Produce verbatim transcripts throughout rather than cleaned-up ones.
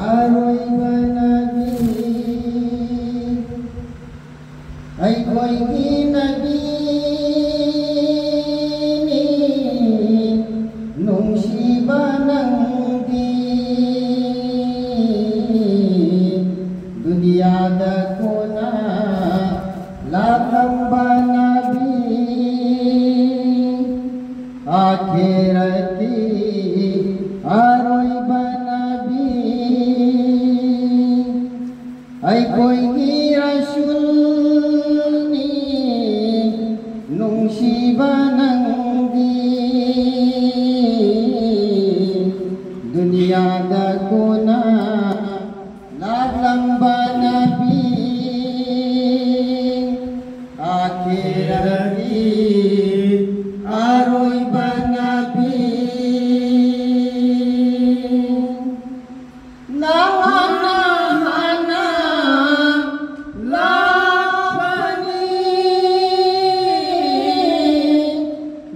ꯑꯔꯣꯏꯕ ꯅꯕꯤ, ꯑꯩꯈꯣꯏꯒꯤ ꯅꯕꯤꯅꯤ, ꯅꯨꯡꯁꯤꯕ ꯅꯪꯗꯤ, ꯗꯨꯅꯤꯌꯥꯗ ꯀꯣꯟꯅ ꯂꯥꯛꯂꯝꯕ ꯅꯕꯤ, ꯑꯥꯈꯤꯔꯠꯀꯤ ꯑꯔꯣꯏꯕ ꯅꯕꯤ, ꯑꯩꯈꯣꯏꯒꯤ ꯔꯁꯨꯜꯅꯤ, ꯅꯨꯡꯁꯤꯕ ꯅꯪꯗꯤ, ꯗꯨꯅꯤꯌꯥꯗ ꯀꯣꯟꯅ ꯂꯥꯛꯂꯝꯕ ꯅꯕꯤ, ꯑꯥꯈꯤꯔꯠꯀꯤ ꯑꯔꯣꯏꯕ ꯅꯕꯤ꯫ ꯅꯪꯅ ꯍꯥꯟꯅ ꯂꯥꯛꯄꯅꯤ,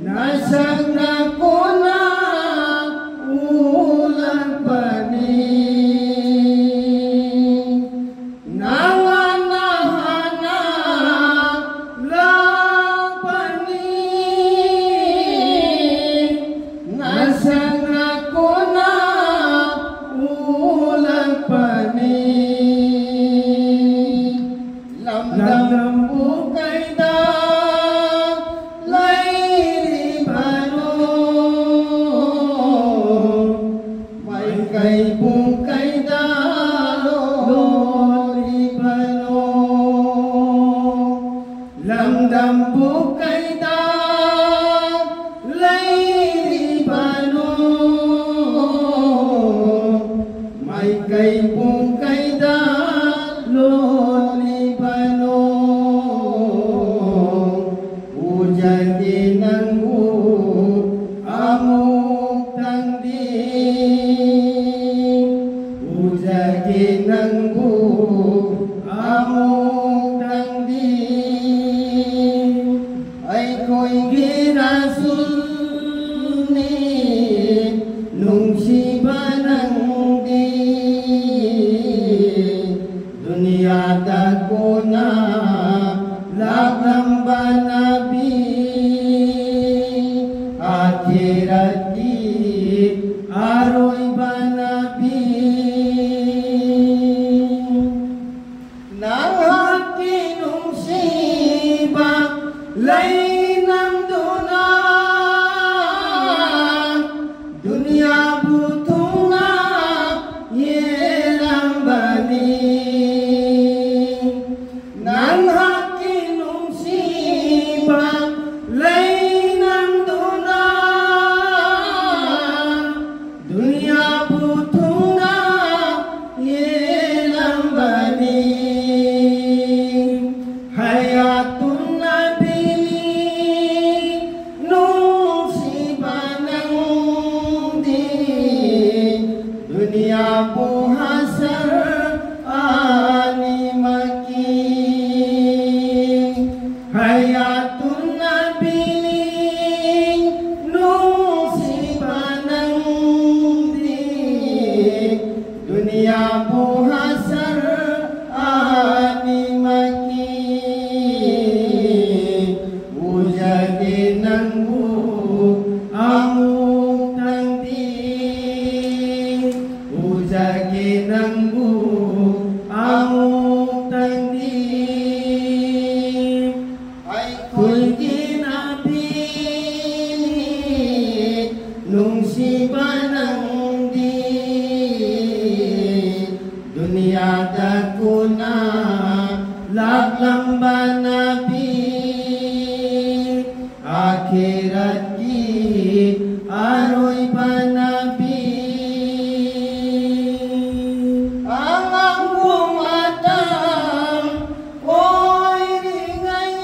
ꯅꯁꯛꯅ ꯀꯣꯟꯅ ꯎꯠꯂꯛꯄꯅꯤ꯫ ꯅꯪꯅ ꯍꯥꯟꯅ ꯂꯥꯛꯄꯅꯤ, ꯅꯁꯛꯅ ꯀꯣꯟꯅ ꯎꯠꯂꯛꯄꯅꯤ꯫ ꯂꯝꯗꯝꯕꯨ ꯀꯩꯗ ꯂꯩꯔꯤꯕꯅꯣ? ꯃꯥꯏꯀꯩ ꯄꯨꯡ ꯀꯩꯗ ꯂꯣꯜꯂꯤꯕꯅꯣ? ꯂꯝꯗꯝꯕꯨ ꯀꯩꯗ ꯂꯩꯔꯤꯕꯅꯣ? ꯃꯥꯏꯀꯩ ꯄꯨꯡ ꯀꯩꯗ ꯂꯣꯜꯂꯤꯕꯅꯣ? ꯎꯖꯒꯦ ꯅꯪꯕꯨ ꯑꯃꯨꯛꯇꯪꯗꯤ, ꯎꯖꯒꯦ ꯅꯪꯕꯨ ꯑꯃꯨꯛꯇꯪꯗꯤ꯫ ꯑꯩꯈꯣꯏꯒꯤ ꯔꯁꯨꯜꯅꯤ, ꯅꯨꯡꯁꯤꯕ ꯅꯪꯗꯤ ꯗꯨꯅꯤꯌꯥꯗ ꯀꯣꯟꯅ ꯂꯥꯛꯂꯝꯕ ꯅꯕꯤ, ꯑꯥꯈꯤꯔꯠꯀꯤ ꯑꯔꯣꯏꯕ ꯅꯕꯤ꯫ ꯅꯍꯥꯛꯀꯤ ꯅꯨꯡꯁꯤꯕ ꯂꯩꯅꯝꯗꯨꯅ ꯗꯨꯅꯤꯌꯥꯕꯨ ꯊꯨꯡꯅ ꯌꯦꯡꯂꯝꯕꯅꯤ꯫ ꯅꯍꯥꯛꯀꯤ ꯅꯨꯡꯁꯤꯕ ꯂꯩꯅꯝꯗꯨꯅ ꯗꯨꯅꯤꯌꯥꯕꯨ ꯊꯨꯡꯅ ꯌꯦꯡꯂꯝꯕꯅꯤ꯫ ꯍꯌꯥꯇꯨꯟ ꯅꯕꯤꯅꯤ ꯅꯨꯡꯁꯤꯕ ꯅꯪꯗꯤ ꯗꯨꯅꯤꯌꯥꯕꯨ ꯍꯁꯔ ꯑꯅꯤꯃꯛꯀꯤ꯫ ꯍꯌꯥꯇꯨꯟ ꯅꯕꯤꯅꯤ ꯅꯨꯡꯁꯤꯕ ꯅꯪꯗꯤ ꯗꯨꯅꯤꯌꯥꯕꯨ ꯍꯁꯔ ꯑꯅꯤꯃꯛꯀꯤ꯫ ꯎꯖꯒꯦ ꯅꯪꯕꯨ ꯑꯃꯨꯛꯇꯪꯗꯤ, ꯎꯖꯒꯦ ꯅꯪꯕꯨ ꯑꯃꯨꯛꯇꯪꯗꯤ꯫ ꯑꯩꯈꯣꯏꯒꯤ ꯅꯕꯤꯅꯤ ꯅꯨꯡꯁꯤꯕ ꯅꯪꯗꯤ ꯗꯨꯅꯤꯌꯥꯗ ꯀꯣꯟꯅ ꯂꯥꯛꯂꯝꯕ ꯅꯕꯤ, ꯑꯥꯈꯤꯔꯠꯀꯤ ꯑꯔꯣꯏꯕ ꯅꯕꯤ꯫ ꯑꯉꯥꯡꯕꯨ ꯃꯇꯝ ꯑꯣꯏꯔꯤꯉꯩ,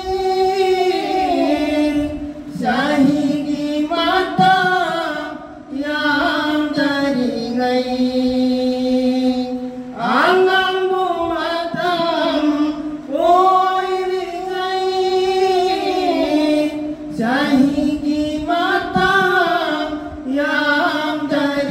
ꯆꯍꯤꯒꯤ ꯃꯇꯝ ꯌꯥꯝꯗꯔꯤꯉꯩ, ꯑꯉꯥꯡꯕꯨ ꯃꯇꯝ ꯑꯣꯏꯔꯤꯉꯩ, ꯆꯍꯤꯒꯤ ꯃꯇꯝ ꯌꯥꯝꯗꯔꯤꯉꯩ꯫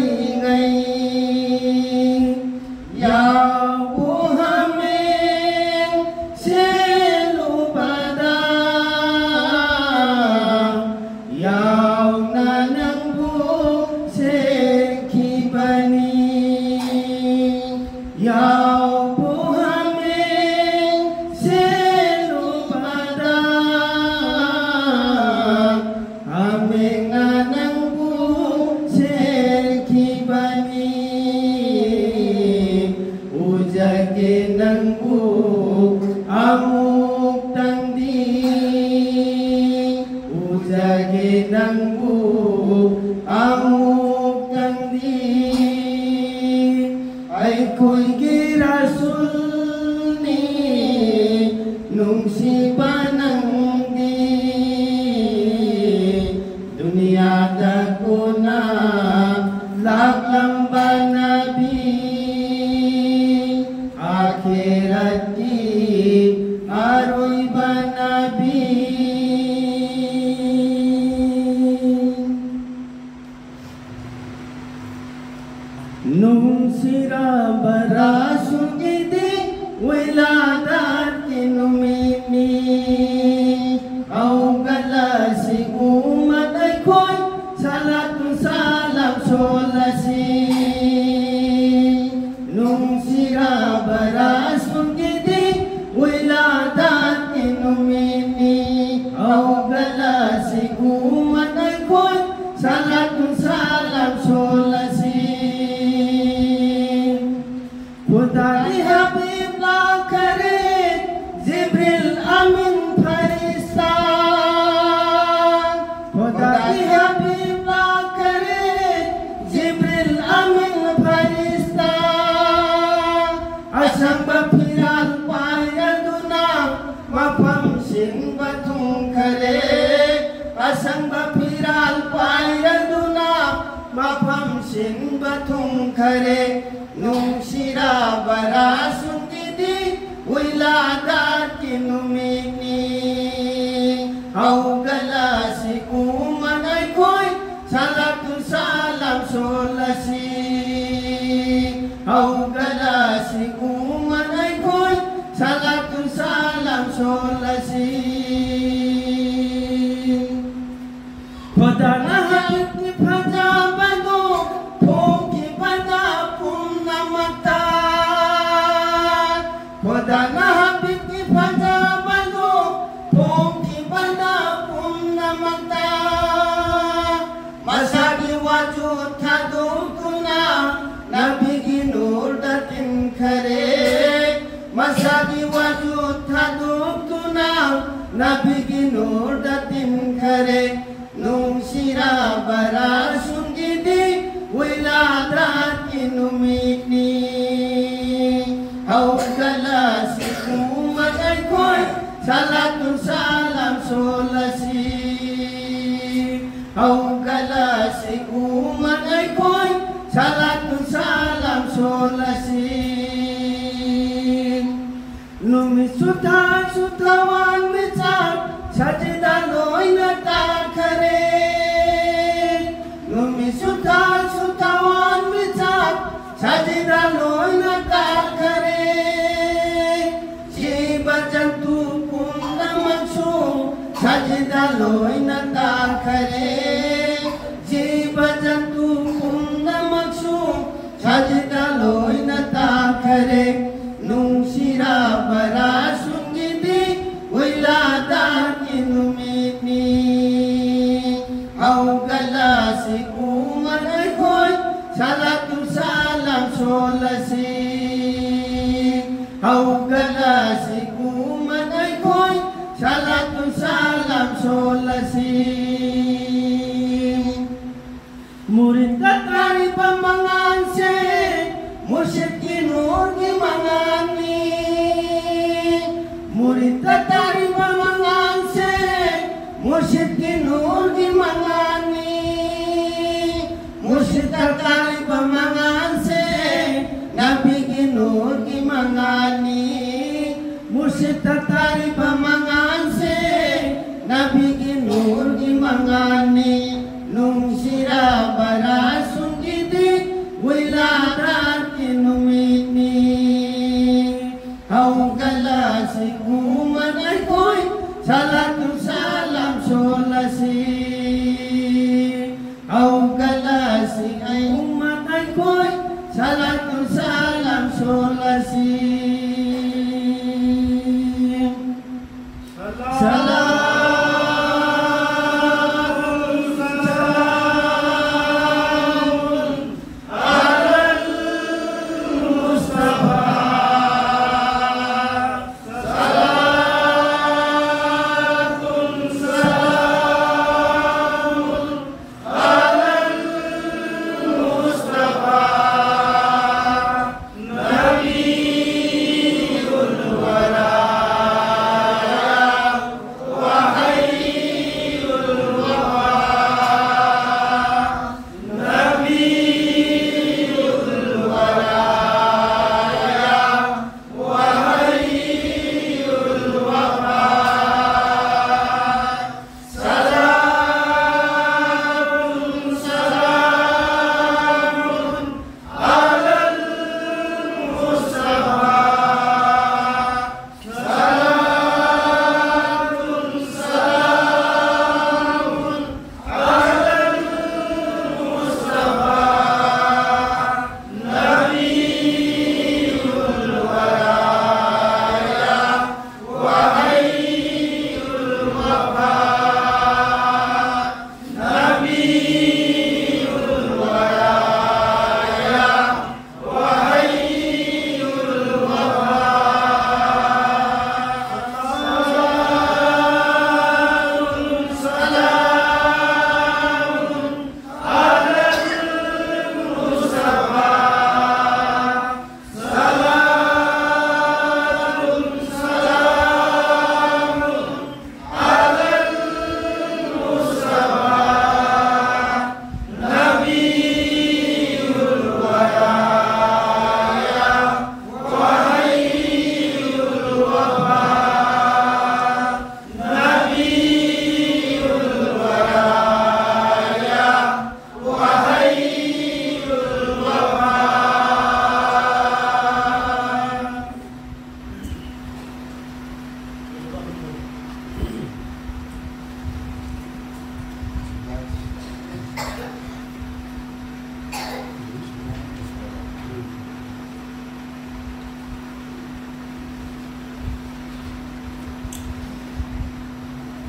ꯑꯩꯈꯣꯏꯒꯤ ꯔꯁꯨꯜꯅꯤ ꯅꯨꯡꯁꯤꯕ ꯅꯪꯗꯤ, ꯗꯨꯅꯤꯌꯥꯗ ꯀꯣꯟꯅ ꯂꯥꯛꯂꯝꯕ ꯅꯕꯤ, ꯑꯥꯈꯤꯔꯠꯀꯤ ꯑꯔꯣꯏꯕ ꯅꯕꯤ꯫ ꯅꯨꯡꯁꯤꯔꯕ ꯔꯁꯨꯜꯒꯤꯗꯤ ꯋꯤꯂꯥꯗꯥꯠꯀꯤ ꯅꯨꯃꯤꯠꯅꯤ꯫ ꯍꯧꯒꯠꯂꯁꯤ ꯎꯝꯃꯠ ꯑꯩꯈꯣꯏ, ꯁꯂꯥꯇꯨ ꯁꯂꯥꯝ ꯁꯣꯜꯂꯁꯤ꯫ ꯅꯨꯡꯁꯤꯔꯕ ꯔꯁꯨꯜꯒꯤꯗꯤ ꯋꯤꯂꯥꯗꯥꯠꯀꯤ ꯅꯨꯃꯤꯠꯅꯤ꯫ ꯍꯧꯒꯠꯂꯁꯤ ꯎꯝꯃꯠ ꯑꯩꯈꯣꯏ, ꯁꯂꯥꯇꯨ ꯁꯂꯥꯝ ꯁꯣꯜꯂꯁꯤ꯫ ꯈꯨꯗꯥꯒꯤ ꯍꯕꯤꯕ ꯂꯥꯛꯈꯔꯦ, ꯖꯤꯕ꯭ꯔꯤꯜ ꯑꯃꯤꯟ ꯐꯔꯤꯁꯇꯥ꯫ ꯈꯨꯗꯥꯒꯤ ꯍꯕꯤꯕ ꯂꯥꯛꯈꯔꯦ, ꯖꯤꯕ꯭ꯔꯤꯜ ꯑꯃꯤꯟ ꯐꯔꯤꯁꯇꯥ꯫ ꯑꯁꯪꯕ ꯐꯤꯔꯥꯜ ꯄꯥꯏꯔꯗꯨꯅ ꯃꯐꯝ ꯁꯤꯟꯕ ꯊꯨꯡꯈꯔꯦ꯫ ꯑꯁꯪꯕ ꯐꯤꯔꯥꯜ ꯄꯥꯏꯔꯗꯨꯅ ꯃꯐꯝ ꯁꯤꯟꯕ ꯊꯨꯡꯈꯔꯦ꯫ ꯅꯨꯡꯁꯤꯔꯕ ꯔꯁꯨꯜꯒꯤꯗꯤ ꯋꯤꯂꯥꯗꯥꯠꯀꯤ ꯅꯨꯃꯤꯠꯅꯤ꯫ ꯍꯧꯒꯠꯂꯁꯤ ꯎꯝꯃꯠ ꯑꯩꯈꯣꯏ, ꯁꯂꯥꯇꯨ ꯁꯂꯥꯝ ꯁꯣꯜꯂꯁꯤ꯫ ꯍꯧꯒꯠꯂꯁꯤ ꯎꯝꯃꯠ ꯑꯩꯈꯣꯏ, ꯁꯂꯥꯇꯨ ꯁꯂꯥꯝ ꯁꯣꯜꯂꯁꯤ꯫ ꯈꯨꯗꯥꯅ ꯍꯕꯤꯕꯀꯤ ꯐꯖꯕꯗꯨ ꯐꯣꯡꯈꯤꯕꯗ ꯄꯨꯝꯅꯃꯛꯇ꯫ ꯈꯨꯗꯥꯅ ꯍꯕꯤꯕꯀꯤ ꯐꯖꯕꯗꯨ ꯐꯣꯡꯈꯤꯕꯗ ꯄꯨꯝꯅꯃꯛꯇ꯫ ꯃꯁꯥꯒꯤ ꯋꯥꯖꯨꯗ ꯊꯥꯗꯣꯛꯇꯨꯅ ꯅꯕꯤꯒꯤ ꯅꯨꯔꯗ ꯇꯤꯟꯈꯔꯦ꯫ ꯃꯁꯥꯒꯤ ꯋꯥꯖꯨꯗ ꯊꯥꯗꯣꯛꯇꯨꯅ ꯅꯕꯤꯒꯤ ꯅꯨꯔꯗ ꯇꯤꯟꯈꯔꯦ꯫ ꯅꯨꯡꯁꯤꯔꯕ ꯔꯁꯨꯜꯒꯤꯗꯤ ꯋꯤꯂꯥꯗꯥꯠꯀꯤ ꯅꯨꯃꯤꯠꯅꯤ꯫ ꯁꯣꯜꯂꯁꯤ꯫ ꯅꯨꯃꯤꯠꯁꯨ ꯊꯥꯁꯨ ꯊꯋꯥꯟꯃꯤꯆꯥꯛ ꯁꯖꯤꯗ ꯂꯣꯏꯅ ꯇꯥꯈꯔꯦ꯫ ꯅꯨꯃꯤꯠꯁꯨ ꯊꯥꯁꯨ ꯊꯋꯥꯟꯃꯤꯆꯥꯛ ꯁꯖꯤꯗ ꯂꯣꯏꯅ ꯇꯥꯈꯔꯦ꯫ ꯖꯤꯕ ꯖꯟꯇꯨ ꯄꯨꯝꯅꯃꯛꯁꯨ ꯁꯖꯤꯗ ꯂꯣꯏꯅ ꯇꯥꯈꯔꯦ꯫ ꯖꯤꯕ ꯖꯟꯇꯨ ꯄꯨꯝꯅꯃꯛꯁꯨ ꯁꯖꯤꯗ ꯂꯣꯏꯅ ꯇꯥꯈꯔꯦ꯫ ꯅꯨꯡꯁꯤꯔꯕ ꯔꯥꯁꯨꯟꯒꯤꯗꯤ ꯎꯏꯂꯥꯗꯥꯔꯒꯤ ꯅꯨꯃꯤꯠꯅꯤ꯫ ꯍꯧꯒꯠꯂꯁꯤ ꯎꯃꯠ ꯑꯩꯈꯣꯏ ꯁꯂꯥꯇꯨ ꯁꯂꯥꯝ ꯁꯣꯜꯂꯁꯤ꯫ ꯍꯧꯒꯠꯂꯁꯤ ꯎꯃꯠ ꯑꯩꯈꯣꯏ ꯁꯂꯥꯇꯨ ꯁꯂꯥꯝ ꯁꯣꯜꯂꯁꯤ꯫ ꯃꯨꯔꯤꯗꯇ ꯇꯥꯔꯤꯕ ꯃꯉꯥꯜꯁꯦ ꯃꯨꯔꯁꯤꯗꯀꯤ ꯅꯨꯔꯒꯤ ꯃꯉꯥꯜꯅꯤ꯫ ꯃꯨꯔꯤꯗꯇ ꯇꯥꯔꯤꯕ ꯃꯉꯥꯜꯁꯦ ꯃꯨꯔꯁꯤꯗꯀꯤ ꯅꯨꯔꯒꯤ ꯃꯉꯥꯜꯅꯤ꯫ ꯃꯨꯔꯁꯤꯗꯇ ꯇꯥꯔꯤꯕ ꯃꯉꯥꯜꯁꯦ ꯅꯕꯤꯒꯤ ꯅꯨꯔꯒꯤ ꯃꯉꯥꯜꯅꯤ꯫ ꯃꯨꯔꯁꯤꯗꯇ ꯇꯥꯔꯤꯕ ꯃꯉꯥꯜꯁꯦ ꯅꯕꯤꯒꯤ ꯅꯨꯔꯒꯤ ꯃꯉꯥꯜꯅꯤ꯫ ꯅꯨꯡꯁꯤꯔꯕ ꯔꯥꯁꯨꯟꯒꯤꯗꯤ ꯋꯤꯂꯥꯗꯥꯠꯀꯤ ꯅꯨꯃꯤꯠꯅꯤ꯫ ꯍꯧꯒꯠꯂꯁꯤ ꯎꯃꯠ ꯑꯩꯈꯣꯏ ꯁꯂꯥꯇꯨ ꯁꯂꯥꯝ ꯁꯣꯜꯂꯁꯤ꯫ ꯍꯧꯒꯠꯂꯁꯤ ꯑꯩ ꯎꯃꯠ ꯑꯩꯈꯣꯏ ꯁꯂꯥꯇꯨ ꯁꯂꯥꯝ ꯁꯣꯜꯂꯁꯤ꯫ ꯁꯂꯥꯝ ꯁꯂꯥꯝ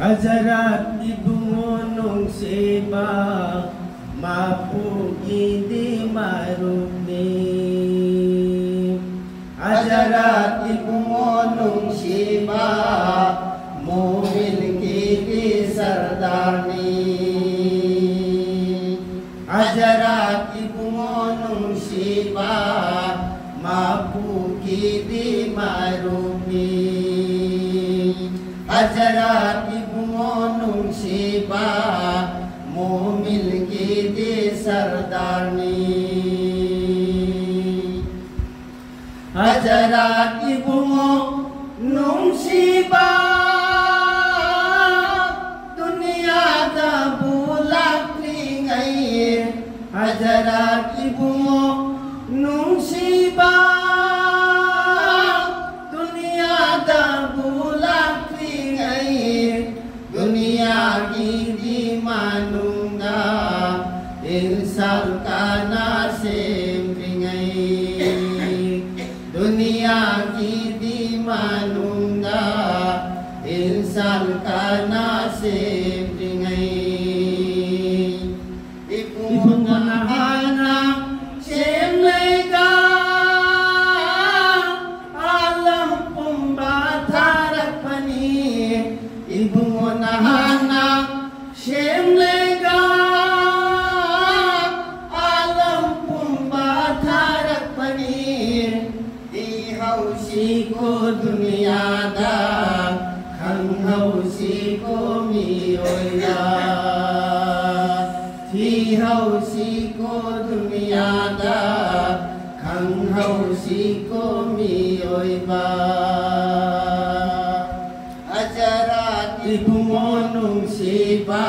ꯍꯖꯔꯠ ꯏꯕꯨꯡꯉꯣ ꯅꯨꯡꯁꯤꯕ, ꯃꯄꯨꯒꯤꯗꯤ ꯃꯔꯨꯞꯅꯤ꯫ ꯍꯖꯔꯠ ꯏꯕꯨꯡꯉꯣ ꯅꯨꯡꯁꯤꯕ, ꯃꯣꯃꯤꯟꯒꯤꯗꯤ ꯁꯔꯗꯥꯔꯅꯤ꯫ ꯍꯖꯔꯠ ꯏꯕꯨꯡꯉꯣ ꯅꯨꯡꯁꯤꯕ, ꯃꯄꯨꯒꯤꯗꯤ ꯃꯔꯨꯞꯅꯤ꯫ ꯍꯖꯔꯠ ꯏꯕꯨꯡꯉꯣ ꯅꯨꯡꯁꯤꯕ, ꯃꯣꯃꯤꯟꯒꯤꯗꯤ ꯁꯔꯗꯥꯔꯅꯤ꯫ ꯍꯖꯔꯠ ꯏꯕꯨꯡꯉꯣ ꯅꯨꯡꯁꯤꯕ, ꯗꯨꯅꯤꯌꯥꯗꯕꯨ ꯂꯥꯛꯇ꯭ꯔꯤꯉꯩ꯫ ꯍꯖꯔꯠ ꯏꯕꯨꯡꯉꯣ ꯅꯨꯡꯁꯤꯕ, ꯗꯨꯅꯤꯌꯥꯗꯕꯨ ꯂꯥꯛꯇ꯭ꯔꯤꯉꯩ꯫ ꯗꯨꯅꯤꯌꯥꯒꯤꯗꯤ ꯃꯅꯨꯡꯗ ꯏꯟꯁꯥꯟ ꯀꯅꯥ ꯁꯦꯝꯗ꯭ꯔꯤꯉꯩ꯫ ꯗꯨꯅꯤꯌꯥꯒꯤꯗꯤ ꯃꯅꯨꯡꯗ ꯏꯟꯁꯥꯟ ꯀꯅꯥ ꯁꯦꯝꯗ꯭ꯔꯤꯉꯩ꯫ ꯏꯕꯨꯡꯉꯣꯅ ꯍꯥꯟꯅ ꯁꯦꯝꯂꯒ ꯑꯥꯂꯝ ꯄꯨꯝꯕ ꯊꯥꯔꯛꯄꯅꯤ꯫ ꯏꯕꯨꯡꯉꯣꯅ ꯍꯥꯟꯅ ꯁꯦꯝꯂꯒ ꯑꯥꯂꯝ ꯄꯨꯝꯕ ꯊꯥꯔꯛꯄꯅꯤ꯫ ꯊꯤꯍꯧꯁꯤꯀꯣ ꯗꯨꯅꯤꯌꯥꯗ, ꯈꯪꯍꯧꯁꯤꯀꯣ ꯃꯤꯑꯣꯏꯕ꯫ ꯊꯤꯍꯧꯁꯤꯀꯣ ꯗꯨꯅꯤꯌꯥꯗ, ꯈꯪꯍꯧꯁꯤꯀꯣ ꯃꯤꯑꯣꯏꯕ꯫ ꯍꯖꯔꯠ ꯏꯕꯨꯡꯉꯣ ꯅꯨꯡꯁꯤꯕ,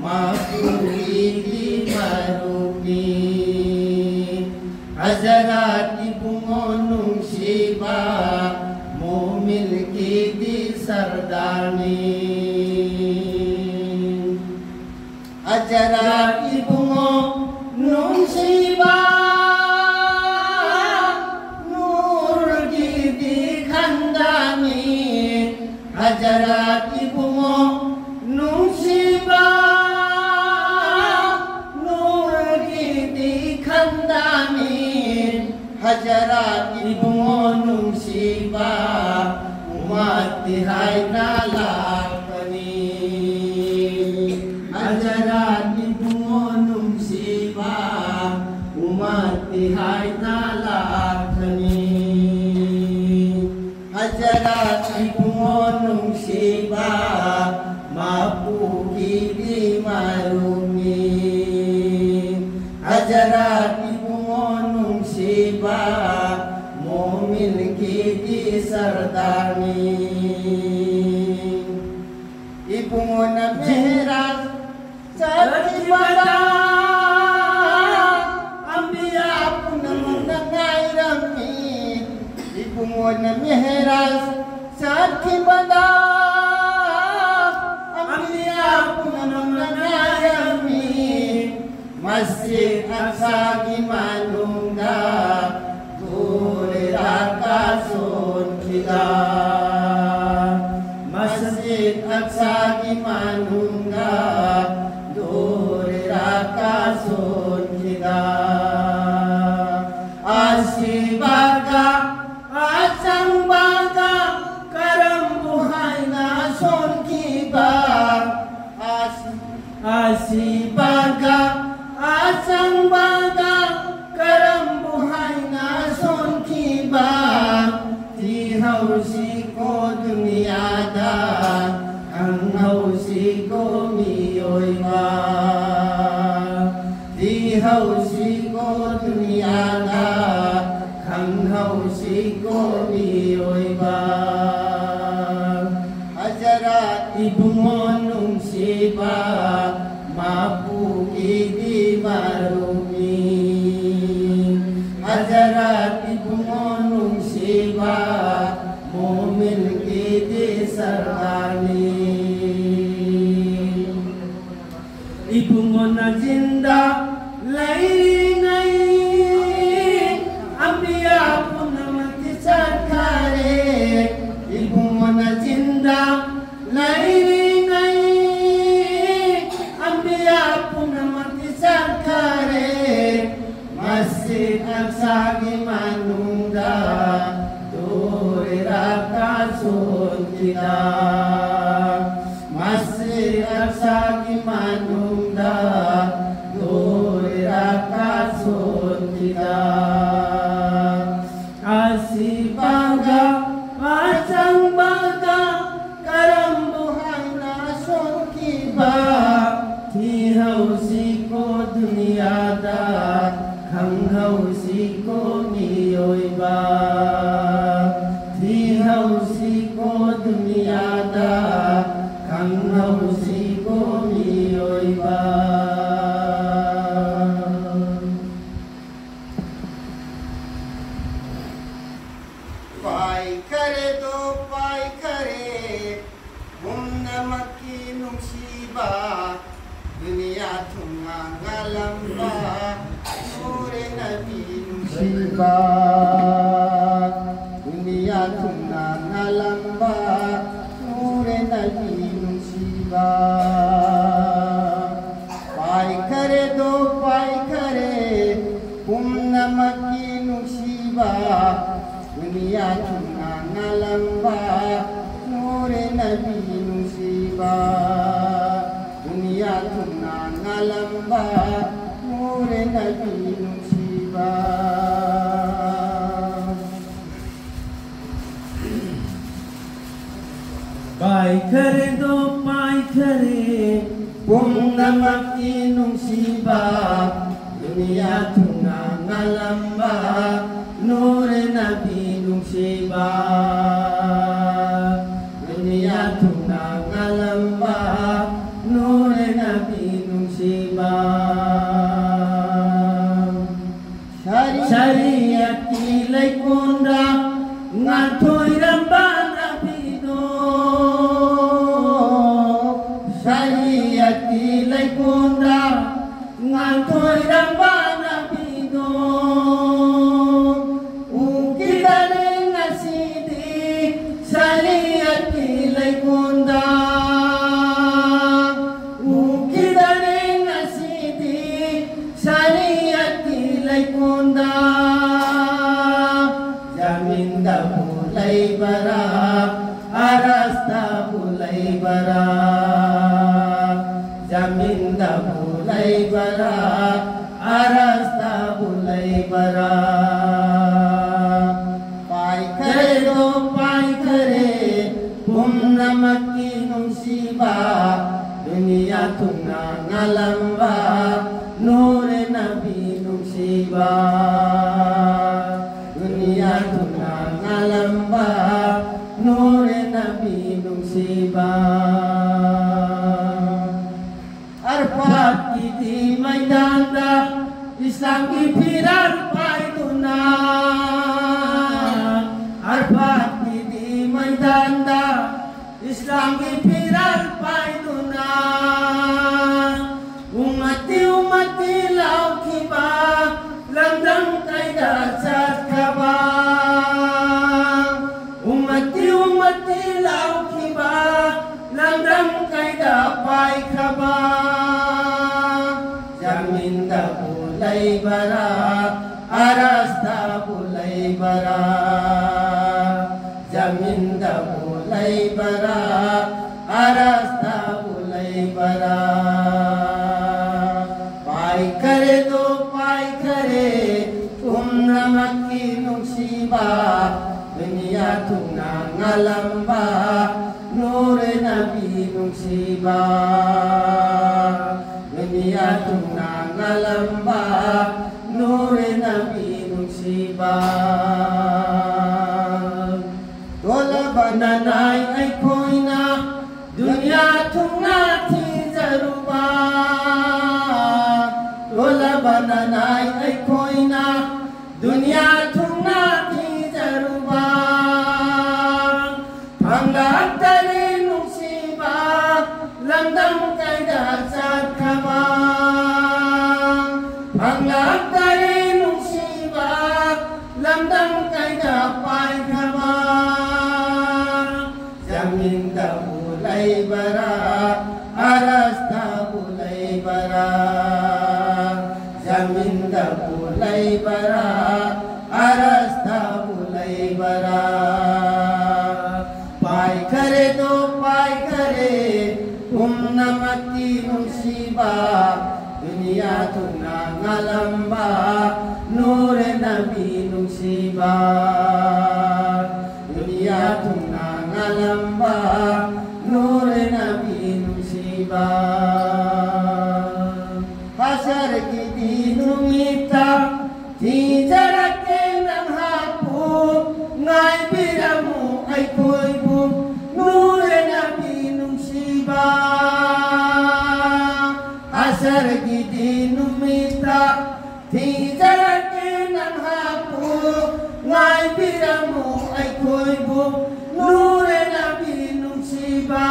ꯃꯄꯨꯒꯤꯗꯤ ꯃꯔꯨꯞꯅꯤ꯫ ꯍꯖꯔꯠ ꯏꯕꯨꯡꯉꯣ ꯅꯨꯡꯁꯤꯕ, ꯃꯣꯃꯤꯟꯒꯤꯗꯤ ꯁꯔꯗꯥꯔꯅꯤ꯫ ꯍꯖꯔꯠ ꯏꯕꯨꯡꯉꯣ ꯅꯨꯡꯁꯤꯕ, ꯅꯨꯔꯒꯤꯗꯤ ꯈꯟꯗꯥꯅꯤ꯫ ꯍꯖꯔꯠ ꯏꯕꯨꯡꯉꯣ ꯍꯖꯔꯠ ꯏꯕꯨꯡꯉꯣ ꯅꯨꯡꯁꯤꯕ, ꯎꯃꯠꯇꯤ ꯍꯥꯏꯅ ꯂꯥꯛꯄꯅꯤ꯫ ꯍꯖꯔꯠ ꯏꯕꯨꯡꯉꯣ ꯅꯨꯡꯁꯤꯕ, ꯎꯃꯠꯇꯤ ꯍꯥꯏꯅ ꯂꯥꯛꯄꯅꯤ꯫ ꯍꯖꯔꯠ ꯏꯕꯨꯡꯉꯣ ꯅꯨꯡꯁꯤꯕ, ꯃꯄꯨꯒꯤꯗꯤ ꯃꯔꯨꯞꯅꯤ꯫ ꯍꯖꯔꯠ ꯏꯕꯨꯡꯉꯣ ꯅꯨꯡꯁꯤꯕ, ꯃꯣꯃꯤꯟꯒꯤꯗꯤ ꯁꯔꯗꯥꯔꯅꯤ꯫ ꯏꯕꯨꯡꯉꯣꯅ ꯃꯦꯍꯔꯥꯖ ꯆꯠꯈꯤꯕꯗ ꯑꯝꯕꯤꯌꯥ ꯄꯨꯝꯅꯃꯛꯅ ꯉꯥꯏꯔꯝꯃꯤ꯫ ꯏꯕꯨꯡꯉꯣꯅ ꯃꯦꯍꯔꯥꯖ ꯆꯠꯈꯤꯕꯗ ꯑꯝꯕꯤꯌꯥ ꯄꯨꯝꯅꯃꯛꯅ ꯉꯥꯏꯔꯝꯃꯤ꯫ ꯃꯁꯖꯤꯗ ꯑꯛꯁꯥꯒꯤ ꯃꯅꯨꯡꯗ ꯙꯨꯔ ꯔꯀꯥ ꯁꯣꯟꯈꯤꯗ꯫ ꯃꯁꯖꯤꯗ ꯑꯛꯁꯥꯒꯤ ꯃꯅꯨꯡꯗ ꯙꯨꯔ ꯔꯀꯥ ꯁꯣꯟꯈꯤꯗ꯫ ꯑꯁꯤꯕꯒ ꯑꯆꯪꯕꯒ ꯀꯔꯝꯕꯨ ꯍꯥꯏꯅ ꯁꯣꯟꯈꯤꯕ? ꯑꯁꯤ ꯑꯁꯤꯕꯒ ꯑꯆꯪꯕꯒ ꯀꯔꯝꯕꯨ ꯍꯥꯏꯅ ꯁꯣꯟꯈꯤꯕ? ꯊꯤꯍꯧꯁꯤꯀꯣ ꯗꯨꯅꯤꯌꯥꯗ, ꯈꯪꯍꯧꯁꯤꯀꯣ ꯃꯤꯑꯣꯏꯕ꯫ ꯊꯤꯍꯧꯁꯤꯀꯣ ꯗꯨꯅꯤꯌꯥꯗ, ꯈꯪꯍꯧꯁꯤꯀꯣ ꯃꯤꯑꯣꯏꯕ꯫ ꯍꯖꯔꯠ ꯏꯕꯨꯡꯉꯣ ꯅꯨꯡꯁꯤꯕ, ꯃꯄꯨꯒꯤꯗꯤ ꯃꯔꯨꯞꯅꯤ꯫ ꯍꯖꯔꯠ ꯏꯕꯨꯡꯉꯣ ꯅꯨꯡꯁꯤꯕ, ꯃꯣꯃꯤꯟꯒꯤꯗꯤ ꯁꯔꯗꯥꯔꯅꯤ꯫ ꯏꯕꯨꯡꯉꯣꯅ ꯖꯤꯟꯗꯥ ꯂꯩꯔꯤꯉꯩ ꯑꯝꯕꯤꯌꯥ ꯄꯨꯝꯅꯃꯛꯇꯤ ꯆꯠꯈꯔꯦ꯫ ꯏꯕꯨꯡꯉꯣꯅ ꯖꯤꯟꯗꯥ ꯂꯩꯔꯤꯉꯩ ꯑꯝꯕꯤꯌꯥ ꯄꯨꯝꯅꯃꯛꯇꯤ ꯆꯠꯈꯔꯦ꯫ ꯃꯁꯖꯤꯗ ꯑꯛꯁꯥ ꯃꯅꯨꯡꯗ ꯇꯣꯏꯔꯥꯛꯀ ꯁꯣꯟꯈꯤꯗ꯫ ꯃꯁꯤ ꯑꯛꯁꯥꯒꯤ ꯃꯅꯨꯡꯗ ꯇꯣꯏꯔꯥꯛꯀ ꯁꯣꯟꯈꯤꯗ꯫ ꯑꯁꯤꯕꯒ ꯑꯆꯪꯕꯒ ꯀꯔꯝꯕꯨ ꯍꯥꯏꯅ ꯁꯣꯟꯈꯤꯕ? ꯊꯤꯍꯧꯁꯤꯀꯣ ꯗꯨꯅꯤꯌꯥꯗ, ꯈꯪꯍꯧꯁꯤꯀꯣ ꯃꯤꯑꯣꯏꯕ꯫ ꯊꯤꯍꯧꯁꯤꯀꯣ ꯗꯨꯅꯤꯌꯥꯗ, ꯈꯪꯍꯧꯁꯤꯀꯣ ꯃꯤꯑꯣꯏꯕ꯫ ꯄꯥꯏꯈꯔꯦꯗꯣ ꯄꯥꯏꯈꯔꯦ ꯄꯨꯝꯅꯃꯛꯀꯤ ꯅꯨꯡꯁꯤꯕ, ꯗꯨꯅꯤꯌꯥ ꯊꯨꯡꯅ ꯉꯥꯜꯂꯝꯕ ꯅꯨꯔꯦ ꯅꯕꯤ ꯅꯨꯡꯁꯤꯕ꯫ ꯗꯨꯅꯤꯌꯥ ꯊꯨꯡꯅ ꯉꯥꯜꯂꯝꯕ ꯅꯨꯔꯦ ꯅꯕꯤ ꯅꯨꯡꯁꯤꯕ꯫ ꯄꯥꯏꯈꯔꯦꯗꯣ ꯄꯥꯏꯈꯔꯦ ꯄꯨꯝꯅꯃꯛꯀꯤ ꯅꯨꯡꯁꯤꯕ, ꯗꯨꯅꯤꯌꯥ ꯊꯨꯡꯅ ꯉꯥꯜꯂꯝꯕ ꯅꯨꯔꯦ ꯅꯕꯤ ꯅꯨꯡꯁꯤꯕ꯫ ꯗꯨꯅꯤꯌꯥ ꯊꯨꯡꯅ ꯉꯥꯜꯂꯝꯕ ꯅꯨꯔꯦ ꯅꯕꯤ ꯅꯨꯡꯁꯤꯕ꯫ ꯄꯥꯏꯈꯔꯦꯗꯣ ꯄꯥꯏꯈꯔꯦ ꯄꯨꯝꯅꯃꯛꯀꯤ ꯅꯨꯡꯁꯤꯕ, ꯗꯨꯅꯤꯌꯥ ꯊꯨꯡꯅ ꯉꯥꯜꯂꯝꯕ ꯅꯨꯔꯦ ꯅꯕꯤ ꯅꯨꯡꯁꯤꯕ꯫ ꯗꯨꯅꯤꯌꯥ ꯊꯨꯡꯅ ꯉꯥꯜꯂꯝꯕ ꯅꯨꯔꯦ ꯅꯕꯤ ꯅꯨꯡꯁꯤꯕ꯫ ꯁꯔꯤꯌꯠꯀꯤ ꯂꯩꯀꯣꯜꯗ ꯉꯥꯟꯊꯣꯏꯔꯝꯕ ꯅꯕꯤꯗꯣ, ꯁꯔꯤꯌꯠꯀꯤ ꯂꯩꯀꯣꯜꯗ ꯉꯥꯟꯊꯣꯏꯔꯝꯕ ꯅꯕꯤꯗꯣ, ꯎꯈꯤꯗꯔꯦ ꯉꯁꯤꯗꯤ ꯁꯔꯤꯌꯠꯀꯤ ꯂꯩꯀꯣꯜꯗ꯫ ꯎꯈꯤꯗꯔꯦ ꯉꯁꯤꯗꯤ ꯁꯔꯤꯌꯠꯀꯤ ꯂꯩꯀꯣꯜꯗ꯫ ꯖꯃꯤꯟꯗꯕꯨ ꯂꯩꯕꯔꯥ, ꯑꯔꯁꯇꯕꯨ ꯂꯩꯕꯔꯥ? ꯖꯃꯤꯟꯗꯕꯨ ꯂꯩꯕꯔꯥ, ꯑꯔꯁꯇꯕꯨ ꯂꯩꯕꯔꯥ? ꯄꯥꯏꯈꯔꯦꯗꯣ ꯄꯥꯏꯈꯔꯦ, ꯄꯨꯝꯅꯃꯛꯀꯤ ꯅꯨꯡꯁꯤꯕ, ꯗꯨꯅꯤꯌꯥ ꯊꯨꯡꯅ ꯉꯥꯜꯂꯝꯕ ꯅꯨꯔꯦ ꯅꯕꯤ ꯅꯨꯡꯁꯤꯕ꯫ ꯗꯨꯅꯤꯌꯥ ꯊꯨꯡꯅ ꯉꯥꯜꯂꯝꯕ ꯅꯨꯔꯦ ꯅꯕꯤ ꯅꯨꯡꯁꯤꯕ꯫ ꯑꯔꯐꯥꯠꯀꯤꯗꯤ ꯃꯩꯗꯥꯟꯗ ꯏꯁꯂꯥꯝꯒꯤ ꯐꯤꯔꯥꯜ ꯄꯥꯏꯗꯨꯅ, ꯑꯔꯐꯥꯠꯀꯤꯗꯤ ꯃꯩꯗꯥꯟꯗ ꯏꯁꯂꯥꯝꯒꯤ ꯐꯤꯔꯥꯜ ꯄꯥꯏꯗꯨꯅ, ꯎꯝꯃꯇꯤ ꯎꯝꯃꯇꯤ ꯂꯥꯎꯈꯤꯕ ꯂꯝꯗꯝ ꯀꯩꯗ ꯆꯠꯈ꯭ꯔꯕ? ꯎꯝꯃꯇꯤ ꯎꯝꯃꯇꯤ ꯂꯥꯎꯈꯤꯕ ꯂꯝꯗꯝ ꯀꯩꯗ ꯄꯥꯏꯈ꯭ꯔꯕ? ꯖꯃꯤꯟꯗꯕꯨ ꯂꯩꯕꯔꯥ, ꯑꯔꯁꯇꯕꯨ ꯂꯩꯕꯔꯥ? ꯖꯃꯤꯟꯗꯕꯨ ꯂꯩꯕꯔꯥ, ꯑꯔꯁꯇꯕꯨ ꯂꯩꯕꯔꯥ? ꯄꯥꯏꯈꯔꯦꯗꯣ ꯄꯥꯏꯈꯔꯦ, ꯄꯨꯝꯅꯃꯛꯀꯤ ꯅꯨꯡꯁꯤꯕ, ꯗꯨꯅꯤꯌꯥ ꯊꯨꯡꯅ ꯉꯥꯜꯂꯝꯕ ꯅꯨꯔꯦ ꯅꯕꯤ ꯅꯨꯡꯁꯤꯕ꯫ ꯗꯨꯅꯤꯌꯥ ꯊꯨꯡꯅ ꯉꯥꯜꯂꯝꯕ ꯅꯨꯔꯦ ꯅꯕꯤ ꯅꯨꯡꯁꯤꯕ꯫ ꯇꯣꯜꯂꯕ ꯅꯅꯥꯏ ꯑꯩꯈꯣꯏꯅ ꯗꯨꯅꯤꯌꯥ ꯊꯨꯡꯅ ꯊꯤꯖꯔꯨꯕ꯫ ꯇꯣꯜꯂꯕ ꯅꯅꯥꯏ ꯑꯩꯈꯣꯏꯅ ꯗꯨꯅꯤꯌꯥ ꯊꯨꯡꯅ ꯊꯤꯖꯔꯨꯕ꯫ ꯐꯪꯂꯛꯇꯔꯦ ꯅꯨꯡꯁꯤꯕ ꯂꯝꯗꯝ ꯀꯩꯗ ꯆꯠꯈ꯭ꯔꯕ? ꯐꯪꯂꯛꯇꯔꯦ ꯅꯨꯡꯁꯤꯕ ꯂꯝꯗꯝ ꯀꯩꯗ ꯄꯥꯏꯈ꯭ꯔꯕ? ꯅꯕꯤ ꯅꯨꯡꯁꯤꯕ, ꯗꯨꯅꯤꯌꯥ ꯊꯨꯡꯅ ꯉꯥꯜꯂꯝꯕ ꯅꯨꯔꯦ ꯅꯕꯤ ꯅꯨꯡꯁꯤꯕ꯫ ꯍꯁꯔꯒꯤꯗꯤ ꯅꯨꯃꯤꯠꯇ ꯊꯤꯖꯔꯛꯀꯦ ꯅꯪꯍꯥꯛꯄꯨ, ꯉꯥꯏꯕꯤꯔꯝꯃꯨ ꯑꯩꯈꯣꯏꯕꯨ ꯅꯨꯔꯦ ꯅꯕꯤ ꯅꯨꯡꯁꯤꯕ꯫ ꯍꯁꯔꯒꯤꯗꯤ ꯅꯨꯃꯤꯠꯇ ꯊꯤꯖꯔꯛꯀꯦ ꯅꯪꯍꯥꯛꯄꯨ, ꯉꯥꯏꯕꯤꯔꯝꯃꯨ ꯑꯩꯈꯣꯏꯕꯨ ꯅꯨꯔꯦ ꯅꯕꯤ ꯅꯨꯡꯁꯤꯕ꯫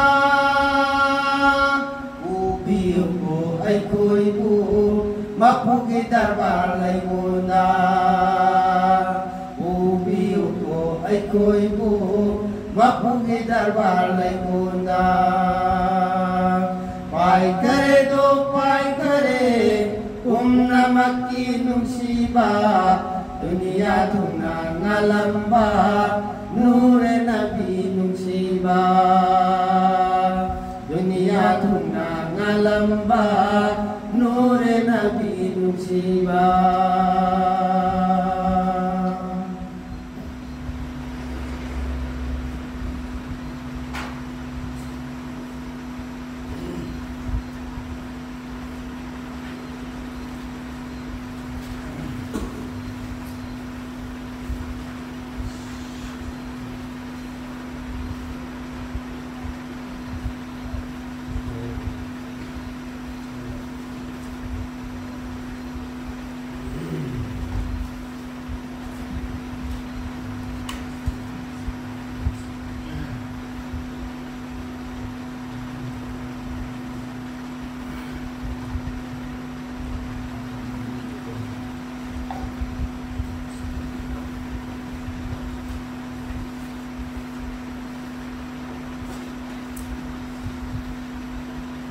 ꯄꯨꯕꯤꯌꯨꯀꯣ ꯑꯩꯈꯣꯏꯕꯨ ꯃꯄꯨꯒꯤ ꯗꯔꯕꯥꯔ ꯂꯩꯉꯣꯟꯗ꯫ ꯄꯨꯕꯤꯌꯨꯀꯣ ꯑꯩꯈꯣꯏꯕꯨ ꯃꯄꯨꯒꯤ ꯗꯔꯕꯥꯔ ꯂꯩꯉꯣꯟꯗ꯫ ꯄꯥꯏꯈꯔꯦꯗꯣ ꯄꯥꯏꯈꯔꯦ ꯄꯨꯝꯅꯃꯛꯀꯤ ꯅꯨꯡꯁꯤꯕ, ꯗꯨꯅꯤꯌꯥ ꯊꯨꯡꯅ ꯉꯥꯜꯂꯝꯕ ꯅꯨꯔꯦ ꯅꯕꯤ ꯅꯨꯡꯁꯤꯕ꯫ ꯗꯨꯅꯤꯌꯥ ꯊꯨꯡꯅ ꯉꯥꯜꯂꯝꯕ ꯅꯨꯔꯦ ꯅꯕꯤ ꯅꯨꯡꯁꯤꯕ꯫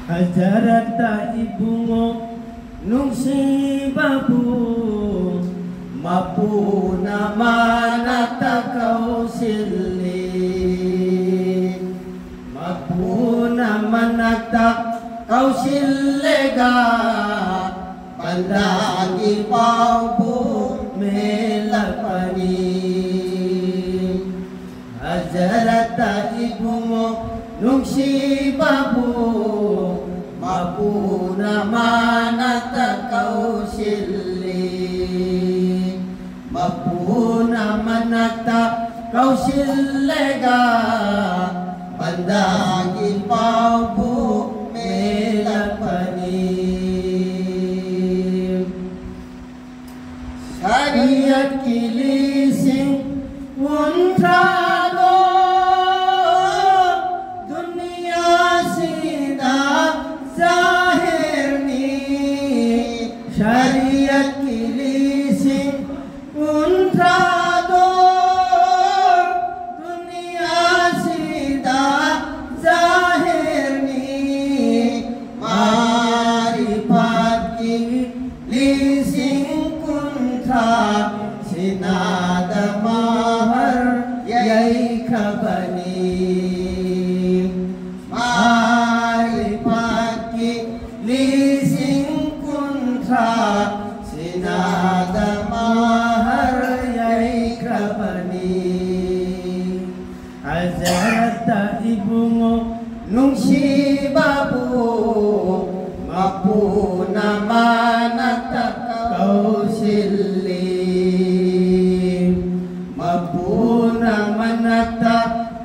ꯍꯖꯔꯠꯇ ꯏꯕꯨꯡꯉꯣ ꯅꯨꯡꯁꯤꯕꯕꯨ ꯃꯄꯨꯅ ꯃꯅꯥꯛꯇ ꯀꯧꯁꯤꯜꯂꯤ꯫ ꯃꯄꯨꯅ ꯃꯅꯥꯛꯇ ꯀꯧꯁꯤꯜꯂꯦꯒ ꯕꯟꯗꯥꯒꯤ ꯄꯥꯎꯕꯨ ꯃꯦꯜꯂꯛꯄꯅꯤ꯫ ꯍꯖꯔꯠꯇ ꯏꯕꯨꯡꯉꯣ ꯅꯨꯡꯁꯤꯕꯕꯨ ꯃꯄꯨꯅ ꯃꯅꯥꯛꯇ ꯀꯧꯁꯤꯜꯂꯤ꯫ ꯃꯄꯨꯅ ꯃꯅꯥꯛꯇ ꯀꯧꯁꯤꯜꯂꯒ ꯕꯟꯗꯥꯒꯤ ꯄꯥꯎꯕꯨ ꯃꯦꯜꯂꯛꯄꯅꯤ꯫ ꯁꯔꯤꯌꯠꯀꯤ ꯂꯤꯁꯤꯡ ꯀꯨꯟꯊ꯭ꯔꯥꯗꯣ ꯗꯨꯅꯤꯌꯥꯁꯤꯗ ꯖꯥꯍꯤꯔꯅꯤ꯫ ꯁꯔꯤꯌꯠꯀꯤ ꯂꯤꯁꯤꯡ ꯀꯨꯟꯊ꯭ꯔꯥꯗꯣ ꯗꯨꯅꯤꯌꯥꯁꯤꯗ ꯖꯥꯍꯤꯔꯅꯤ꯫ ꯃꯥꯔꯤꯐꯠꯀꯤ ꯂꯤꯁꯤꯡ ꯀꯨꯟꯊ꯭ꯔꯥ ꯁꯤꯅꯥꯗ ꯃꯍꯔ ꯌꯩꯈ꯭ꯔꯕꯅꯤ꯫ ꯃꯥꯔꯤꯐꯠꯀꯤ ꯂꯤꯁꯤꯡ ꯀꯨꯟꯊ꯭ꯔꯥ ꯁꯤꯅꯥꯗ ꯃꯍꯔ ꯌꯩꯈ꯭ꯔꯕꯅꯤ꯫ ꯍꯖꯔꯠꯇ ꯏꯕꯨꯡꯉꯣ ꯅꯨꯡꯁꯤꯕꯕꯨ ꯃꯄꯨꯅ ꯃꯅꯥꯛꯇ ꯀꯧꯁꯤꯜꯂꯤ꯫ ꯃꯄꯨꯅ ꯃꯅꯥꯛꯇ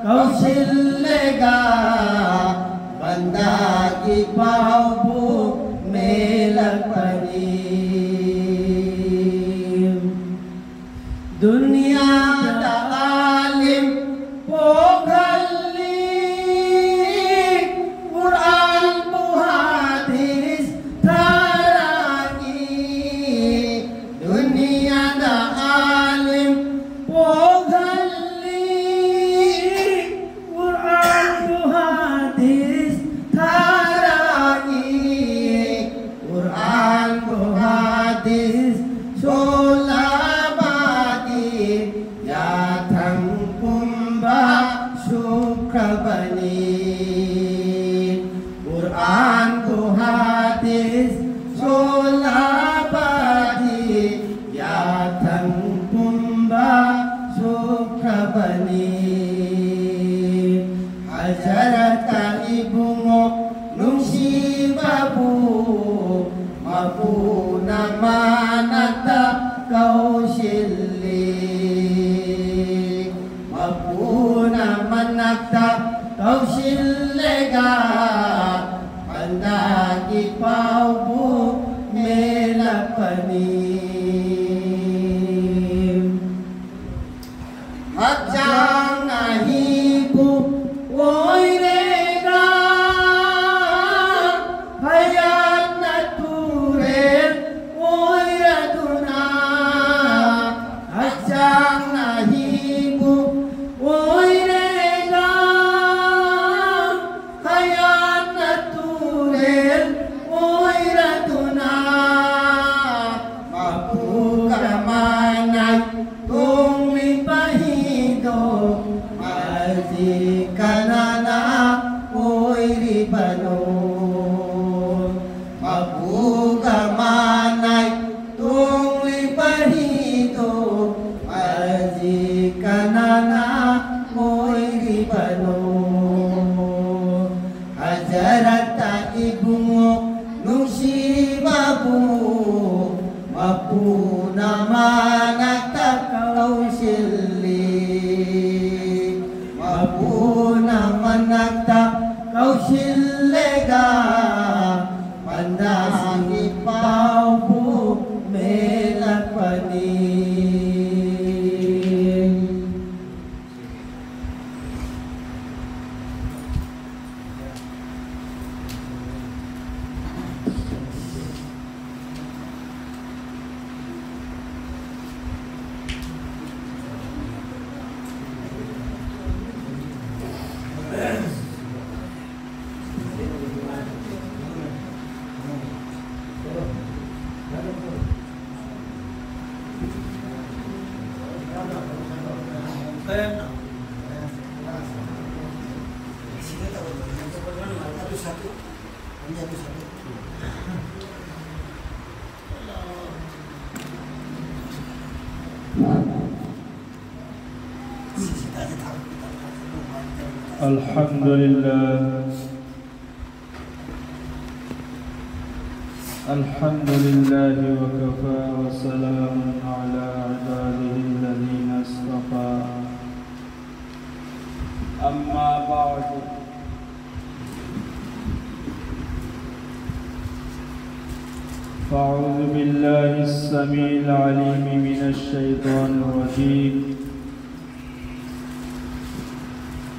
ꯀꯧꯁꯤꯜꯂꯒ ꯕꯟꯗꯥꯒꯤ ꯄꯥꯎꯕꯨ ꯃꯦꯜꯂꯛꯄꯅꯤ꯫ ꯗꯨꯅꯤꯌꯥꯗ ꯑꯥꯂꯤꯝ ꯄꯣꯛꯍꯜꯂꯤ, ꯀꯨꯔꯥꯟꯕꯨ ꯍꯗꯤꯁ ꯊꯥꯔꯛꯏ꯫ ꯗꯨꯅꯤꯌꯥꯗ ꯑꯥꯂꯤꯝ ꯄꯣꯛꯍꯜꯂꯤ, ꯀꯨꯔꯥꯟꯕꯨ ꯍꯗꯤꯁ ꯊꯥꯔꯛꯏ꯫ ꯀꯨꯔꯥꯟꯕꯨ ꯍꯗꯤꯁ ꯁꯣꯜꯂꯕꯗꯤ ꯌꯥ الحمد لله. الحمد لله وكفى وسلام على عباده الذين اصطفى. أما بعد، فأعوذ بالله السميع العليم من الشيطان الرجيم.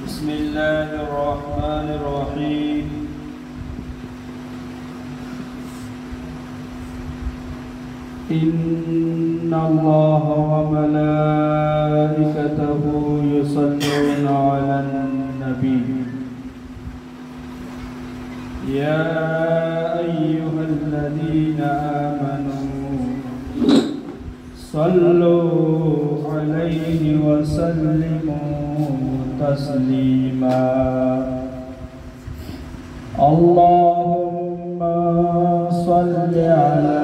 بسم الله الرحمن الرحيم. إن الله وملائكته يصلون على النبي. يا أيها الذين آمنوا صلوا عليه وسلموا تسليما. اللهم صل على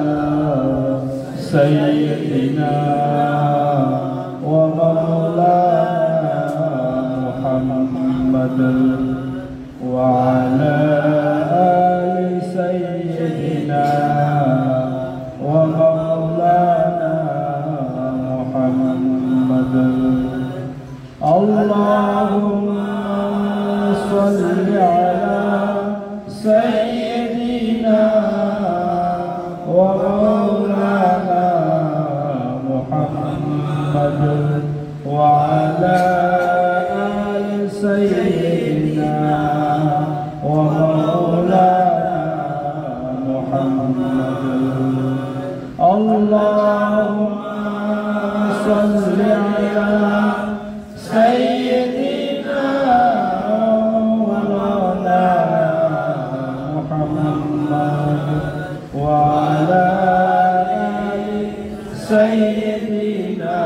سيدنا ومولانا محمد وعلى آل سيدنا ومولانا محمد. اللهم صل على سيدنا ومولانا محمد وعلى آل سيدنا ومولانا محمد. اللهم صل على سيدنا ومولانا محمد وعلى آل سيدنا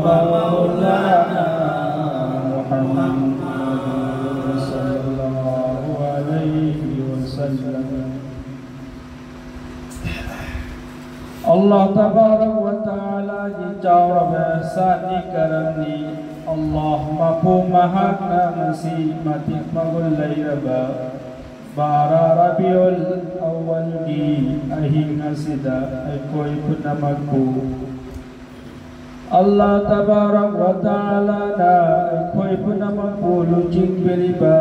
ومولانا ꯆꯥꯎꯔꯕ ꯏꯍꯁꯥꯟꯅꯤ, ꯀꯔꯝꯅꯤ꯫ ꯑꯜꯂꯥꯍ ꯃꯄꯨ ꯃꯍꯥꯛꯅ ꯉꯁꯤ ꯃꯇꯤꯛ ꯃꯒꯨꯟ ꯂꯩꯔꯕ ꯕꯥꯔꯥ ꯔꯕꯤꯎꯜ ꯑꯋꯜꯒꯤ ꯑꯍꯤꯡ ꯑꯁꯤꯗ ꯑꯩꯈꯣꯏ ꯄꯨꯝꯅꯃꯛꯄꯨ ꯑꯜꯂꯥꯍ ꯇꯕꯥꯔꯛ ꯋ ꯇꯥꯂꯥꯅ ꯑꯩꯈꯣꯏ ꯄꯨꯝꯅꯃꯛꯄꯨ ꯂꯨꯆꯤꯡꯕꯤꯔꯤꯕ,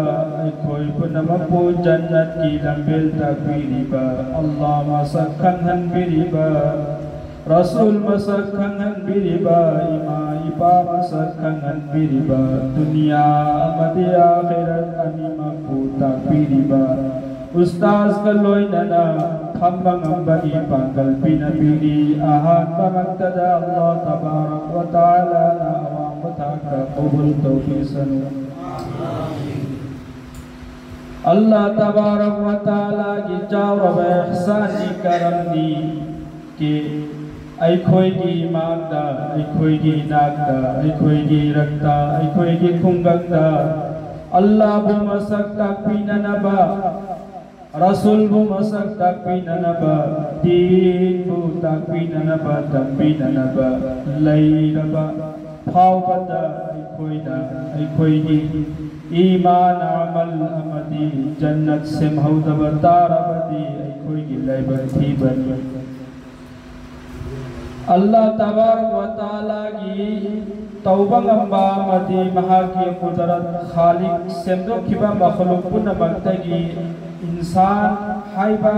ꯑꯩꯈꯣꯏ ꯄꯨꯝꯅꯃꯛꯄꯨ ꯖꯟꯅꯠꯀꯤ ꯂꯝꯕꯦꯜ ꯇꯥꯛꯄꯤꯔꯤꯕ, ꯑꯜꯂꯥꯍ ꯃꯁꯛ ꯈꯪꯍꯟꯕꯤꯔꯤꯕ, ꯔꯁꯨꯜ ꯃꯁꯛ ꯈꯪꯍꯟꯕꯤꯔꯤꯕ, ꯏꯃꯥ ꯏꯄꯥ ꯃꯁꯛ ꯈꯪꯍꯟꯕꯤꯔꯤꯕ, ꯗꯨꯅꯤꯌꯥ ꯑꯃꯗꯤ ꯑꯥꯈꯤꯔꯠ ꯑꯅꯤꯃꯛꯄꯨ ꯇꯥꯛꯄꯤꯔꯤꯕ, ꯎꯁꯇꯥꯖꯒ ꯂꯣꯏꯅꯅ ꯐꯝꯕ ꯉꯝꯕꯒꯤ ꯄꯥꯡꯒꯜ ꯄꯤꯅꯕꯤꯔꯤ꯫ ꯑꯍꯥꯟꯕꯃꯛꯇꯗ ꯑꯜꯂꯥꯍ ꯇꯕꯥꯔꯛ ꯋ ꯇꯥꯂꯥꯅ ꯑꯋꯥꯡꯕ ꯊꯥꯛꯇ ꯀꯕꯨꯜ ꯇꯧꯕꯤꯁꯅꯨ꯫ ꯑꯜꯂꯥꯍ ꯇꯕꯥꯔꯛ ꯋ ꯇꯥꯂꯥꯒꯤ ꯆꯥꯎꯔꯕ ꯏꯍꯁꯥꯟꯅꯤ, ꯀꯔꯝꯅꯤ꯫ ꯀꯤ ꯑꯩꯈꯣꯏꯒꯤ ꯏꯃꯥꯡꯗ, ꯑꯩꯈꯣꯏꯒꯤ ꯏꯅꯥꯛꯇ, ꯑꯩꯈꯣꯏꯒꯤ ꯏꯔꯛꯇ, ꯑꯩꯈꯣꯏꯒꯤ ꯈꯨꯡꯒꯪꯗ ꯑꯜꯂꯥꯍꯕꯨ ꯃꯁꯛ ꯇꯥꯛꯄꯤꯅꯅꯕ, ꯔꯁꯨꯜꯕꯨ ꯃꯁꯛ ꯇꯥꯛꯄꯤꯅꯅꯕ, ꯗꯤꯟꯕꯨ ꯇꯥꯛꯄꯤꯅꯅꯕ, ꯇꯝꯕꯤꯅꯅꯕ ꯂꯩꯔꯕ ꯐꯥꯎꯕꯗ ꯑꯩꯈꯣꯏꯅ ꯑꯩꯈꯣꯏꯒꯤ ꯏꯃꯥꯟ, ꯑꯃꯜ ꯑꯃꯗꯤ ꯖꯟꯅꯠ ꯁꯦꯝꯍꯧꯗꯕ ꯇꯥꯔꯕꯗꯤ ꯑꯩꯈꯣꯏꯒꯤ ꯂꯥꯏꯕꯛ ꯊꯤꯕꯅꯤ꯫ ꯑꯜꯂꯥꯍ ꯇꯕꯥꯔꯛ ꯋ ꯇꯥꯂꯥꯒꯤ ꯇꯧꯕ ꯉꯝꯕ ꯑꯃꯗꯤ ꯃꯍꯥꯛꯀꯤ ꯀꯨꯗꯔꯠ, ꯈꯥꯂꯤꯛ, ꯁꯦꯝꯗꯣꯛꯈꯤꯕ ꯃꯈꯂꯨꯛ ꯄꯨꯝꯅꯃꯛꯇꯒꯤ ꯏꯟꯁꯥꯟ ꯍꯥꯏꯕ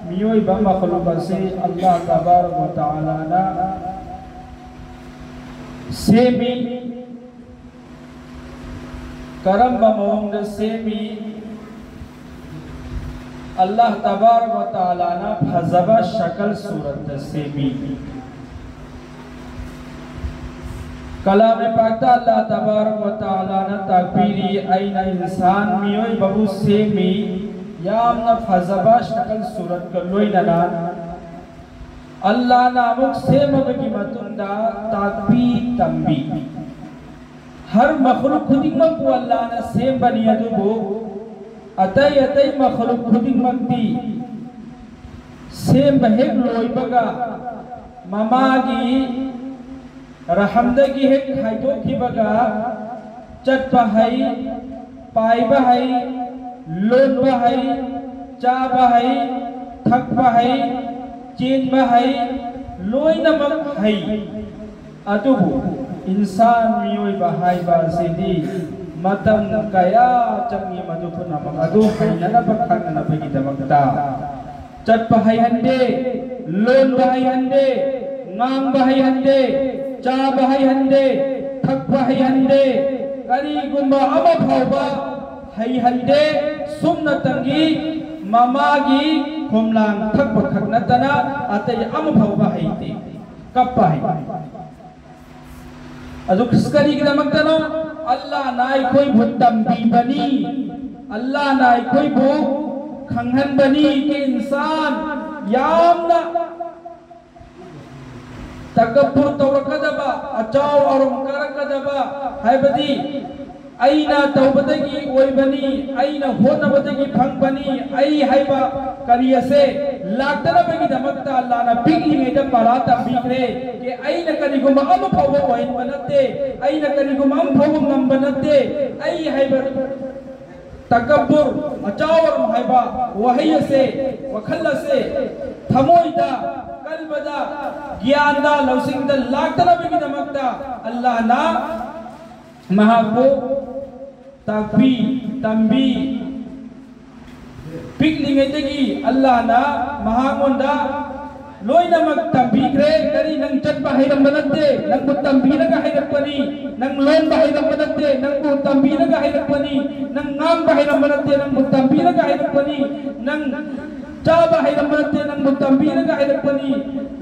ꯃꯤꯑꯣꯏꯕ ꯃꯈꯂꯨꯛ ꯑꯁꯤ ꯑꯜꯂꯥꯍ ꯇꯕꯥꯔꯛ ꯋ ꯇꯥꯂꯥꯅ ꯁꯦꯝꯃꯤ꯫ ꯀꯔꯝꯕ ꯃꯑꯣꯡꯗ ꯁꯦꯝꯃꯤ? ꯑꯜꯂꯥꯍ ꯇꯕꯥꯔꯛ ꯋ ꯇꯥꯂꯥꯅ ꯐꯖꯕ ꯁꯀꯜ ꯁꯨꯔꯠꯇ ꯁꯦꯝꯃꯤ꯫ ꯀꯂꯥꯝ ꯄꯥꯛꯇ ꯑꯜꯂꯥꯍ ꯇꯕꯥꯔꯛ ꯋ ꯇꯥꯂꯥꯅ ꯇꯥꯛꯄꯤꯔꯤ, "ꯑꯩꯅ ꯏꯟꯁꯥꯟ ꯃꯤꯑꯣꯏꯕꯕꯨ ꯁꯦꯝꯃꯤ, ꯌꯥꯝꯅ ꯐꯖꯕ ꯁꯀꯜ ꯁꯨꯔꯠꯀ ꯂꯣꯏꯅꯅ"꯫ ꯑꯜꯂꯥꯍꯅ ꯑꯃꯨꯛ ꯁꯦꯝꯃꯕꯒꯤ ꯃꯇꯨꯡꯗ ꯇꯥꯛꯄꯤ ꯇꯝꯕꯤ꯫ ꯍꯔ ꯃꯈꯂꯨꯛ ꯈꯨꯗꯤꯡꯃꯛꯄꯨ ꯑꯜꯂꯥꯍꯅ ꯁꯦꯝꯕꯅꯤ, ꯑꯗꯨꯕꯨ ꯑꯇꯩ ꯑꯇꯩ ꯃꯈꯂꯨꯛ ꯈꯨꯗꯤꯡꯃꯛꯇꯤ ꯁꯦꯝꯕ ꯍꯦꯛ ꯂꯣꯏꯕꯒ ꯃꯃꯥꯒꯤ ꯔꯍꯝꯗꯒꯤ ꯍꯦꯛ ꯍꯥꯏꯗꯣꯛꯈꯤꯕꯒ ꯆꯠꯄ ꯍꯩ, ꯄꯥꯏꯕ ꯍꯩ, ꯂꯣꯟꯕ ꯍꯩ, ꯆꯥꯕ ꯍꯩ, ꯊꯛꯄ ꯍꯩ, ꯆꯦꯟꯕ ꯍꯩ, ꯂꯣꯏꯅꯃꯛ ꯍꯩ꯫ ꯑꯗꯨꯕꯨ ꯏꯟꯁꯥꯟ, ꯃꯤꯑꯣꯏꯕ ꯍꯥꯏꯕ ꯑꯁꯤꯗꯤ ꯃꯇꯝ ꯀꯌꯥ ꯆꯪꯏ ꯃꯗꯨ ꯄꯨꯝꯅꯃꯛ ꯑꯗꯨ ꯍꯩꯅꯅꯕ ꯈꯪꯅꯅꯕꯒꯤꯗꯃꯛꯇ꯫ ꯆꯠꯄ ꯍꯩꯍꯟꯗꯦ, ꯂꯣꯟꯕ ꯍꯩꯍꯟꯗꯦ, ꯉꯥꯡꯕ ꯍꯩꯍꯟꯗꯦ, ꯆꯥꯕ ꯍꯩꯍꯟꯗꯦ, ꯊꯛꯄ ꯍꯩꯍꯟꯗꯦ, ꯀꯔꯤꯒꯨꯝꯕ ꯑꯃ ꯐꯥꯎꯕ ꯍꯩꯍꯟꯗꯦ꯫ ꯁꯨꯞꯅꯇꯪꯒꯤ ꯃꯃꯥꯒꯤ ꯈꯣꯝꯂꯥꯡ ꯊꯛꯄ ꯈꯛ ꯅꯠꯇꯅ ꯑꯇꯩ ꯑꯃ ꯐꯥꯎꯕ ꯍꯩꯇꯦ꯫ ꯀꯞꯄ ꯍꯩ꯫ ꯑꯗꯨ ꯀꯔꯤꯒꯤꯗꯃꯛꯇꯅꯣ? ꯑꯜꯂꯥꯍꯅ ꯑꯩꯈꯣꯏꯕꯨ ꯇꯝꯕꯤꯕꯅꯤ, ꯑꯜꯂꯥꯍꯅ ꯑꯩꯈꯣꯏꯕꯨ ꯈꯪꯍꯟꯕꯅꯤ꯫ ꯀꯤ ꯏꯟꯁꯥꯟ ꯌꯥꯝꯅ ꯇꯀꯕꯨꯔ ꯇꯧꯔꯛꯀꯗꯕ, ꯑꯆꯥꯎ ꯑꯔꯣꯝ ꯀꯥꯔꯛꯀꯗꯕ, ꯍꯥꯏꯕꯗꯤ ꯑꯩꯅ ꯇꯧꯕꯗꯒꯤ ꯑꯣꯏꯕꯅꯤ, ꯑꯩꯅ ꯍꯣꯠꯅꯕꯗꯒꯤ ꯐꯪꯕꯅꯤ, ꯑꯩ ꯍꯥꯏꯕ ꯀꯔꯤ ꯑꯁꯦ ꯂꯥꯛꯇꯅꯕꯒꯤꯗꯃꯛꯇ ꯑꯜꯂꯥꯍꯅ ꯄꯤꯛꯂꯤꯉꯩꯗ ꯄꯔꯥ ꯇꯝꯕꯤꯈ꯭ꯔꯦ꯫ ꯀꯦ ꯑꯩꯅ ꯀꯔꯤꯒꯨꯝꯕ ꯑꯃ ꯐꯥꯎꯕ ꯑꯣꯏꯍꯟꯕ ꯅꯠꯇꯦ, ꯑꯩꯅ ꯀꯔꯤꯒꯨꯝꯕ ꯑꯃ ꯐꯥꯎꯕ ꯉꯝꯕ ꯅꯠꯇꯦ, ꯑꯩ ꯍꯥꯏꯕ ꯇꯀꯕꯨꯔ, ꯑꯆꯥꯎ ꯑꯔꯣꯝ ꯍꯥꯏꯕ ꯋꯥꯍꯩ ꯑꯁꯦ, ꯋꯥꯈꯜ ꯑꯁꯦ ꯊꯃꯣꯏꯗ, ꯀꯜꯕꯗ, ꯒ꯭ꯌꯥꯟꯗ, ꯂꯧꯁꯤꯡꯗ ꯂꯥꯛꯇꯅꯕꯒꯤꯗꯃꯛꯇ ꯑꯜꯂꯥꯍꯅ ꯃꯍꯥꯛꯄꯨ ꯇꯥꯛꯄꯤ, ꯇꯝꯕꯤ꯫ ꯄꯤꯛꯂꯤꯉꯩꯗꯒꯤ ꯑꯜꯂꯥꯍꯅ ꯃꯍꯥꯛꯉꯣꯟꯗ ꯂꯣꯏꯅꯃꯛ ꯇꯝꯕꯤꯈ꯭ꯔꯦ꯫ ꯀꯔꯤ, ꯅꯪ ꯆꯠꯄ ꯍꯩꯔꯝꯕ ꯅꯠꯇꯦ, ꯅꯪꯕꯨ ꯇꯝꯕꯤꯔꯒ ꯍꯩꯔꯛꯄꯅꯤ꯫ ꯅꯪ ꯂꯣꯟꯕ ꯍꯩꯔꯝꯕ ꯅꯠꯇꯦ, ꯅꯪꯕꯨ ꯇꯝꯕꯤꯔꯒ ꯍꯩꯔꯛꯄꯅꯤ꯫ ꯅꯪ ꯉꯥꯡꯕ ꯍꯩꯔꯝꯕ ꯅꯠꯇꯦ, ꯅꯪꯕꯨ ꯇꯝꯕꯤꯔꯒ ꯍꯩꯔꯛꯄꯅꯤ꯫ ꯅꯪ ꯆꯥꯕ ꯍꯩꯔꯝꯕ ꯅꯠꯇꯦ, ꯅꯪꯕꯨ ꯇꯝꯕꯤꯔꯒ ꯍꯩꯔꯛꯄꯅꯤ꯫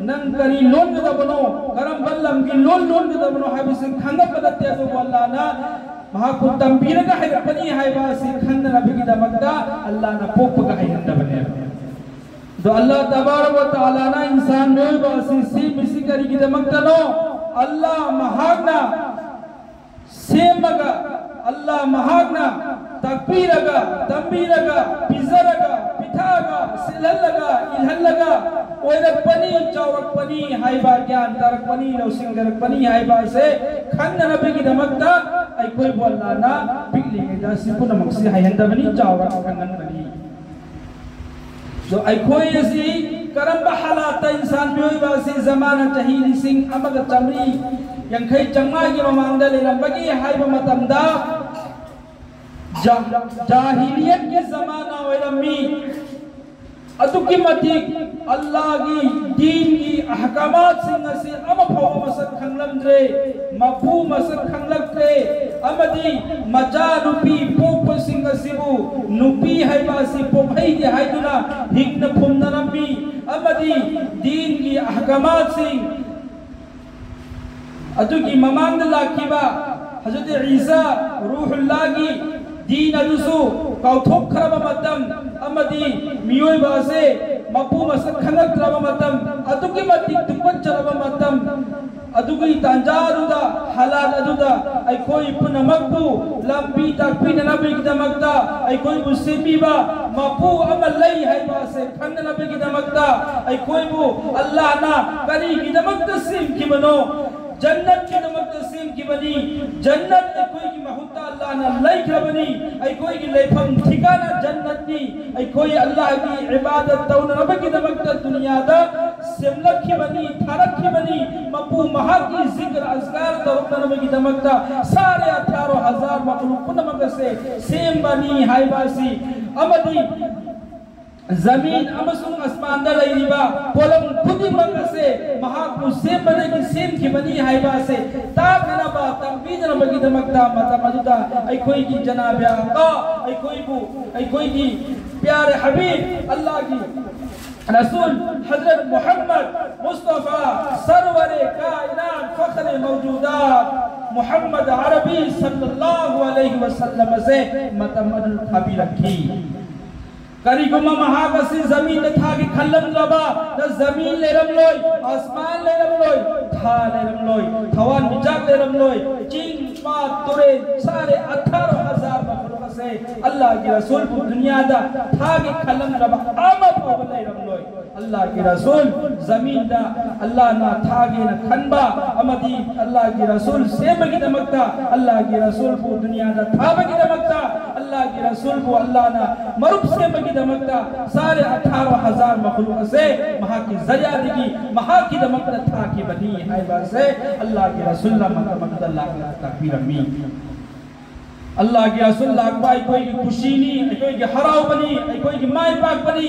ꯅꯪ ꯀꯔꯤ ꯂꯣꯟꯒꯗꯕꯅꯣ, ꯀꯔꯝꯕ ꯂꯝꯒꯤ ꯂꯣꯟ ꯂꯣꯟꯒꯗꯕꯅꯣ ꯍꯥꯏꯕꯁꯤ ꯈꯪꯉꯛꯄ ꯅꯠꯇꯦ꯫ ꯑꯗꯨꯕꯨ ꯑꯜꯂꯥꯍꯅ ꯃꯍꯥꯛꯄꯨ ꯇꯝꯕꯤꯔꯒ ꯍꯩꯔꯛꯄꯅꯤ ꯍꯥꯏꯕ ꯑꯁꯤ ꯈꯪꯅꯅꯕꯒꯤꯗꯃꯛꯇ ꯑꯜꯂꯥꯍꯅ ꯄꯣꯛꯄꯒ ꯍꯩꯍꯟꯗꯕꯅꯦꯕ꯫ ꯑꯗꯣ ꯑꯜꯂꯥꯍ ꯇꯕꯥꯔꯛ ꯋ ꯇꯥꯂꯥꯅ ꯏꯟꯁꯥꯟ ꯃꯤꯑꯣꯏꯕ ꯑꯁꯤ ꯁꯦꯝꯃꯤꯁꯤ ꯀꯔꯤꯒꯤꯗꯃꯛꯇꯅꯣ? ꯑꯜꯂꯥꯍ ꯃꯍꯥꯛꯅ ꯁꯦꯝꯃꯒ, ꯑꯜꯂꯥꯍ ꯃꯍꯥꯛꯅ ꯇꯥꯛꯄꯤꯔꯒ, ꯇꯝꯕꯤꯔꯒ, ꯄꯤꯖꯔꯒ, ꯄꯤꯊꯛ ꯁꯤꯜꯍꯜꯂꯒ, ꯏꯜꯍꯜꯂꯒ ꯑꯣꯏꯔꯛꯄꯅꯤ, ꯆꯥꯎꯔꯛꯄꯅꯤ ꯍꯥꯏꯕ, ꯒ꯭ꯌꯥꯟ ꯇꯥꯔꯛꯄꯅꯤ, ꯂꯧꯁꯤꯡ ꯂꯩꯔꯛꯄꯅꯤ ꯍꯥꯏꯕ ꯑꯁꯦ ꯈꯪꯅꯅꯕꯒꯤꯗꯃꯛꯇ ꯑꯩꯈꯣꯏꯕꯨ ꯑꯜꯂꯥꯅ ꯄꯤꯛꯂꯤꯉꯩꯗ ꯑꯁꯤ ꯄꯨꯝꯅꯃꯛꯁꯤ ꯍꯩꯍꯟꯗꯕꯅꯤ, ꯆꯥꯎꯔꯒ ꯈꯪꯍꯟꯕꯅꯤ꯫ ꯑꯗꯣ ꯑꯩꯈꯣꯏ ꯑꯁꯤ ꯀꯔꯝꯕ ꯍꯥꯂꯥꯠꯇ, ꯏꯟꯁꯥꯟ ꯃꯤꯑꯣꯏꯕ ꯑꯁꯤ ꯖꯃꯥꯅ ꯆꯍꯤ ꯂꯤꯁꯤꯡ ꯑꯃꯒ ꯆꯥꯃꯔꯤ ꯌꯥꯡꯈꯩ ꯆꯥꯝꯃꯉꯥꯒꯤ ꯃꯃꯥꯡꯗ ꯂꯩꯔꯝꯕꯒꯦ ꯍꯥꯏꯕ ꯃꯇꯝꯗ, ꯖꯥ-, ꯖꯥꯍꯤꯂꯤꯌꯠꯀꯤ ꯖꯃꯥꯅ ꯑꯣꯏꯔꯝꯃꯤ꯫ ꯑꯗꯨꯛꯀꯤ ꯃꯇꯤꯛ ꯑꯜꯂꯥꯍꯒꯤ ꯗꯤꯟꯒꯤ ꯑꯍꯀꯥꯃꯥꯠꯁꯤꯡ ꯑꯁꯤ ꯑꯃ ꯐꯥꯎꯕ ꯃꯁꯛ ꯈꯪꯂꯝꯗ꯭ꯔꯦ, ꯃꯄꯨ ꯃꯁꯛ ꯈꯪꯂꯛꯇ꯭ꯔꯦ, ꯑꯃꯗꯤ ꯃꯆꯥꯅꯨꯄꯤ ꯄꯣꯛꯄꯁꯤꯡ ꯑꯁꯤꯕꯨ ꯅꯨꯄꯤ ꯍꯥꯏꯕ ꯑꯁꯤ ꯄꯣꯛꯍꯩꯗꯦ ꯍꯥꯏꯗꯨꯅ ꯍꯤꯡꯅ ꯐꯨꯝꯅꯔꯝꯃꯤ, ꯑꯃꯗꯤ ꯗꯤꯟꯒꯤ ꯑꯍꯀꯥꯃꯥꯠꯁꯤꯡ ꯑꯗꯨꯒꯤ ꯃꯃꯥꯡꯗ ꯂꯥꯛꯈꯤꯕ ꯍꯖꯔꯠ ꯏꯁꯥ ꯔꯨꯍꯨꯜꯂꯥꯍꯒꯤ ꯗꯤꯟ ꯑꯗꯨꯁꯨ ꯀꯥꯎꯊꯣꯛꯈ꯭ꯔꯕ ꯃꯇꯝ, ꯑꯃꯗꯤ ꯃꯤꯑꯣꯏꯕ ꯑꯁꯦ ꯃꯄꯨ ꯃꯁꯛ ꯈꯪꯉꯛꯇ꯭ꯔꯕ ꯃꯇꯝ, ꯑꯗꯨꯛꯀꯤ ꯃꯇꯤꯛ ꯇꯨꯀꯠꯆꯔꯕ ꯃꯇꯝ, ꯑꯗꯨꯒꯤ ꯇꯥꯟꯖꯥ ꯑꯗꯨꯗ, ꯍꯥꯂꯥꯠ ꯑꯗꯨꯗ ꯑꯩꯈꯣꯏ ꯄꯨꯝꯅꯃꯛꯄꯨ ꯂꯝꯕꯤ ꯇꯥꯛꯄꯤꯅꯅꯕꯒꯤꯗꯃꯛꯇ ꯑꯩꯈꯣꯏꯕꯨ ꯁꯦꯝꯕꯤꯕ ꯃꯄꯨ ꯑꯃ ꯂꯩ ꯍꯥꯏꯕ ꯑꯁꯦ ꯈꯪꯅꯅꯕꯒꯤꯗꯃꯛꯇ ꯑꯩꯈꯣꯏꯕꯨ ꯑꯜꯂꯥꯍꯅ ꯀꯔꯤꯒꯤꯗꯃꯛꯇ ꯁꯦꯝꯈꯤꯕꯅꯣ? ꯖꯟꯅꯠꯀꯤꯗꯃꯛꯇ ꯁꯦꯝꯈꯤꯕꯅꯤ꯫ ꯖꯟꯅꯠ ꯑꯩꯈꯣꯏꯒꯤ ꯃꯍꯨꯠꯇ ꯑꯜꯂꯥꯍꯅ ꯂꯩꯈ꯭ꯔꯕꯅꯤ꯫ ꯑꯩꯈꯣꯏꯒꯤ ꯂꯩꯐꯝ ꯊꯤꯀꯥꯅ ꯖꯟꯅꯠꯅꯤ꯫ ꯑꯩꯈꯣꯏ ꯑꯜꯂꯥꯍꯒꯤ ꯏꯕꯥꯗꯠ ꯇꯧꯅꯅꯕꯒꯤꯗꯃꯛꯇ ꯗꯨꯅꯤꯌꯥꯗ ꯁꯦꯝꯂꯛꯈꯤꯕꯅꯤ, ꯊꯥꯔꯛꯈꯤꯕꯅꯤ꯫ ꯃꯄꯨ ꯃꯍꯥꯛꯀꯤ ꯖꯤꯀꯔ ꯑꯖꯀꯥꯔ ꯇꯧꯔꯛꯅꯅꯕꯒꯤꯗꯃꯛꯇ ꯁꯥꯔꯦ ꯑꯊꯥꯔꯣ ꯍꯖꯥꯔ ꯃꯈꯂꯨꯛ ꯄꯨꯝꯅꯃꯛ ꯑꯁꯦ ꯁꯦꯝꯕꯅꯤ ꯍꯥꯏꯕ ꯑꯁꯤ, ꯑꯃꯗꯤ ꯖꯃꯤꯟ ꯑꯃꯁꯨꯡ ꯑꯁꯃꯥꯟꯗ ꯂꯩꯔꯤꯕ ꯄꯣꯠꯂꯝ ꯈꯨꯗꯤꯡꯃꯛ ꯑꯁꯦ ꯃꯍꯥꯛꯄꯨ ꯁꯦꯝꯕꯗꯒꯤ ꯁꯦꯝꯈꯤꯕꯅꯤ ꯍꯥꯏꯕ ꯑꯁꯦ ꯇꯥꯛꯅꯅꯕ, ꯇꯝꯕꯤꯅꯅꯕꯒꯤꯗꯃꯛꯇ ꯃꯇꯝ ꯑꯗꯨꯗ ꯑꯩꯈꯣꯏꯒꯤ ꯖꯅꯥꯕꯦ ꯑꯀꯥ, ꯑꯩꯈꯣꯏꯕꯨ, ꯑꯩꯈꯣꯏꯒꯤ ꯄ꯭ꯌꯥꯔꯦ ꯍꯕꯤꯕ ꯑꯜꯂꯥꯍꯒꯤ ꯔꯁꯨꯜ ꯍꯖꯔꯠ ꯃꯨꯍꯝꯃꯗ ꯃꯨꯁꯇꯐꯥ ꯁꯔꯋꯔꯦ ꯀꯥꯏꯅꯥꯠ ꯐꯈꯔꯦ ꯃꯧꯖꯨꯗꯥꯠ ꯃꯨꯍꯝꯃꯗ ꯑꯔꯕꯤ ꯁꯜꯂꯜꯂꯥꯍꯨ ꯑꯂꯩꯍꯤ ꯋꯁꯜꯂꯝ ꯑꯁꯦ ꯃꯇꯝ ꯑꯗꯨꯗ ꯊꯥꯕꯤꯔꯛꯈꯤ꯫ ꯀꯔꯤꯒꯨꯝꯕ ꯃꯍꯥꯛ ꯑꯁꯤ ꯖꯃꯤꯟꯗ ꯊꯥꯒꯦ ꯈꯜꯂꯝꯗ꯭ꯔꯕ, ꯅ ꯖꯃꯤꯟ ꯂꯩꯔꯝꯂꯣꯏ, ꯑꯁꯃꯥꯟ ꯂꯩꯔꯝꯂꯣꯏ, ꯊꯥ ꯂꯩꯔꯝꯂꯣꯏ, ꯊꯋꯥꯟꯃꯤꯆꯥꯛ ꯂꯩꯔꯝꯂꯣꯏ, ꯆꯤꯡ, ꯄꯥꯠ, ꯇꯨꯔꯦꯜ, ꯁꯥꯔꯦ ꯑꯊꯥꯔꯣ ꯍꯖꯥꯔ ꯃꯈꯂꯨꯛ ꯑꯁꯦ ꯑꯜꯂꯥꯍꯒꯤ ꯔꯁꯨꯜꯕꯨ ꯗꯨꯅꯤꯌꯥꯗ ꯊꯥꯒꯦ ꯈꯜꯂꯝꯗ꯭ꯔꯕ ꯑꯃ ꯐꯥꯎꯕ ꯂꯩꯔꯝꯂꯣꯏ꯫ ꯑꯜꯂꯥꯍꯒꯤ ꯔꯁꯨꯜ ꯖꯃꯤꯟꯗ ꯑꯜꯂꯥꯍꯅ ꯊꯥꯒꯦꯅ ꯈꯟꯕ ꯑꯃꯗꯤ ꯑꯜꯂꯥꯍꯒꯤ ꯔꯁꯨꯜ ꯁꯦꯝꯕꯒꯤꯗꯃꯛꯇ, ꯑꯜꯂꯥꯍꯒꯤ ꯔꯁꯨꯜꯕꯨ ꯗꯨꯅꯤꯌꯥꯗ ꯊꯥꯕꯒꯤꯗꯃꯛꯇ, ꯑꯜꯂꯥꯍꯒꯤ ꯔꯁꯨꯜꯕꯨ ꯑꯜꯂꯥꯍꯅ ꯃꯔꯨꯞ ꯁꯦꯝꯕꯒꯤꯗꯃꯛꯇ ꯁꯥꯔꯦ ꯑꯊꯥꯔꯣ ꯍꯖꯥꯔ ꯃꯈꯂꯨꯛ ꯑꯁꯦ ꯃꯍꯥꯛꯀꯤ ꯖꯔꯤꯌꯥꯗꯒꯤ ꯃꯍꯥꯛꯀꯤꯗꯃꯛꯇ ꯊꯥꯈꯤꯕꯅꯤ ꯍꯥꯏꯕ ꯑꯁꯦ ꯑꯜꯂꯥꯍꯒꯤ ꯔꯁꯨꯜꯅ ꯃꯇꯝ ꯑꯗꯨꯗ ꯂꯥꯛꯂꯒ ꯇꯥꯛꯄꯤꯔꯝꯃꯤ꯫ ꯑꯜꯂꯥꯍꯒꯤ ꯔꯁꯨꯜ ꯂꯥꯛꯄ ꯑꯩꯈꯣꯏꯒꯤ ꯈꯨꯁꯤꯅꯤ, ꯑꯩꯈꯣꯏꯒꯤ ꯍꯔꯥꯎꯕꯅꯤ, ꯑꯩꯈꯣꯏꯒꯤ ꯃꯥꯏ ꯄꯥꯛꯄꯅꯤ꯫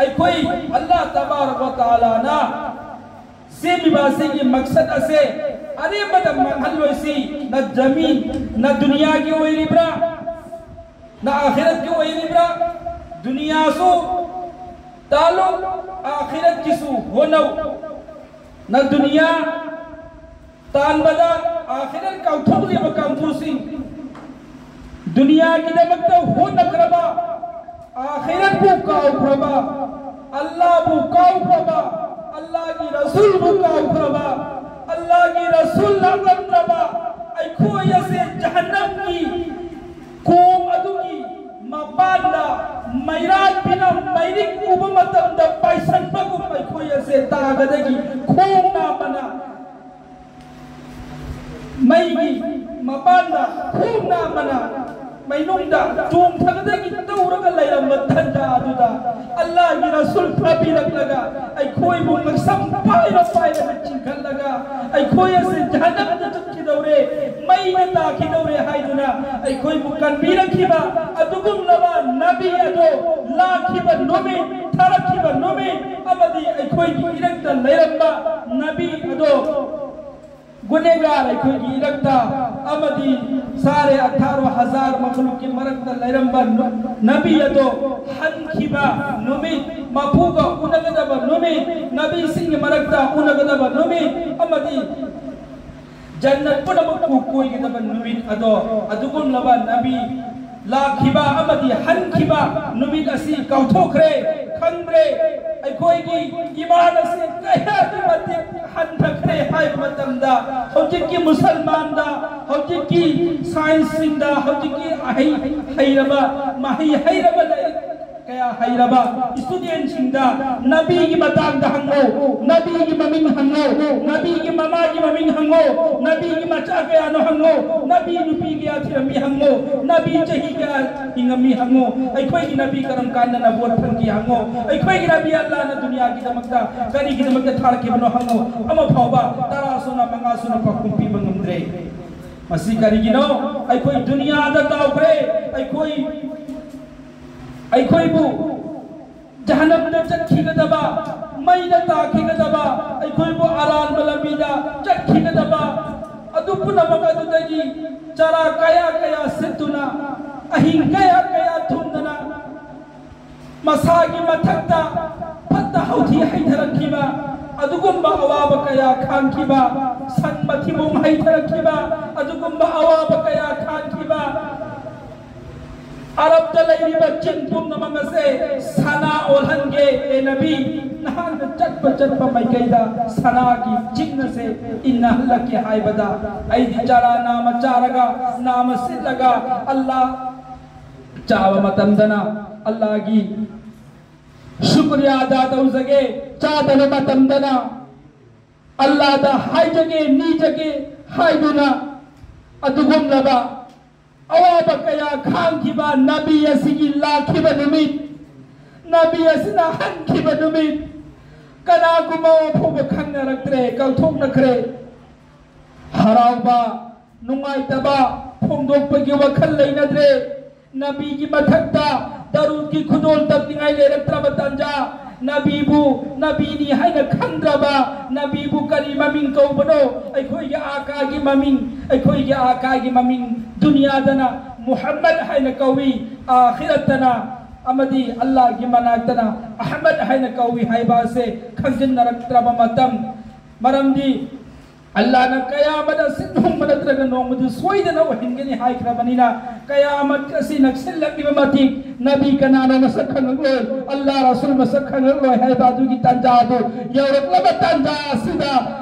ꯑꯩꯈꯣꯏ ꯑꯜꯂꯥꯍ ꯇꯕꯥꯔꯛ ꯋ ꯇꯥꯂꯥꯅ ꯁꯦꯝꯃꯤꯕ ꯑꯁꯤꯒꯤ ꯃꯛꯁꯗ ꯑꯁꯦ ꯑꯔꯦꯝꯕꯗ ꯃꯥꯡꯍꯜꯂꯣꯏꯁꯤ꯫ ꯅ ꯖꯃꯤꯟ, ꯅ ꯗꯨꯅꯤꯌꯥꯒꯤ ꯑꯣꯏꯔꯤꯕ꯭ꯔꯥ, ꯅ ꯑꯥꯈꯤꯔꯠꯀꯤ ꯑꯣꯏꯔꯤꯕ꯭ꯔꯥ? ꯗꯨꯅꯤꯌꯥꯁꯨ ꯇꯥꯜꯂꯨ, ꯑꯥꯈꯤꯔꯠꯀꯤꯁꯨ ꯍꯣꯠꯅꯧ꯫ ꯅ ꯗꯨꯅꯤꯌꯥ ꯇꯥꯟꯕꯗ ꯑꯥꯈꯤꯔꯠ ꯀꯥꯎꯊꯣꯛꯂꯤꯕ ꯀꯥꯡꯕꯨꯁꯤꯡ, ꯗꯨꯅꯤꯌꯥꯒꯤꯗꯃꯛꯇ ꯍꯣꯠꯅꯈ꯭ꯔꯕ, ꯑꯥꯈꯤꯔꯠꯄꯨ ꯀꯥꯎꯈ꯭ꯔꯕ, ꯑꯜꯂꯥꯍꯕꯨ ꯀꯥꯎꯈ꯭ꯔꯕ, ꯑꯜꯂꯥꯍꯒꯤ ꯔꯁꯨꯜꯕꯨ ꯀꯥꯎꯈ꯭ꯔꯕ, ꯑꯜꯂꯥꯍꯒꯤ ꯔꯁꯨꯜ ꯂꯥꯛꯂꯝꯗ꯭ꯔꯕ ꯑꯩꯈꯣꯏ ꯑꯁꯦ ꯖꯍꯟꯅꯝꯒꯤ ꯀꯣꯝ ꯑꯗꯨꯒꯤ ꯃꯄꯥꯟꯗ ꯃꯩꯔꯥꯠꯄꯤꯅ ꯃꯩꯔꯤꯛ ꯎꯕ ꯃꯇꯝꯗ ꯄꯥꯏꯁꯟꯕꯒꯨꯝ ꯑꯩꯈꯣꯏ ꯑꯁꯦ ꯇꯥꯒꯗꯒꯤ ꯈꯣꯡ ꯅꯥꯝꯃꯅ ꯃꯩꯒꯤ ꯃꯄꯥꯟꯗ ꯈꯣꯡ ꯅꯥꯝꯃꯅ ꯃꯩꯅꯨꯡꯗ ꯆꯣꯡꯊꯒꯗꯒꯤ ꯇꯧꯔꯒ ꯂꯩꯔꯝꯕ ꯇꯟꯖꯥ ꯑꯗꯨꯗ ꯑꯜꯂꯥꯍꯒꯤ ꯔꯁꯨꯜ ꯊꯥꯕꯤꯔꯛꯂꯒ ꯑꯩꯈꯣꯏꯕꯨ ꯉꯛꯁꯝ ꯄꯥꯏꯔ ꯄꯥꯏꯔꯒ ꯆꯤꯡꯈꯠꯂꯒ ꯑꯩꯈꯣꯏ ꯑꯁꯤ ꯖꯍꯟꯅꯝꯗ ꯆꯠꯈꯤꯗꯧꯔꯦ, ꯃꯩꯗ ꯇꯥꯈꯤꯗꯧꯔꯦ ꯍꯥꯏꯗꯨꯅ ꯑꯩꯈꯣꯏꯕꯨ ꯀꯟꯕꯤꯔꯛꯈꯤꯕ ꯑꯗꯨꯒꯨꯝꯂꯕ ꯅꯕꯤ ꯑꯗꯣ ꯂꯥꯛꯈꯤꯕ ꯅꯨꯃꯤꯠ, ꯊꯥꯔꯛꯈꯤꯕ ꯅꯨꯃꯤꯠ ꯑꯃꯗꯤ ꯑꯩꯈꯣꯏꯒꯤ ꯏꯔꯛꯇ ꯂꯩꯔꯝꯕ ꯅꯕꯤ ꯑꯗꯣ ꯒꯨꯅꯦꯒꯥꯔ ꯑꯩꯈꯣꯏꯒꯤ ꯏꯔꯛꯇ ꯑꯃꯗꯤ ꯁꯥꯔꯦ ꯑꯊꯥꯔꯣ ꯍꯖꯥꯔ ꯃꯈꯂꯨꯛꯀꯤ ꯃꯔꯛꯇ ꯂꯩꯔꯝꯕ ꯅꯨ-, ꯅꯕꯤ ꯑꯗꯣ ꯍꯟꯈꯤꯕ ꯅꯨꯃꯤꯠ, ꯃꯄꯨꯒ ꯎꯅꯒꯗꯕ ꯅꯨꯃꯤꯠ, ꯅꯕꯤꯁꯤꯡꯒꯤ ꯃꯔꯛꯇ ꯎꯅꯒꯗꯕ ꯅꯨꯃꯤꯠ ꯑꯃꯗꯤ ꯖꯟꯅꯠ ꯄꯨꯝꯅꯃꯛꯄꯨ ꯀꯣꯏꯒꯗꯕ ꯅꯨꯃꯤꯠ ꯑꯗꯣ ꯑꯗꯨꯒꯨꯝꯂꯕ ꯅꯕꯤ ꯂꯥꯛꯈꯤꯕ ꯑꯃꯗꯤ ꯍꯟꯈꯤꯕ ꯅꯨꯃꯤꯠ ꯑꯁꯤ ꯀꯥꯎꯊꯣꯛꯈ꯭ꯔꯦ, ꯈꯪꯗ꯭ꯔꯦ꯫ ꯑꯩꯈꯣꯏꯒꯤ ꯏꯃꯥꯟ ꯑꯁꯤ ꯀꯌꯥꯒꯤ ꯃꯇꯤꯛ ꯍꯟꯊꯈ꯭ꯔꯦ ꯍꯥꯏꯕ ꯃꯇꯝꯗ ꯍꯧꯖꯤꯛꯀꯤ ꯃꯨꯁꯜꯃꯥꯟꯗ ꯍꯧꯖꯤꯛꯀꯤ ꯁꯥꯏꯟꯁꯁꯤꯡꯗ, ꯍꯧꯖꯤꯛꯀꯤ ꯑꯍꯩ ꯍꯩꯔꯕ, ꯃꯍꯩ ꯍꯩꯔꯕ, ꯂꯥꯏꯔꯤꯛ ꯀꯌꯥ ꯍꯩꯔꯕ ꯏꯁꯇꯨꯗꯦꯟꯁꯤꯡꯗ ꯅꯕꯤꯒꯤ ꯃꯇꯥꯡꯗ ꯍꯪꯉꯣ, ꯅꯕꯤꯒꯤ ꯃꯃꯤꯡ ꯍꯪꯉꯣ, ꯅꯕꯤꯒꯤ ꯃꯃꯥꯒꯤ ꯃꯃꯤꯡ ꯍꯪꯉꯣ, ꯅꯕꯤꯒꯤ ꯃꯆꯥ ꯀꯌꯥꯅꯣ ꯍꯪꯉꯣ, ꯅꯕꯤ ꯅꯨꯄꯤ ꯀꯌꯥ ꯊꯤꯔꯝꯃꯤ ꯍꯪꯉꯣ, ꯅꯕꯤ ꯆꯍꯤ ꯀꯌꯥ ꯍꯤꯡꯉꯝꯃꯤ ꯍꯪꯉꯣ꯫ ꯑꯩꯈꯣꯏꯒꯤ ꯅꯕꯤ ꯀꯔꯝ ꯀꯥꯟꯗ ꯅꯕꯨꯋꯠ ꯐꯪꯈꯤ ꯍꯪꯉꯣ꯫ ꯑꯩꯈꯣꯏꯒꯤ ꯅꯕꯤ ꯑꯜꯂꯥꯍꯅ ꯗꯨꯅꯤꯌꯥꯒꯤꯗꯃꯛꯇ ꯀꯔꯤꯒꯤꯗꯃꯛꯇ ꯊꯥꯔꯛꯈꯤꯕꯅꯣ ꯍꯪꯉꯣ꯫ ꯑꯃ ꯐꯥꯎꯕ ꯇꯔꯥ ꯁꯨꯅ, ꯃꯉꯥ ꯁꯨꯅ ꯄꯥꯎꯈꯨꯝ ꯄꯤꯕ ꯉꯝꯗ꯭ꯔꯦ꯫ ꯃꯁꯤ ꯀꯔꯤꯒꯤꯅꯣ? ꯑꯩꯈꯣꯏ ꯗꯨꯅꯤꯌꯥꯗ ꯇꯥꯎꯈ꯭ꯔꯦ꯫ ꯑꯩꯈꯣꯏ, ꯑꯩꯈꯣꯏꯕꯨ ꯖꯍꯟꯅꯝꯗ ꯆꯠꯈꯤꯒꯗꯕ, ꯃꯩꯗ ꯇꯥꯈꯤꯒꯗꯕ, ꯑꯩꯈꯣꯏꯕꯨ ꯑꯔꯥꯟꯕ ꯂꯝꯕꯤꯗ ꯆꯠꯈꯤꯒꯗꯕ, ꯑꯗꯨ ꯄꯨꯝꯅꯃꯛ ꯑꯗꯨꯗꯒꯤ ꯆꯔꯥ ꯀꯌꯥ ꯀꯌꯥ ꯁꯤꯠꯇꯨꯅ, ꯑꯍꯤꯡ ꯀꯌꯥ ꯀꯌꯥ ꯊꯨꯝꯗꯅ, ꯃꯁꯥꯒꯤ ꯃꯊꯛꯇ ꯐꯠꯇ ꯍꯥꯎꯊꯤ ꯍꯩꯊꯔꯛꯈꯤꯕ, ꯑꯗꯨꯒꯨꯝꯕ ꯑꯋꯥꯕ ꯀꯌꯥ ꯈꯥꯡꯈꯤꯕ, ꯁꯟ ꯃꯊꯤꯕꯣꯡ ꯍꯩꯊꯔꯛꯈꯤꯕ, ꯑꯗꯨꯒꯨꯝꯕ ꯑꯋꯥꯕ ꯀꯌꯥ ꯈꯥꯡꯈꯤꯕ, ꯑꯔꯕꯇ ꯂꯩꯔꯤꯕ ꯆꯤꯡ ꯄꯨꯝꯅꯃꯛ ꯑꯁꯦ ꯁꯅꯥ ꯑꯣꯜꯍꯟꯒꯦ꯫ ꯑꯦ ꯅꯕꯤ, ꯅꯍꯥꯛꯅ ꯆꯠꯄ ꯆꯠꯄ ꯃꯥꯏꯀꯩꯗ ꯁꯅꯥꯒꯤ ꯆꯤꯡ ꯑꯁꯦ ꯏꯟꯅꯍꯜꯂꯛꯀꯦ ꯍꯥꯏꯕꯗ, ꯑꯩꯗꯤ ꯆꯔꯥ ꯅꯥꯝꯃ ꯆꯥꯔꯒ, ꯅꯥꯝꯃ ꯁꯤꯠꯂꯒ, ꯑꯜꯂꯥ ꯆꯥꯕ ꯃꯇꯝꯗꯅ ꯑꯜꯂꯥꯒꯤ ꯁꯨꯀ꯭ꯔꯤꯌꯥ ꯑꯗꯥ ꯇꯧꯖꯒꯦ, ꯆꯥꯗꯕ ꯃꯇꯝꯗꯅ ꯑꯜꯂꯥꯗ ꯍꯥꯏꯖꯒꯦ, ꯅꯤꯖꯒꯦ ꯍꯥꯏꯗꯨꯅ ꯑꯗꯨꯒꯨꯝꯂꯕ ꯑꯋꯥꯕ ꯀꯌꯥ ꯈꯥꯡꯈꯤꯕ ꯅꯕꯤ ꯑꯁꯤꯒꯤ ꯂꯥꯛꯈꯤꯕ ꯅꯨꯃꯤꯠ, ꯅꯕꯤ ꯑꯁꯤꯅ ꯍꯟꯈꯤꯕ ꯅꯨꯃꯤꯠ, ꯀꯅꯥꯒꯨꯝꯕ ꯐꯥꯎꯕ ꯈꯪꯅꯔꯛꯇ꯭ꯔꯦ, ꯀꯥꯎꯊꯣꯛꯅꯈ꯭ꯔꯦ꯫ ꯍꯔꯥꯎꯕ, ꯅꯨꯡꯉꯥꯏꯇꯕ ꯐꯣꯡꯗꯣꯛꯄꯒꯤ ꯋꯥꯈꯜ ꯂꯩꯅꯗ꯭ꯔꯦ꯫ ꯅꯕꯤꯒꯤ ꯃꯊꯛꯇ ꯗꯔꯨꯗꯀꯤ ꯈꯨꯗꯣꯜ ꯇꯝꯅꯤꯡꯉꯥꯏ ꯂꯩꯔꯛꯇ꯭ꯔꯕ ꯇꯥꯟꯖꯥ, ꯅꯕꯤꯕꯨ ꯅꯕꯤꯅꯤ ꯍꯥꯏꯅ ꯈꯪꯗ꯭ꯔꯕ, ꯅꯕꯤꯕꯨ ꯀꯔꯤ ꯃꯃꯤꯡ ꯀꯧꯕꯅꯣ? ꯑꯩꯈꯣꯏꯒꯤ ꯑꯥꯀꯥꯒꯤ ꯃꯃꯤꯡ, ꯑꯩꯈꯣꯏꯒꯤ ꯑꯥꯀꯥꯒꯤ ꯃꯃꯤꯡ ꯗꯨꯅꯤꯌꯥꯗꯅ ꯃꯨꯍꯝꯃꯗ ꯍꯥꯏꯅ ꯀꯧꯏ, ꯑꯥꯈꯤꯔꯠꯇꯅ ꯑꯃꯗꯤ ꯑꯜꯂꯥꯍꯒꯤ ꯃꯅꯥꯛꯇꯅ ꯑꯍꯃꯗ ꯍꯥꯏꯅ ꯀꯧꯏ ꯍꯥꯏꯕ ꯑꯁꯦ ꯈꯪꯖꯤꯟꯅꯔꯛꯇ꯭ꯔꯕ ꯃꯇꯝ, ꯃꯔꯝꯗꯤ ꯑꯜꯂꯥꯍꯅ ꯀꯌꯥꯃꯠ ꯑꯁꯤ ꯅꯣꯡꯃ ꯅꯠꯇ꯭ꯔꯒ ꯅꯣꯡꯃꯗꯤ ꯁꯣꯏꯗꯅ ꯑꯣꯏꯍꯟꯒꯅꯤ ꯍꯥꯏꯈ꯭ꯔꯕꯅꯤꯅ, ꯀꯌꯥꯃꯠ ꯑꯁꯤ ꯅꯛꯁꯤꯜꯂꯛꯂꯤꯕ ꯃꯇꯤꯛ ꯅꯕꯤ ꯀꯅꯥꯅꯣ ꯃꯁꯛ ꯈꯪꯉꯛꯂꯣꯏ, ꯑꯜꯂꯥꯍ ꯔꯁꯨꯜ ꯃꯁꯛ ꯈꯪꯉꯛꯂꯣꯏ ꯍꯥꯏꯕ ꯑꯗꯨꯒꯤ ꯇꯥꯟꯖꯥ ꯑꯗꯨ ꯌꯧꯔꯛꯂꯕ ꯇꯥꯟꯖꯥ ꯑꯁꯤꯗ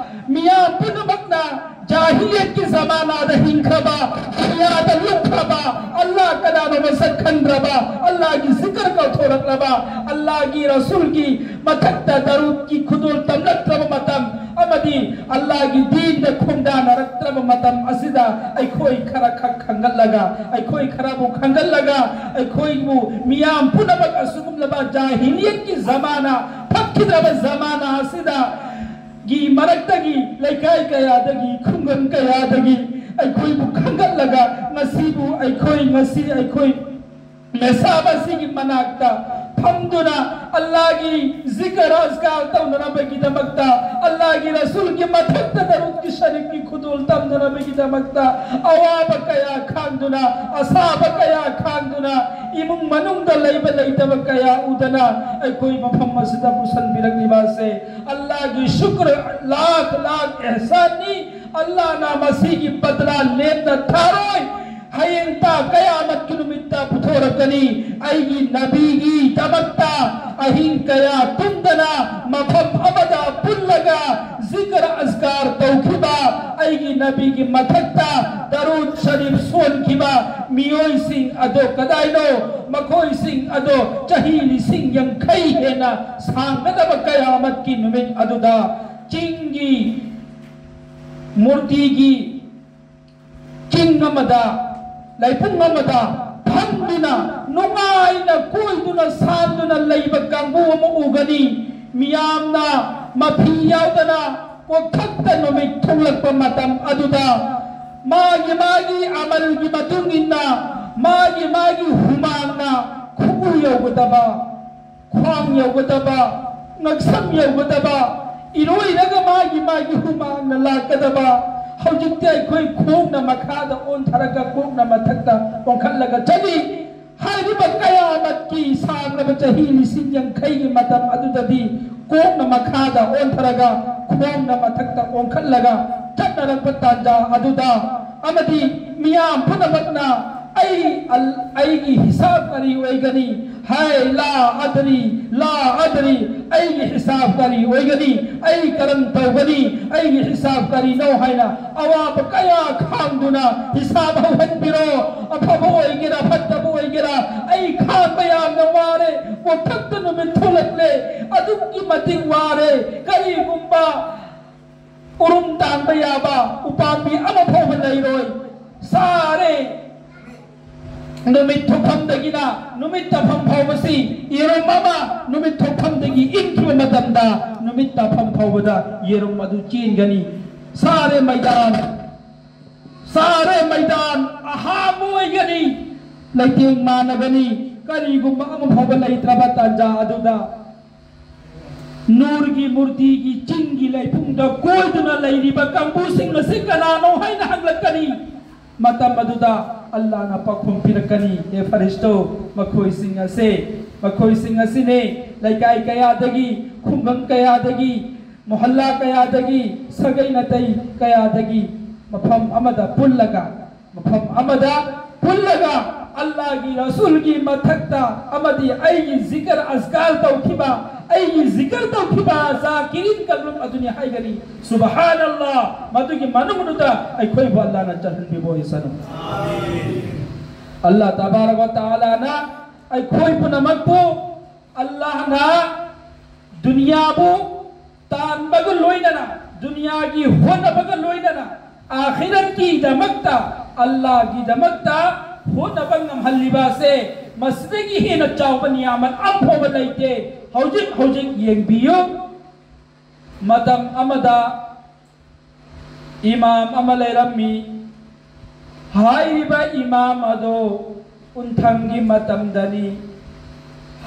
ꯃꯤꯌꯥꯝ ꯄꯨꯝꯅꯃꯛꯅ ꯖꯥꯍꯤꯜ ꯖꯥꯍꯤꯂꯤꯌꯠꯀꯤ ꯖꯃꯥꯅꯥꯗ ꯍꯤꯡꯈ꯭ꯔꯕ, ꯗꯨꯅꯤꯌꯥꯗ ꯂꯨꯞꯈ꯭ꯔꯕ, ꯑꯜꯂꯥꯍ ꯀꯅꯥꯅꯣ ꯃꯁꯛ ꯈꯪꯗ꯭ꯔꯕ, ꯑꯜꯂꯥꯍꯒꯤ ꯖꯤꯀꯔ ꯀꯥꯎꯊꯣꯔꯛꯂꯕ, ꯑꯜꯂꯥꯍꯒꯤ ꯔꯁꯨꯜꯒꯤ ꯃꯊꯛꯇ ꯗꯔꯨꯗꯀꯤ ꯈꯨꯗꯣꯜ ꯇꯝꯂꯛꯇ꯭ꯔꯕ ꯃꯇꯝ ꯑꯃꯗꯤ ꯑꯜꯂꯥꯍꯒꯤ ꯗꯤꯟꯗ ꯈꯣꯡꯗꯥꯅꯔꯛꯇ꯭ꯔꯕ ꯃꯇꯝ ꯑꯁꯤꯗ ꯑꯩꯈꯣꯏ ꯈꯔ ꯈꯛ ꯈꯟꯒꯠꯂꯒ, ꯑꯩꯈꯣꯏ ꯈꯔꯕꯨ ꯈꯟꯒꯠꯂꯒ, ꯑꯩꯈꯣꯏꯕꯨ ꯃꯤꯌꯥꯝ ꯄꯨꯝꯅꯃꯛ ꯑꯁꯤꯒꯨꯝꯂꯕ ꯖꯥꯍꯤꯂꯤꯌꯠꯀꯤ ꯖꯃꯥꯅꯥ, ꯐꯠꯈꯤꯗ꯭ꯔꯕ ꯖꯃꯥꯅꯥ ꯑꯁꯤꯗ ꯒꯤ ꯃꯔꯛꯇꯒꯤ, ꯂꯩꯀꯥꯏ ꯀꯌꯥꯗꯒꯤ, ꯈꯨꯡꯒꯪ ꯀꯌꯥꯗꯒꯤ ꯑꯩꯈꯣꯏꯕꯨ ꯈꯟꯒꯠꯂꯒ ꯉꯁꯤꯕꯨ ꯑꯩꯈꯣꯏ, ꯉꯁꯤ ꯑꯩꯈꯣꯏ ꯃꯦꯁꯥꯕ ꯑꯁꯤꯒꯤ ꯃꯅꯥꯛꯇ ꯐꯝꯗꯨꯅ ꯑꯜꯂꯥꯍꯒꯤ ꯖꯤꯀꯔ ꯑꯖꯀꯥꯔ ꯇꯧꯅꯅꯕꯒꯤꯗꯃꯛꯇ, ꯑꯜꯂꯥꯍꯒꯤ ꯔꯁꯨꯜꯒꯤ ꯃꯊꯛꯇ ꯗꯔꯨꯗꯀꯤ ꯁꯔꯤꯐꯀꯤ ꯈꯨꯗꯣꯜ ꯇꯝꯅꯅꯕꯒꯤꯗꯃꯛꯇ ꯑꯋꯥꯕ ꯀꯌꯥ ꯈꯥꯡꯗꯨꯅ, ꯑꯁꯥꯕ ꯀꯌꯥ ꯈꯥꯡꯗꯨꯅ, ꯏꯃꯨꯡ ꯃꯅꯨꯡꯗ ꯂꯩꯕ ꯂꯩꯇꯕ ꯀꯌꯥ ꯎꯗꯅ ꯑꯩꯈꯣꯏ ꯃꯐꯝ ꯑꯁꯤꯗ ꯄꯨꯁꯟꯕꯤꯔꯛꯂꯤꯕ ꯑꯁꯦ ꯑꯜꯂꯥꯍꯒꯤ ꯁꯨꯀ꯭ꯔ ꯂꯥꯈ ꯂꯥꯈ ꯑꯦꯍꯁꯥꯟꯅꯤ꯫ ꯑꯜꯂꯥꯍꯅ ꯃꯁꯤꯒꯤ ꯕꯗꯂꯥ ꯂꯦꯝꯅ ꯊꯥꯔꯣꯏ꯫ ꯍꯌꯦꯡ ꯇꯥ ꯀꯌꯥꯃꯠꯀꯤ ꯅꯨꯃꯤꯠꯇ ꯄꯨꯊꯣꯔꯛꯀꯅꯤ꯫ ꯑꯩꯒꯤ ꯅꯕꯤꯒꯤꯗꯃꯛꯇ ꯑꯍꯤꯡ ꯀꯌꯥ ꯇꯨꯝꯗꯅ ꯃꯐꯝ ꯑꯃꯗ ꯄꯨꯜꯂꯒ ꯖꯤꯀꯔ ꯑꯖꯀꯥꯔ ꯇꯧꯈꯤꯕ, ꯑꯩꯒꯤ ꯅꯕꯤꯒꯤ ꯃꯊꯛꯇ ꯗꯔꯨꯗ ꯁꯔꯤꯐ ꯁꯣꯟꯈꯤꯕ ꯃꯤꯑꯣꯏꯁꯤꯡ ꯑꯗꯣ ꯀꯗꯥꯏꯅꯣ? ꯃꯈꯣꯏꯁꯤꯡ ꯑꯗꯣ ꯆꯍꯤ ꯂꯤꯁꯤꯡ ꯌꯥꯡꯈꯩ ꯍꯦꯟꯅ ꯁꯥꯡꯒꯗꯕ ꯀꯌꯥꯃꯠꯀꯤ ꯅꯨꯃꯤꯠ ꯑꯗꯨꯗ ꯆꯤꯡꯒꯤ ꯃꯨꯔꯇꯤꯒꯤ ꯆꯤꯡ ꯑꯃꯗ, ꯂꯩꯄꯨꯡ ꯑꯃꯗ ꯐꯝꯗꯨꯅ, ꯅꯨꯡꯉꯥꯏꯅ ꯀꯣꯏꯗꯨꯅ ꯁꯥꯟꯗꯨꯅ ꯂꯩꯕ ꯀꯥꯡꯕꯨ ꯑꯃ ꯎꯒꯅꯤ꯫ ꯃꯤꯌꯥꯝꯅ ꯃꯐꯤ ꯌꯥꯎꯗꯅ ꯀꯣꯛꯊꯛꯇ ꯅꯨꯃꯤꯠ ꯊꯣꯛꯂꯛꯄ ꯃꯇꯝ ꯑꯗꯨꯗ ꯃꯥꯒꯤ ꯃꯥꯒꯤ ꯑꯃꯜꯒꯤ ꯃꯇꯨꯡ ꯏꯟꯅ ꯃꯥꯒꯤ ꯃꯥꯒꯤ ꯍꯨꯃꯥꯡꯅ ꯈꯨꯎ ꯌꯧꯒꯗꯕ, ꯈ꯭ꯋꯥꯡ ꯌꯧꯒꯗꯕ, ꯉꯛꯁꯝ ꯌꯧꯒꯗꯕ, ꯏꯔꯣꯏꯔꯒ ꯃꯥꯒꯤ ꯃꯥꯒꯤ ꯍꯨꯃꯥꯡꯅ ꯂꯥꯛꯀꯗꯕ꯫ ꯍꯧꯖꯤꯛꯇꯤ ꯑꯩꯈꯣꯏ ꯈꯣꯡꯅ ꯃꯈꯥꯗ ꯑꯣꯟꯊꯔꯒ ꯀꯣꯛꯅ ꯃꯊꯛꯇ ꯑꯣꯟꯈꯠꯂꯒ ꯆꯠꯂꯤ꯫ ꯍꯥꯏꯔꯤꯕ ꯀꯌꯥꯃꯠꯀꯤ ꯁꯥꯡꯂꯕ ꯆꯍꯤ ꯂꯤꯁꯤꯡ ꯌꯥꯡꯈꯩꯒꯤ ꯃꯇꯝ ꯑꯗꯨꯗꯗꯤ ꯀꯣꯛꯅ ꯃꯈꯥꯗ ꯑꯣꯟꯊꯔꯒ ꯈꯣꯡꯅ ꯃꯊꯛꯇ ꯑꯣꯟꯈꯠꯂꯒ ꯆꯠꯅꯔꯛꯄ ꯇꯥꯟꯖꯥ ꯑꯗꯨꯗ ꯑꯃꯗꯤ ꯃꯤꯌꯥꯝ ꯄꯨꯝꯅꯃꯛꯅ ꯑꯩ ꯑꯜ-, ꯑꯩꯒꯤ ꯍꯤꯁꯥꯕ ꯀꯔꯤ ꯑꯣꯏꯒꯅꯤ? ꯍꯥꯏ, ꯂꯥ ꯑꯗꯔꯤ, ꯂꯥ ꯑꯗꯔꯤ, ꯑꯩꯒꯤ ꯍꯤꯁꯥꯕ ꯀꯔꯤ ꯑꯣꯏꯒꯅꯤ? ꯑꯩ ꯀꯔꯝ ꯇꯧꯒꯅꯤ? ꯑꯩꯒꯤ ꯍꯤꯁꯥꯕ ꯀꯔꯤꯅꯣ ꯍꯥꯏꯅ ꯑꯋꯥꯕ ꯀꯌꯥ ꯈꯥꯡꯗꯨꯅ ꯍꯤꯁꯥꯕ ꯍꯧꯍꯟꯕꯤꯔꯣ꯫ ꯑꯐꯕ ꯑꯣꯏꯒꯦꯔꯥ, ꯐꯠꯇꯕ ꯑꯣꯏꯒꯦꯔꯥ, ꯑꯩ ꯈꯥꯡꯕ ꯌꯥꯝꯅ ꯋꯥꯔꯦ꯫ ꯃꯊꯛꯇ ꯅꯨꯃꯤꯠ ꯊꯣꯛꯂꯛꯂꯦ, ꯑꯗꯨꯛꯀꯤ ꯃꯇꯤꯛ ꯋꯥꯔꯦ꯫ ꯀꯔꯤꯒꯨꯝꯕ ꯎꯔꯨꯝ ꯇꯥꯟꯕ ꯌꯥꯕ ꯎꯄꯥꯝꯕꯤ ꯑꯃ ꯐꯥꯎꯕ ꯂꯩꯔꯣꯏ꯫ ꯁꯥꯔꯦ꯫ ꯅꯨꯃꯤꯠ ꯊꯣꯛꯐꯝꯗꯒꯤꯅ ꯅꯨꯃꯤꯠ ꯇꯥꯐꯝ ꯐꯥꯎꯕꯁꯤ ꯌꯦꯔꯨꯝ ꯑꯃ ꯅꯨꯃꯤꯠ ꯊꯣꯛꯐꯝꯗꯒꯤ ꯏꯟꯈꯤꯕ ꯃꯇꯝꯗ ꯅꯨꯃꯤꯠ ꯇꯥꯐꯝ ꯐꯥꯎꯕꯗ ꯌꯦꯔꯨꯝ ꯑꯗꯨ ꯆꯦꯟꯒꯅꯤ꯫ ꯁꯥꯔꯦ ꯃꯩꯗꯥꯟ, ꯁꯥꯔꯦ ꯃꯩꯗꯥꯟ ꯑꯍꯥꯡꯕ ꯑꯣꯏꯒꯅꯤ, ꯂꯩꯇꯦꯡ ꯃꯥꯟꯅꯒꯅꯤ꯫ ꯀꯔꯤꯒꯨꯝꯕ ꯑꯃ ꯐꯥꯎꯕ ꯂꯩꯇ꯭ꯔꯕ ꯇꯥꯟꯖꯥ ꯑꯗꯨꯗ ꯅꯨꯔꯒꯤ ꯃꯨꯔꯇꯤꯒꯤ ꯆꯤꯡꯒꯤ ꯂꯩꯄꯨꯡꯗ ꯀꯣꯏꯗꯨꯅ ꯂꯩꯔꯤꯕ ꯀꯥꯡꯕꯨꯁꯤꯡ ꯑꯁꯤ ꯀꯅꯥꯅꯣ ꯍꯥꯏꯅ ꯍꯪꯂꯛꯀꯅꯤ꯫ ꯃꯇꯝ ꯑꯗꯨꯗ ꯑꯜꯂꯥꯍꯅ ꯄꯥꯎꯈꯨꯝ ꯄꯤꯔꯛꯀꯅꯤ, "ꯑꯦ ꯐꯔꯤꯁꯇꯣ, ꯃꯈꯣꯏꯁꯤꯡ ꯑꯁꯦ, ꯃꯈꯣꯏꯁꯤꯡ ꯑꯁꯤꯅꯦ ꯂꯩꯀꯥꯏ ꯀꯌꯥꯗꯒꯤ, ꯈꯨꯡꯒꯪ ꯀꯌꯥꯗꯒꯤ, ꯃꯣꯍꯜꯂꯥ ꯀꯌꯥꯗꯒꯤ, ꯁꯥꯒꯩ ꯅꯥꯇꯩ ꯀꯌꯥꯗꯒꯤ ꯃꯐꯝ ꯑꯃꯗ ꯄꯨꯜꯂꯒ, ꯃꯐꯝ ꯑꯃꯗ ꯄꯨꯜꯂꯒ ꯑꯜꯂꯥꯍꯒꯤ ꯔꯁꯨꯜꯒꯤ ꯃꯊꯛꯇ ꯑꯃꯗꯤ ꯑꯩꯒꯤ ꯖꯤꯀꯔ ꯑꯖꯀꯥꯔ ꯇꯧꯈꯤꯕ, ꯑꯩꯒꯤ ꯖꯤꯀꯔ ꯇꯧꯈꯤꯕ ꯖꯥꯀꯤꯔꯤꯟ ꯀꯜꯂꯨꯞ ꯑꯗꯨꯅꯤ" ꯍꯥꯏꯒꯅꯤ꯫ ꯁꯨꯕꯍꯥꯅꯜꯂꯥꯍ, ꯃꯗꯨꯒꯤ ꯃꯅꯨꯡꯗꯨꯗ ꯑꯩꯈꯣꯏꯕꯨ ꯑꯜꯂꯥꯍꯅ ꯆꯜꯍꯟꯕꯤꯕ ꯑꯣꯏꯁꯅꯨ꯫ ꯑꯜꯂꯥꯍ ꯇꯕꯥꯔꯛ ꯋ ꯇꯥꯂꯥꯅ ꯑꯩꯈꯣꯏ ꯄꯨꯝꯅꯃꯛꯄꯨ, ꯑꯜꯂꯥꯍꯅ ꯗꯨꯅꯤꯌꯥꯕꯨ ꯇꯥꯟꯕꯒ ꯂꯣꯏꯅꯅ, ꯗꯨꯅꯤꯌꯥꯒꯤ ꯍꯣꯠꯅꯕꯒ ꯂꯣꯏꯅꯅ, ꯑꯥꯈꯤꯔꯠꯀꯤꯗꯃꯛꯇ, ꯑꯜꯂꯥꯍꯒꯤꯗꯃꯛꯇ ꯍꯣꯠꯅꯕ ꯉꯝꯍꯜꯂꯤꯕ ꯑꯁꯦ ꯃꯁꯤꯗꯒꯤ ꯍꯦꯟꯅ ꯆꯥꯎꯕ ꯅꯤꯌꯥꯃꯠ ꯑꯃꯐꯥꯎꯕ ꯂꯩꯇꯦ꯫ ꯍꯧꯖꯤꯛ ꯍꯧꯖꯤꯛ ꯌꯦꯡꯕꯤꯌꯨ, ꯃꯇꯝ ꯑꯃꯗ ꯏꯃꯥꯝ ꯑꯃ ꯂꯩꯔꯝꯃꯤ꯫ ꯍꯥꯏꯔꯤꯕ ꯏꯃꯥꯝ ꯑꯗꯣ ꯎꯟꯊꯪꯒꯤ ꯃꯇꯝꯗꯅꯤ꯫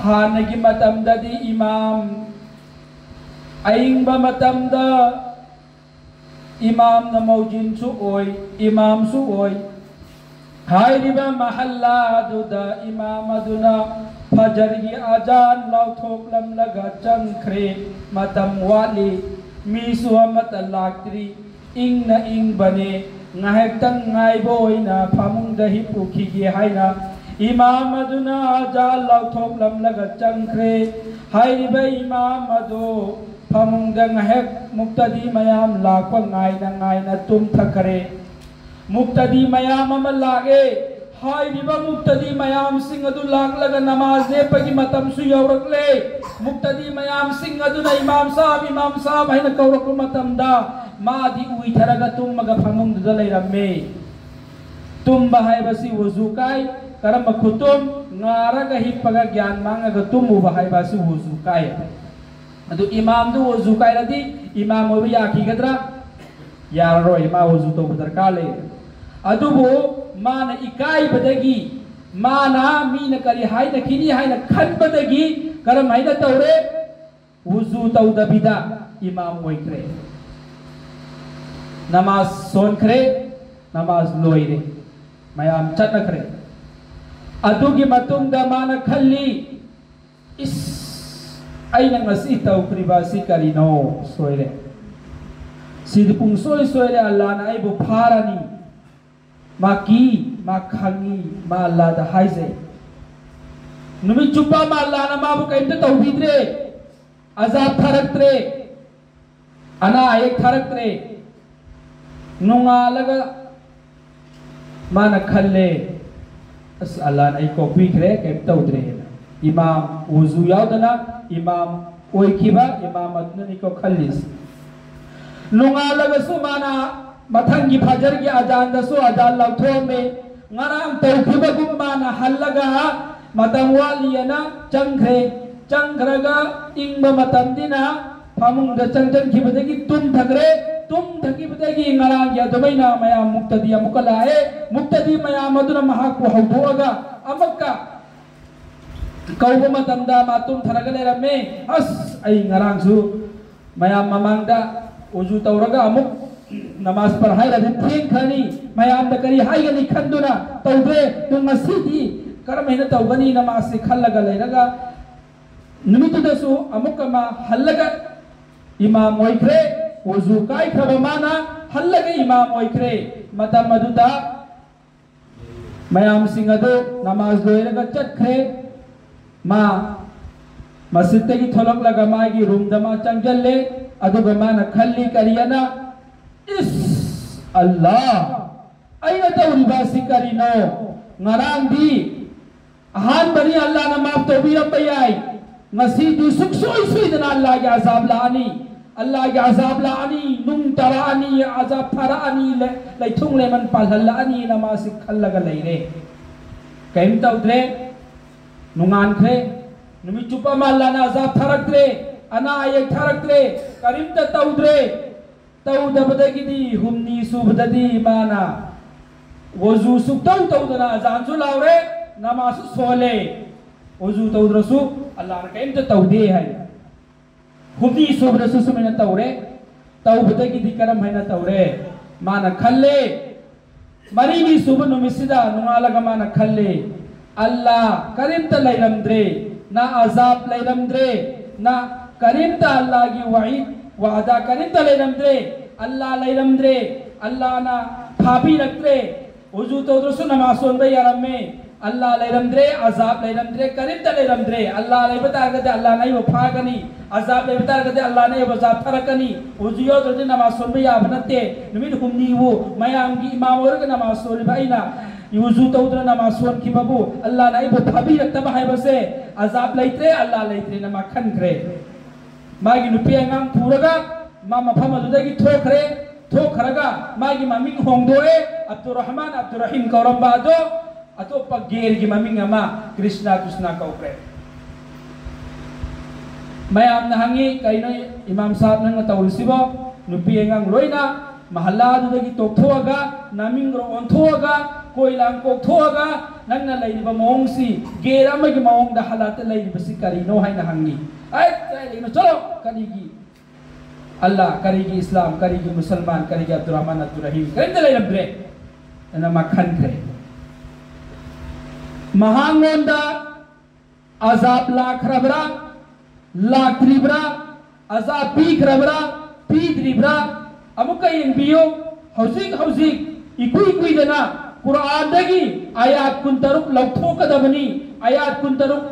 ꯍꯥꯟꯅꯒꯤ ꯃꯇꯝꯗꯗꯤ ꯏꯃꯥꯝ ꯑꯏꯪꯕ ꯃꯇꯝꯗ ꯏꯃꯥꯝꯅ ꯃꯧꯖꯤꯟꯁꯨ ꯑꯣꯏ, ꯏꯃꯥꯝꯁꯨ ꯑꯣꯏ꯫ ꯍꯥꯏꯔꯤꯕ ꯃꯍꯜꯂꯥ ꯑꯗꯨꯗ ꯏꯃꯥꯝ ꯑꯗꯨꯅ ꯐꯖꯔꯒꯤ ꯑꯖꯥꯟ ꯂꯥꯎꯊꯣꯛꯂꯝꯂꯒ ꯆꯪꯈ꯭ꯔꯦ꯫ ꯃꯇꯝ ꯋꯥꯠꯂꯤ, ꯃꯤꯁꯨ ꯑꯃꯠꯇ ꯂꯥꯛꯇ꯭ꯔꯤ꯫ ꯏꯪꯅ ꯏꯪꯕꯅꯦ, ꯉꯥꯏꯍꯥꯛꯇꯪ ꯉꯥꯏꯕ ꯑꯣꯏꯅ ꯐꯃꯨꯡꯗ ꯍꯤꯞꯄꯨꯈꯤꯒꯦ ꯍꯥꯏꯅ ꯏꯃꯥꯝ ꯑꯗꯨꯅ ꯑꯖꯥꯟ ꯂꯥꯎꯊꯣꯛꯂꯝꯂꯒ ꯆꯪꯈ꯭ꯔꯦ꯫ ꯍꯥꯏꯔꯤꯕ ꯏꯃꯥꯝ ꯑꯗꯨ ꯐꯃꯨꯡꯗ ꯉꯥꯏꯍꯥꯛ ꯃꯨꯛꯇꯗꯤ ꯃꯌꯥꯝ ꯂꯥꯛꯄ ꯉꯥꯏꯅ ꯉꯥꯏꯅ ꯇꯨꯝꯊꯈ꯭ꯔꯦ꯫ ꯃꯨꯛꯇꯗꯤ ꯃꯌꯥꯝ ꯑꯃ ꯂꯥꯛꯑꯦ꯫ ꯍꯥꯏꯔꯤꯕ ꯃꯨꯛꯇꯗꯤ ꯃꯌꯥꯝꯁꯤꯡ ꯑꯗꯨ ꯂꯥꯛꯂꯒ ꯅꯃꯥꯖ ꯂꯦꯞꯄꯒꯤ ꯃꯇꯝꯁꯨ ꯌꯧꯔꯛꯂꯦ꯫ ꯃꯨꯛꯇꯗꯤ ꯃꯌꯥꯝꯁꯤꯡ ꯑꯗꯨꯅ "ꯏꯃꯥꯝ ꯁꯥꯍꯕ, ꯏꯃꯥꯝ ꯁꯥꯍꯕ" ꯍꯥꯏꯅ ꯀꯧꯔꯛꯄ ꯃꯇꯝꯗ ꯃꯥꯗꯤ ꯎꯏꯊꯔꯒ ꯇꯨꯝꯃꯒ ꯐꯃꯨꯡꯗꯨꯗ ꯂꯩꯔꯝꯃꯦ꯫ ꯇꯨꯝꯕ ꯍꯥꯏꯕꯁꯤ ꯋꯨꯖꯨ ꯀꯥꯏ꯫ ꯀꯔꯝꯕ ꯈꯨꯇꯨꯝ? ꯉꯥꯔꯒ ꯍꯤꯞꯄꯒ ꯒ꯭ꯌꯥꯟ ꯃꯥꯡꯉꯒ ꯇꯨꯝꯃꯨꯕ ꯍꯥꯏꯕ ꯑꯁꯤ ꯋꯨꯖꯨ ꯀꯥꯏ꯫ ꯑꯗꯨ ꯏꯃꯥꯝꯗꯨ ꯋꯨꯖꯨ ꯀꯥꯏꯔꯗꯤ ꯏꯃꯥꯝ ꯑꯣꯏꯕ ꯌꯥꯈꯤꯒꯗ꯭ꯔꯥ? ꯌꯥꯔꯔꯣꯏ꯫ ꯃꯥ ꯋꯨꯖꯨ ꯇꯧꯕ ꯗꯔꯀꯥꯔ ꯂꯩ꯫ ꯑꯗꯨꯕꯨ ꯃꯥꯅ ꯏꯀꯥꯏꯕꯗꯒꯤ, ꯃꯥꯅ ꯃꯤꯅ ꯀꯔꯤ ꯍꯥꯏꯅꯈꯤꯅꯤ ꯍꯥꯏꯅ ꯈꯟꯕꯗꯒꯤ ꯀꯔꯝ ꯍꯥꯏꯅ ꯇꯧꯔꯦ? ꯋꯨꯖꯨ ꯇꯧꯗꯕꯤꯗ ꯏꯃꯥꯝ ꯑꯣꯏꯈ꯭ꯔꯦ꯫ ꯅꯃꯥꯖ ꯁꯣꯟꯈ꯭ꯔꯦ, ꯅꯃꯥꯖ ꯂꯣꯏꯔꯦ, ꯃꯌꯥꯝ ꯆꯠꯅꯈ꯭ꯔꯦ꯫ ꯑꯗꯨꯒꯤ ꯃꯇꯨꯡꯗ ꯃꯥꯅ ꯈꯜꯂꯤ, "ꯏꯁ, ꯑꯩꯅ ꯉꯁꯤ ꯇꯧꯈ꯭ꯔꯤꯕ ꯑꯁꯤ ꯀꯔꯤꯅꯣ? ꯁꯣꯏꯔꯦ꯫ ꯁꯤꯗꯤ ꯄꯨꯡꯁꯣꯏ ꯁꯣꯏꯔꯦ, ꯑꯜꯂꯥꯅ ꯑꯩꯕꯨ ꯐꯥꯔꯅꯤ"꯫ ꯃꯥ ꯀꯤ, ꯃꯥ ꯈꯪꯉꯤ, ꯃꯥ ꯑꯜꯂꯥꯗ ꯍꯥꯏꯖꯩ꯫ ꯅꯨꯃꯤꯠ ꯆꯨꯞꯄ ꯑꯃ ꯑꯜꯂꯥꯅ ꯃꯥꯕꯨ ꯀꯔꯤꯝꯇ ꯇꯧꯕꯤꯗ꯭ꯔꯦ꯫ ꯑꯖꯥꯕ ꯊꯥꯔꯛꯇ꯭ꯔꯦ, ꯑꯅꯥ ꯑꯌꯦꯛ ꯊꯥꯔꯛꯇ꯭ꯔꯦ꯫ ꯅꯣꯡꯉꯥꯜꯂꯒ ꯃꯥꯅ ꯈꯜꯂꯦ, "ꯑꯁ, ꯑꯜꯂꯥꯅ ꯑꯩ ꯀꯣꯛꯄꯤꯈ꯭ꯔꯦ, ꯀꯩꯝ ꯇꯧꯗ꯭ꯔꯦꯅ"꯫ ꯏꯃꯥꯝ, ꯋꯨꯖꯨ ꯌꯥꯎꯗꯅ ꯏꯃꯥꯝ ꯑꯣꯏꯈꯤꯕ ꯏꯃꯥꯝ ꯑꯗꯨꯅꯅꯤꯀꯣ ꯈꯜꯂꯤꯁꯦ꯫ ꯅꯣꯡꯉꯥꯜꯂꯒꯁꯨ ꯃꯥꯅ ꯃꯊꯪꯒꯤ ꯐꯖꯔꯒꯤ ꯑꯖꯥꯟꯗꯁꯨ ꯑꯖꯥꯟ ꯂꯥꯎꯊꯣꯛꯑꯝꯃꯦ꯫ ꯉꯔꯥꯡ ꯇꯧꯈꯤꯕꯒꯨꯝ ꯃꯥꯅ ꯍꯜꯂꯒ ꯃꯇꯝ ꯋꯥꯠꯂꯤꯑꯅ ꯆꯪꯈ꯭ꯔꯦ꯫ ꯆꯪꯈ꯭ꯔꯒ ꯏꯪꯕ ꯃꯇꯝꯅꯤꯅ ꯐꯃꯨꯡꯗ ꯆꯪꯁꯤꯟꯈꯤꯕꯗꯒꯤ ꯇꯨꯝꯊꯈ꯭ꯔꯦ꯫ ꯇꯨꯝꯊꯈꯤꯕꯗꯒꯤ ꯉꯔꯥꯡꯒꯤ ꯑꯗꯨꯃꯥꯏꯅ ꯃꯌꯥꯝ ꯃꯨꯛꯇꯗꯤ ꯑꯃꯨꯛꯀ ꯂꯥꯛꯑꯦ꯫ ꯃꯨꯛꯇꯗꯤ ꯃꯌꯥꯝ ꯑꯗꯨꯅ ꯃꯍꯥꯛꯄꯨ ꯍꯧꯗꯣꯛꯑꯒ ꯑꯃꯨꯛꯀ ꯀꯧꯕ ꯃꯇꯝꯗ ꯃꯥ ꯇꯨꯝꯊꯔꯒ ꯂꯩꯔꯝꯃꯦ꯫ "ꯑꯁ, ꯑꯩ ꯉꯔꯥꯡꯁꯨ ꯃꯌꯥꯝ ꯃꯃꯥꯡꯗ ꯎꯖꯨ ꯇꯧꯔꯒ ꯑꯃꯨꯛ ꯅꯃꯥꯖ ꯄꯔ ꯍꯥꯏꯔꯗꯤ ꯊꯦꯡꯈ꯭ꯔꯅꯤ, ꯃꯌꯥꯝꯗ ꯀꯔꯤ ꯍꯥꯏꯒꯅꯤ ꯈꯟꯗꯨꯅ ꯇꯧꯗ꯭ꯔꯦ꯫ ꯑꯗꯨ ꯉꯁꯤꯗꯤ ꯀꯔꯝꯍꯥꯏꯅ ꯇꯧꯒꯅꯤꯅ ꯃꯥꯁꯤ ꯈꯜꯂꯒ ꯂꯩꯔꯒ ꯅꯨꯃꯤꯠꯇꯨꯗꯁꯨ ꯑꯃꯨꯛꯀ ꯃꯥ ꯍꯜꯂꯒ ꯏꯃꯥꯝ ꯑꯣꯏꯈ꯭ꯔꯦ꯫ ꯎꯖꯨ ꯀꯥꯏꯈ꯭ꯔꯕ ꯃꯥꯅ ꯍꯜꯂꯒ ꯏꯃꯥꯝ ꯑꯣꯏꯈ꯭ꯔꯦ꯫ ꯃꯇꯝ ꯑꯗꯨꯗ ꯃꯌꯥꯝꯁꯤꯡ ꯑꯗꯨ ꯅꯃꯥꯖ ꯂꯣꯏꯔꯒ ꯆꯠꯈ꯭ꯔꯦ꯫ ꯃꯥ ꯃꯁꯖꯤꯗꯇꯒꯤ ꯊꯣꯛꯂꯛꯂꯒ ꯃꯥꯒꯤ ꯔꯨꯝꯗ ꯃꯥ ꯆꯪꯁꯤꯜꯂꯦ꯫ ꯑꯗꯨꯒ ꯃꯥꯅ ꯈꯜꯂꯤ ꯀꯔꯤ ꯑꯅ? ꯏꯁ! ꯑꯜꯂꯥ! ꯑꯩꯅ ꯇꯧꯔꯤꯕ ꯑꯁꯤ ꯀꯔꯤꯅꯣ? ꯉꯔꯥꯡꯗꯤ ꯑꯍꯥꯟꯕꯅꯤ, ꯑꯜꯂꯥꯅ ꯃꯥꯐ ꯇꯧꯕꯤꯔꯝꯕ ꯌꯥꯏ꯫ ꯉꯁꯤꯗꯤ ꯁꯨꯡꯁꯣꯏ ꯁꯣꯏꯗꯅ ꯑꯜꯂꯥꯒꯤ ꯑꯖꯥꯕ ꯂꯥꯛꯑꯅꯤ꯫ ꯑꯜꯂꯥꯒꯤ ꯑꯖꯥꯕ ꯂꯥꯛꯑꯅꯤ, ꯅꯨꯡ ꯇꯥꯔꯛꯑꯅꯤ, ꯑꯖꯥꯕ ꯊꯥꯔꯛꯑꯅꯤ, ꯂꯩ-, ꯂꯩꯊꯨꯡ ꯂꯩꯃꯟ ꯄꯥꯜꯍꯜꯂꯛꯑꯅꯤꯅ ꯃꯥꯁꯤ ꯈꯜꯂꯒ ꯂꯩꯔꯦ꯫ ꯀꯔꯤꯝ ꯇꯧꯗ꯭ꯔꯦ꯫ ꯅꯣꯡꯉꯥꯟꯈ꯭ꯔꯦ꯫ ꯅꯨꯃꯤꯠ ꯆꯨꯞꯄ ꯑꯃ ꯑꯜꯂꯥꯅ ꯑꯖꯥꯕ ꯊꯥꯔꯛꯇ꯭ꯔꯦ, ꯑꯅꯥ ꯑꯌꯦꯛ ꯊꯥꯔꯛꯇ꯭ꯔꯦ, ꯀꯔꯤꯝꯇ ꯇꯧꯗ꯭ꯔꯦ꯫ ꯇꯧꯗꯕꯗꯒꯤꯗꯤ ꯍꯨꯝꯅꯤ ꯁꯨꯕꯗꯗꯤ ꯃꯥꯅ ꯋꯖꯨ ꯁꯨꯛꯇꯧ ꯇꯧꯗꯅ ꯑꯖꯥꯟꯁꯨ ꯂꯥꯎꯔꯦ, ꯅꯃꯥꯖꯁꯨ ꯁꯣꯜꯂꯦ꯫ ꯋꯖꯨ ꯇꯧꯗ꯭ꯔꯁꯨ ꯑꯜꯂꯥꯅ ꯀꯔꯤꯝꯇ ꯇꯧꯗꯦ ꯍꯥꯏ꯫ ꯍꯨꯝꯅꯤ ꯁꯨꯕꯗꯁꯨ ꯁꯨꯃꯥꯏꯅ ꯇꯧꯔꯦ꯫ ꯇꯧꯕꯗꯒꯤꯗꯤ ꯀꯔꯝ ꯍꯥꯏꯅ ꯇꯧꯔꯦ? ꯃꯥꯅ ꯈꯜꯂꯦ, ꯃꯔꯤꯅꯤ ꯁꯨꯕ ꯅꯨꯃꯤꯠꯁꯤꯗ ꯅꯣꯡꯉꯥꯜꯂꯒ ꯃꯥꯅ ꯈꯜꯂꯦ, ꯑꯜꯂꯥ ꯀꯔꯤꯝꯇ ꯂꯩꯔꯝꯗ꯭ꯔꯦ, ꯅ ꯑꯖꯥꯕ ꯂꯩꯔꯝꯗ꯭ꯔꯦ, ꯅ ꯀꯔꯤꯝꯇ ꯑꯜꯂꯥꯒꯤ ꯋꯥꯏꯗ ꯋꯥꯗꯥ ꯀꯔꯤꯝꯇ ꯂꯩꯔꯝꯗ꯭ꯔꯦ, ꯑꯜꯂꯥ ꯂꯩꯔꯝꯗ꯭ꯔꯦ, ꯑꯜꯂꯥꯅ ꯐꯥꯕꯤꯔꯛꯇ꯭ꯔꯦ꯫ ꯎꯖꯨ ꯇꯧꯗ꯭ꯔꯁꯨ ꯅꯃꯥꯖ ꯁꯣꯟꯕ ꯌꯥꯔꯝꯃꯦ꯫ ꯑꯜꯂꯥ ꯂꯩꯔꯝꯗ꯭ꯔꯦ, ꯑꯖꯥꯕ ꯂꯩꯔꯝꯗ꯭ꯔꯦ, ꯀꯔꯤꯝꯇ ꯂꯩꯔꯝꯗ꯭ꯔꯦ꯫ ꯑꯜꯂꯥ ꯂꯩꯕ ꯇꯥꯔꯒꯗꯤ ꯑꯜꯂꯥꯅ ꯑꯩꯕꯨ ꯐꯥꯒꯅꯤ, ꯑꯖꯥꯕ ꯂꯩꯕ ꯇꯥꯔꯒꯗꯤ ꯑꯜꯂꯥꯅ ꯑꯩꯕꯨ ꯑꯖꯥꯕ ꯊꯥꯔꯛꯀꯅꯤ꯫ ꯎꯖꯨ ꯌꯥꯎꯗ꯭ꯔꯗꯤ ꯅꯃꯥꯖ ꯁꯣꯟꯕ ꯌꯥꯕ ꯅꯠꯇꯦ꯫ ꯅꯨꯃꯤꯠ ꯍꯨꯝꯅꯤꯕꯨ ꯃꯌꯥꯝꯒꯤ ꯏꯃꯥꯝ ꯑꯣꯏꯔꯒ ꯅꯃꯥꯖ ꯁꯣꯜꯂꯤꯕ ꯑꯩꯅ ꯎꯖꯨ ꯇꯧꯗꯅ ꯅꯃꯥꯖ ꯁꯣꯟꯈꯤꯕꯕꯨ ꯑꯜꯂꯥꯅ ꯑꯩꯕꯨ ꯐꯥꯕꯤꯔꯛꯇꯕ ꯍꯥꯏꯕꯁꯦ ꯑꯖꯥꯕ ꯂꯩꯇ꯭ꯔꯦ, ꯑꯜꯂꯥ ꯂꯩꯇ꯭ꯔꯦꯅ ꯃꯥ ꯈꯟꯈ꯭ꯔꯦ꯫ ꯃꯥꯒꯤ ꯅꯨꯄꯤ ꯑꯉꯥꯡ ꯄꯨꯔꯒ ꯃꯥ ꯃꯐꯝ ꯑꯗꯨꯗꯒꯤ ꯊꯣꯛꯈ꯭ꯔꯦ꯫ ꯊꯣꯛꯈ꯭ꯔꯒ ꯃꯥꯒꯤ ꯃꯃꯤꯡ ꯍꯣꯡꯗꯣꯛꯑꯦ꯫ ꯑꯕꯗꯨꯔ ꯔꯍꯃꯥꯟ, ꯑꯕꯗꯨꯔ ꯔꯍꯤꯝ ꯀꯧꯔꯝꯕ ꯑꯗꯣ ꯑꯇꯣꯞꯄ ꯒꯦꯔꯒꯤ ꯃꯃꯤꯡ ꯑꯃ ꯀ꯭ꯔꯤꯁꯅ, ꯀ꯭ꯔꯤꯁꯅ ꯀꯧꯈ꯭ꯔꯦ꯫ ꯃꯌꯥꯝꯅ ꯍꯪꯉꯤ, "ꯀꯩꯅꯣ ꯏꯃꯥꯝ ꯁꯥꯍꯕ ꯅꯪꯅ ꯇꯧꯔꯤꯁꯤꯕꯣ? ꯅꯨꯄꯤ ꯑꯉꯥꯡ ꯂꯣꯏꯅ ꯃꯍꯜꯂꯥꯗꯨꯗꯒꯤ ꯇꯣꯛꯊꯣꯛꯑꯒ, ꯅꯥꯃꯤꯡꯒ꯭ꯔꯣ ꯑꯣꯟꯊꯣꯛꯑꯒ, ꯀꯣꯏꯂꯥꯡ ꯀꯣꯛꯊꯣꯛꯑꯒ ꯅꯪꯅ ꯂꯩꯔꯤꯕ ꯃꯑꯣꯡꯁꯤ, ꯒꯦꯔ ꯑꯃꯒꯤ ꯃꯑꯣꯡꯗ ꯍꯥꯂꯥꯠꯇ ꯂꯩꯔꯤꯕꯁꯤ ꯀꯔꯤꯅꯣ?" ꯍꯥꯏꯅ ꯍꯪꯉꯤ꯫ "ꯑꯩ ꯀꯗꯥꯏꯗꯒꯤꯅꯣ? ꯆꯠꯂꯣ! ꯀꯔꯤꯒꯤ ꯑꯜꯂꯥ, ꯀꯔꯤꯒꯤ ꯏꯁꯂꯥꯝ, ꯀꯔꯤꯒꯤ ꯃꯨꯁꯜꯃꯥꯟ, ꯀꯔꯤꯒꯤ ꯑꯕꯗꯨꯔ ꯔꯍꯃꯥꯟ, ꯑꯕꯗꯨꯔ ꯔꯍꯤꯝ, ꯀꯔꯤꯝꯇ ꯂꯩꯔꯝꯗ꯭ꯔꯦ" ꯑꯅ ꯃꯥ ꯈꯟꯈ꯭ꯔꯦ꯫ ꯃꯍꯥꯛꯉꯣꯟꯗ ꯑꯖꯥꯕ ꯂꯥꯛꯈ꯭ꯔꯕ꯭ꯔꯥ, ꯂꯥꯛꯇ꯭ꯔꯤꯕ꯭ꯔꯥ, ꯑꯖꯥꯕ ꯄꯤꯈ꯭ꯔꯕ꯭ꯔꯥ, ꯄꯤꯗ꯭ꯔꯤꯕ꯭ꯔꯥ? ꯑꯃꯨꯛꯀ ꯌꯦꯡꯕꯤꯌꯨ꯫ ꯍꯧꯖꯤꯛ ꯍꯧꯖꯤꯛ ꯏꯀꯨꯏ ꯀꯨꯏꯗꯅ ꯀꯨꯔꯥꯟꯗꯒꯤ ꯑꯥꯌꯥꯠ ꯀꯨꯟꯇꯔꯨꯛ ꯂꯧꯊꯣꯛꯀꯗꯕꯅꯤ, ꯑꯥꯌꯥꯠ ꯀꯨꯟꯇꯔꯨꯛ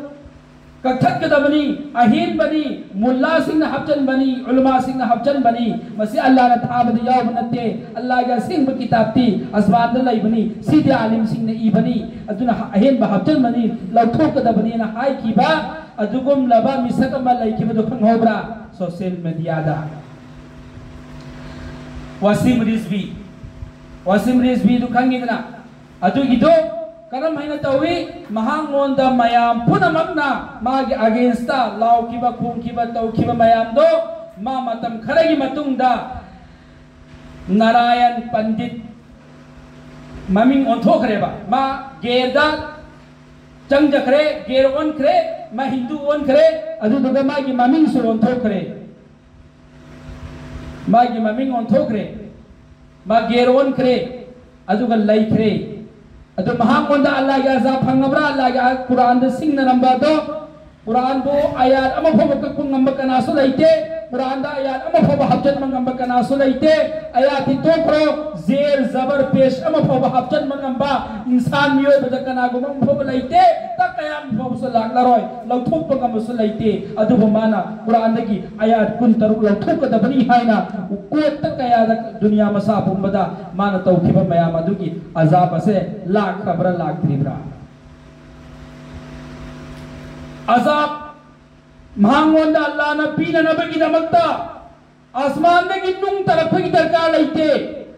ꯀꯛꯊꯠꯀꯗꯕꯅꯤ, ꯑꯍꯦꯟꯕꯅꯤ, ꯃꯨꯜꯂꯥꯁꯤꯡꯅ ꯍꯥꯞꯆꯟꯕꯅꯤ, ꯎꯂꯃꯥꯁꯤꯡꯅ ꯍꯥꯞꯆꯟꯕꯅꯤ꯫ ꯃꯁꯤ ꯑꯜꯂꯥꯅ ꯊꯥꯕꯗ ꯌꯥꯎꯕ ꯅꯠꯇꯦ꯫ ꯑꯜꯂꯥꯒꯤ ꯑꯁꯦꯡꯕ ꯀꯤꯇꯥꯕꯇꯤ ꯑꯁꯃꯥꯟꯗ ꯂꯩꯕꯅꯤ, ꯁꯤꯗꯤ ꯑꯥꯂꯤꯝꯁꯤꯡꯅ ꯏꯕꯅꯤ, ꯑꯗꯨꯅ ꯑꯍꯦꯟꯕ ꯍꯥꯞꯆꯟꯕꯅꯤ, ꯂꯧꯊꯣꯛꯀꯗꯕꯅꯤꯅ ꯍꯥꯏꯈꯤꯕ ꯑꯗꯨꯒꯨꯝꯂꯕ ꯃꯤꯁꯛ ꯑꯃ ꯂꯩꯈꯤꯕꯗꯨ ꯈꯪꯍꯧꯕ꯭ꯔꯥ? ꯁꯣꯁꯤꯌꯦꯜ ꯃꯦꯗꯤꯌꯥꯗ ꯋꯥꯁꯤꯝ ꯔꯤꯖꯕꯤ, ꯋꯥꯁꯤꯝ ꯔꯤꯖꯕꯤꯗꯨ ꯈꯪꯉꯤꯗꯅ? ꯑꯗꯨꯒꯤꯗꯣ ꯀꯔꯝ ꯍꯥꯏꯅ ꯇꯧꯏ? ꯃꯍꯥꯛꯉꯣꯟꯗ ꯃꯌꯥꯝ ꯄꯨꯝꯅꯃꯛꯅ ꯃꯥꯒꯤ ꯑꯒꯦꯟꯁꯇ ꯂꯥꯎꯈꯤꯕ, ꯈꯣꯡꯈꯤꯕ, ꯇꯧꯈꯤꯕ ꯃꯌꯥꯝꯗꯣ ꯃꯥ ꯃꯇꯝ ꯈꯔꯒꯤ ꯃꯇꯨꯡꯗ ꯅꯥꯔꯥꯌꯟ ꯄꯟꯗꯤꯠ ꯃꯃꯤꯡ ꯑꯣꯟꯊꯣꯛꯈ꯭ꯔꯦꯕ꯫ ꯃꯥ ꯒꯦꯔꯗ ꯆꯪꯖꯈ꯭ꯔꯦ, ꯒꯦꯔ ꯑꯣꯟꯈ꯭ꯔꯦ, ꯃꯥ ꯍꯤꯟꯗꯨ ꯑꯣꯟꯈ꯭ꯔꯦ, ꯑꯗꯨꯗꯨꯒ ꯃꯥꯒꯤ ꯃꯃꯤꯡꯁꯨ ꯑꯣꯟꯊꯣꯛꯈ꯭ꯔꯦ꯫ ꯃꯥꯒꯤ ꯃꯃꯤꯡ ꯑꯣꯟꯊꯣꯛꯈ꯭ꯔꯦ, ꯃꯥ ꯒꯦꯔ ꯑꯣꯟꯈ꯭ꯔꯦ, ꯑꯗꯨꯒ ꯂꯩꯈ꯭ꯔꯦ꯫ ꯑꯗꯨ ꯃꯍꯥꯛꯉꯣꯟꯗ ꯑꯜꯂꯥꯒꯤ ꯑꯖꯥ ꯐꯪꯉꯕ꯭ꯔꯥ? ꯑꯜꯂꯥꯒꯤ ꯑ-, ꯀꯨꯔꯥꯟꯗ ꯁꯤꯡꯅꯔꯝꯕ ꯑꯗꯣ, ꯀꯨꯔꯥꯟꯕꯨ ꯑꯥꯌꯥꯠ ꯑꯃ ꯐꯥꯎꯕ ꯀꯛꯄ ꯉꯝꯕ ꯀꯅꯥꯁꯨ ꯂꯩꯇꯦ꯫ ꯀꯨꯔꯥꯟꯗ ꯑꯥꯌꯥꯠ ꯑꯃ ꯐꯥꯎꯕ ꯍꯥꯞꯆꯤꯟꯕ ꯉꯝꯕ ꯀꯅꯥꯁꯨ ꯂꯩꯇꯦ꯫ ꯑꯥꯌꯥꯠꯇꯤ ꯇꯣꯛꯈ꯭ꯔꯣ, ꯖꯦꯔ ꯖꯕꯔ ꯄꯦꯁ ꯑꯃ ꯐꯥꯎꯕ ꯍꯥꯞꯆꯤꯟꯕ ꯉꯝꯕ ꯏꯟꯁꯥꯟ ꯃꯤꯑꯣꯏꯕꯗ ꯀꯅꯥꯒꯨꯝꯕ ꯑꯃ ꯐꯥꯎꯕ ꯂꯩꯇꯦ꯫ ꯇꯛ ꯑꯥꯌꯥꯠ ꯑꯃ ꯐꯥꯎꯕꯁꯨ ꯂꯥꯛꯂꯔꯣꯏ, ꯂꯧꯊꯣꯛꯄ ꯉꯝꯕꯁꯨ ꯂꯩꯇꯦ꯫ ꯑꯗꯨꯕꯨ ꯃꯥꯅ ꯀꯨꯔꯥꯟꯗꯒꯤ ꯑꯥꯌꯥꯠ ꯀꯨꯟꯇꯔꯨꯛ ꯂꯧꯊꯣꯛꯀꯗꯕꯅꯤ ꯍꯥꯏꯅ ꯀꯣꯔꯠꯇ ꯀꯌꯥꯗ ꯗꯨꯅꯤꯌꯥ ꯃꯁꯥ ꯄꯨꯝꯕꯗ ꯃꯥꯅ ꯇꯧꯈꯤꯕ ꯃꯌꯥꯝ ꯑꯗꯨꯒꯤ ꯑꯖꯥꯕ ꯑꯁꯦ ꯂꯥꯛꯈ꯭ꯔꯕ꯭ꯔꯥ ꯂꯥꯛꯇ꯭ꯔꯤꯕ꯭ꯔꯥ? ꯑꯖꯥꯕ ꯃꯍꯥꯛꯉꯣꯟꯗ ꯑꯜꯂꯥꯅ ꯄꯤꯅꯅꯕꯒꯤꯗꯃꯛꯇ ꯑꯁꯃꯥꯟꯗꯒꯤ ꯅꯨꯡ ꯇꯥꯔꯛꯄꯒꯤ ꯗꯔꯀꯥꯔ ꯂꯩꯇꯦ꯫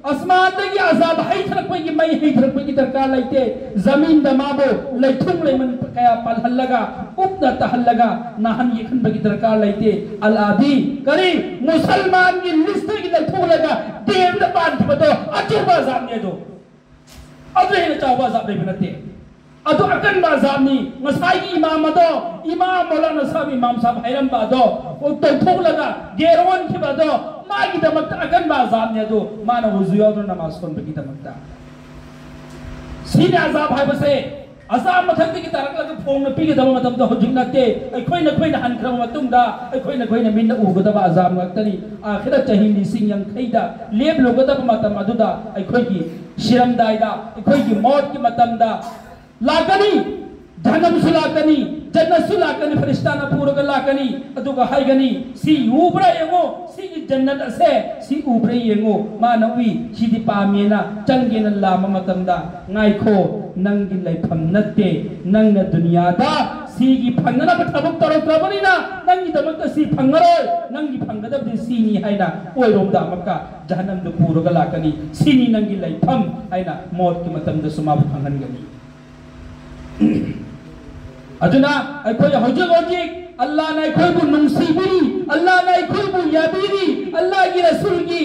ꯑꯁꯃꯥꯟꯗꯒꯤ ꯑꯖꯥꯕ ꯍꯩꯊꯔꯛꯄꯒꯤ, ꯃꯩ ꯍꯩꯊꯔꯛꯄꯒꯤ ꯗꯔꯀꯥꯔ ꯂꯩꯇꯦ꯫ ꯖꯃꯤꯟꯗ ꯃꯥꯕꯨ ꯂꯩꯊꯨꯡ ꯂꯩꯃꯟ ꯀꯌꯥ ꯄꯜꯍꯜꯂꯒ, ꯎꯞꯅ ꯇꯥꯍꯜꯂꯒ ꯅꯥꯍꯟ ꯌꯦꯛꯍꯟꯕꯒꯤ ꯗꯔꯀꯥꯔ ꯂꯩꯇꯦ꯫ ꯑꯜꯂꯥꯗꯤ ꯀꯔꯤ? ꯃꯨꯁꯜꯃꯥꯟꯒꯤ ꯂꯤꯁꯇꯒꯤ ꯂꯧꯊꯣꯛꯂꯒ ꯗꯦꯕꯗ ꯄꯥꯟꯈꯤꯕꯗꯣ ꯑꯆꯧꯕ ꯑꯖꯥꯕꯅꯦ ꯑꯗꯣ꯫ ꯑꯗꯨ ꯍꯦꯟꯅ ꯆꯥꯎꯕ ꯑꯖꯥꯕ ꯂꯩꯕ ꯅꯠꯇꯦ꯫ ꯑꯗꯨ ꯑꯀꯟꯕ ꯑꯖꯥꯕꯅꯤ꯫ ꯉꯁꯥꯏꯒꯤ ꯏꯃꯥꯝ ꯑꯗꯣ, ꯏꯃꯥꯝ ꯃꯧꯂꯥꯅꯥ ꯁꯥꯍꯕ, ꯏꯃꯥꯝ ꯁꯥꯍꯕ ꯍꯥꯏꯔꯝꯕ ꯑꯗꯣ, ꯇꯧꯊꯣꯛꯂꯒ ꯒꯦꯔ ꯑꯣꯟꯈꯤꯕ ꯑꯗꯣ, ꯃꯥꯒꯤꯗꯃꯛꯇ ꯑꯀꯟꯕ ꯑꯖꯥꯕꯅꯤ꯫ ꯑꯗꯨ ꯃꯥꯅ ꯋꯨꯖꯨ ꯌꯥꯎꯗꯅ ꯅꯃꯥꯖ ꯁꯣꯟꯕꯒꯤꯗꯃꯛꯇ꯫ ꯁꯤꯅꯤ ꯑꯖꯥꯕ ꯍꯥꯏꯕꯁꯦ꯫ ꯑꯖꯥꯕ ꯃꯊꯛꯇꯒꯤ ꯇꯥꯔꯛꯂꯒ ꯐꯣꯡꯅ ꯄꯤꯒꯗꯕ ꯃꯇꯝꯗꯣ ꯍꯧꯖꯤꯛ ꯅꯠꯇꯦ꯫ ꯑꯩꯈꯣꯏ ꯅꯈꯣꯏꯅ ꯍꯟꯈ꯭ꯔꯕ ꯃꯇꯨꯡꯗ ꯑꯩꯈꯣꯏ ꯅꯈꯣꯏꯅ ꯃꯤꯠꯅ ꯎꯒꯗꯕ ꯑꯖꯥꯕ ꯉꯥꯛꯇꯅꯤ꯫ ꯑꯥꯈꯤꯔꯠ ꯆꯍꯤ ꯂꯤꯁꯤꯡ ꯌꯥꯡꯈꯩꯗ ꯂꯦꯞꯂꯨꯒꯗꯕ ꯃꯇꯝ ꯑꯗꯨꯗ, ꯑꯩꯈꯣꯏꯒꯤ ꯁꯤꯔꯝꯗꯥꯏꯗ, ꯑꯩꯈꯣꯏꯒꯤ ꯃꯣꯠꯀꯤ ꯃꯇꯝꯗ ꯂꯥꯛꯀꯅꯤ꯫ ꯖꯍꯟꯅꯝꯁꯨ ꯂꯥꯛꯀꯅꯤ, ꯖꯟꯅꯠꯁꯨ ꯂꯥꯛꯀꯅꯤ, ꯐꯔꯤꯁꯇꯥꯅ ꯄꯨꯔꯒ ꯂꯥꯛꯀꯅꯤ꯫ ꯑꯗꯨꯒ ꯍꯥꯏꯒꯅꯤ, "ꯁꯤ ꯎꯕ꯭ꯔꯥ ꯌꯦꯡꯉꯣ, ꯁꯤꯒꯤ ꯖꯟꯅꯠ ꯑꯁꯦ ꯁꯤ ꯎꯕ꯭ꯔꯥ ꯌꯦꯡꯉꯣ"꯫ ꯃꯥꯅ ꯎꯏ, ꯁꯤꯗꯤ ꯄꯥꯝꯃꯦꯅ ꯆꯪꯒꯦꯅ ꯂꯥꯝꯕ ꯃꯇꯝꯗ, "ꯉꯥꯏꯈꯣ, ꯅꯪꯒꯤ ꯂꯩꯐꯝ ꯅꯠꯇꯦ꯫ ꯅꯪꯅ ꯗꯨꯅꯤꯌꯥꯗ ꯁꯤꯒꯤ ꯐꯪꯅꯅꯕ ꯊꯕꯛ ꯇꯧꯔꯛꯇ꯭ꯔꯕꯅꯤꯅ ꯅꯪꯒꯤꯗꯃꯛꯇ ꯁꯤ ꯐꯪꯉꯔꯣꯏ꯫ ꯅꯪꯒꯤ ꯐꯪꯒꯗꯕꯗꯤ ꯁꯤꯅꯤ" ꯍꯥꯏꯅ ꯑꯣꯏꯔꯣꯝꯗ ꯑꯃꯨꯛꯀ ꯖꯍꯟꯅꯝꯗ ꯄꯨꯔꯒ ꯂꯥꯛꯀꯅꯤ꯫ "ꯁꯤꯅꯤ ꯅꯪꯒꯤ ꯂꯩꯐꯝ" ꯍꯥꯏꯅ ꯃꯣꯠꯀꯤ ꯃꯇꯝꯗꯁꯨ ꯃꯥꯕꯨ ꯐꯪꯍꯟꯒꯅꯤ꯫ ꯑꯗꯨꯅ ꯑꯩꯈꯣꯏ ꯍꯧꯖꯤꯛ ꯍꯧꯖꯤꯛ ꯑꯜꯂꯥꯅ ꯑꯩꯈꯣꯏꯕꯨ ꯅꯨꯡꯁꯤꯕꯤꯔꯤ, ꯑꯜꯂꯥꯅ ꯑꯩꯈꯣꯏꯕꯨ ꯌꯥꯕꯤꯔꯤ, ꯑꯜꯂꯥꯒꯤ ꯔꯁꯨꯜꯒꯤ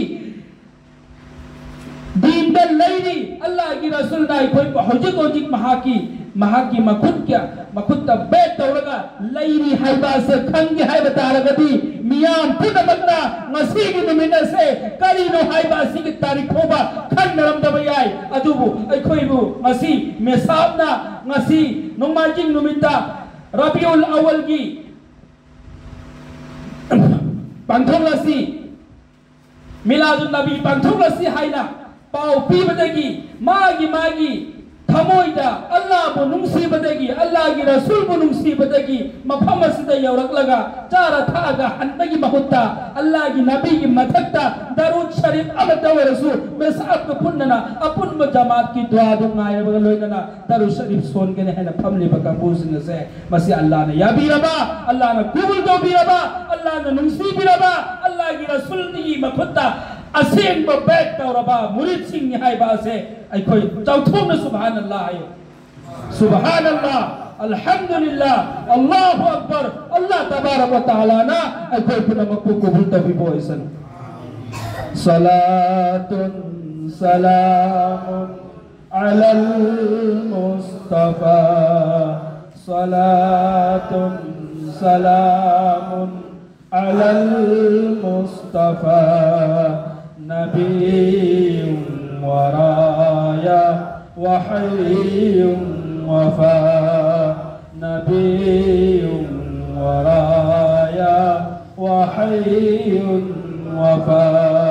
ꯗꯤꯟꯗ ꯂꯩꯔꯤ, ꯑꯜꯂꯥꯒꯤ ꯔꯁꯨꯜꯅ ꯑꯩꯈꯣꯏꯕꯨ ꯍꯧꯖꯤꯛ ꯍꯧꯖꯤꯛ ꯃꯍꯥꯛꯀꯤ, ꯃꯍꯥꯛꯀꯤ ꯃꯈꯨꯠꯀ, ꯃꯈꯨꯠꯇ ꯕꯦꯠ ꯇꯧꯔꯒ ꯂꯩꯔꯤ ꯍꯥꯏꯕ ꯑꯁꯦ ꯈꯪꯒꯦ ꯍꯥꯏꯕ ꯇꯥꯔꯒꯗꯤ, ꯃꯤꯌꯥꯝ ꯄꯨꯝꯅꯃꯛꯅ ꯉꯁꯤꯒꯤ ꯅꯨꯃꯤꯠ ꯑꯁꯦ ꯀꯔꯤꯅꯣ ꯍꯥꯏꯕ ꯑꯁꯤꯒꯤ ꯇꯥꯔꯤꯛ ꯐꯥꯎꯕ ꯈꯪꯅꯔꯝꯗꯕ ꯌꯥꯏ꯫ ꯑꯗꯨꯕꯨ ꯑꯩꯈꯣꯏꯕꯨ ꯉꯁꯤ ꯃꯦꯁꯥꯞꯅ ꯉꯁꯤ ꯅꯣꯡꯃꯥꯏꯖꯤꯡ ꯅꯨꯃꯤꯠꯇ ꯔꯕꯤꯎꯜ ꯑꯋꯜꯒꯤ ꯄꯥꯡꯊꯣꯛꯂꯁꯤ, ꯃꯤꯂꯥꯗꯨꯟ ꯅꯕꯤ ꯄꯥꯡꯊꯣꯛꯂꯁꯤ ꯍꯥꯏꯅ ꯄꯥꯎ ꯄꯤꯕꯗꯒꯤ, ꯃꯥꯒꯤ ꯃꯥꯒꯤ ꯊꯃꯣꯏꯗ ꯑꯜꯂꯥꯕꯨ ꯅꯨꯡꯁꯤꯕꯗꯒꯤ, ꯑꯜꯂꯥꯒꯤ ꯔꯁꯨꯜꯕꯨ ꯅꯨꯡꯁꯤꯕꯗꯒꯤ ꯃꯐꯝ ꯑꯁꯤꯗ ꯌꯧꯔꯛꯂꯒ ꯆꯥꯔ ꯊꯛꯑꯒ ꯍꯟꯕꯒꯤ ꯃꯍꯨꯠꯇ, ꯑꯜꯂꯥꯒꯤ ꯅꯕꯤꯒꯤ ꯃꯊꯛꯇ ꯗꯔꯨꯗ ꯁꯔꯤꯐ ꯑꯃꯠꯇ ꯑꯣꯏꯔꯁꯨ ꯃꯦꯁꯥꯞꯀ ꯄꯨꯟꯅꯅ ꯑꯄꯨꯟꯕ ꯖꯃꯥꯠꯀꯤ ꯗꯨꯋꯥꯗꯨ ꯉꯥꯏꯔꯕꯒ ꯂꯣꯏꯅꯅ ꯗꯔꯨꯗ ꯁꯔꯤꯐ ꯁꯣꯟꯒꯅꯤ ꯍꯥꯏꯅ ꯐꯝꯂꯤꯕ ꯀꯥꯡꯕꯨꯁꯤꯡ ꯑꯁꯦ, ꯃꯁꯤ ꯑꯜꯂꯥꯅ ꯌꯥꯕꯤꯔꯕ, ꯑꯜꯂꯥꯅ ꯀꯕꯨꯜ ꯇꯧꯕꯤꯔꯕ, ꯑꯜꯂꯥꯅ ꯅꯨꯡꯁꯤꯕꯤꯔꯕ, ꯑꯜꯂꯥꯒꯤ ꯔꯁꯨꯜꯒꯤ ꯃꯈꯨꯠꯇ ꯑꯁꯦꯡꯕ ꯕꯦꯠ ꯇꯧꯔꯕ ꯃꯨꯔꯤꯗꯁꯤꯡꯅꯤ ꯍꯥꯏꯕ ꯑꯁꯦ ꯑꯩꯈꯣꯏ ꯆꯥꯎꯊꯣꯛꯅ ꯁꯨꯕꯍꯥꯅꯜꯂꯥ ꯍꯥꯏꯌꯨ꯫ ꯁꯨꯕꯍꯥꯅꯜꯂꯥ, ꯑꯜꯍꯝꯗꯨꯂꯤꯜꯂꯥ, ꯑꯜꯂꯥꯍꯨ ꯑꯛꯕꯔ, ꯑꯜꯂꯥ ꯇꯕꯥꯔꯛ ꯋ ꯇꯥꯂꯥꯅ ꯑꯩꯈꯣꯏ ꯄꯨꯝꯅꯃꯛꯄꯨ ꯀꯕꯨꯜ ꯇꯧꯕꯤꯕ ꯑꯣꯏꯁꯅꯨ꯫ صلاة سلام على المصطفى، صلاة سلام على المصطفى، نبي ورايا وحي وفى، نبي ورايا وحي وفى.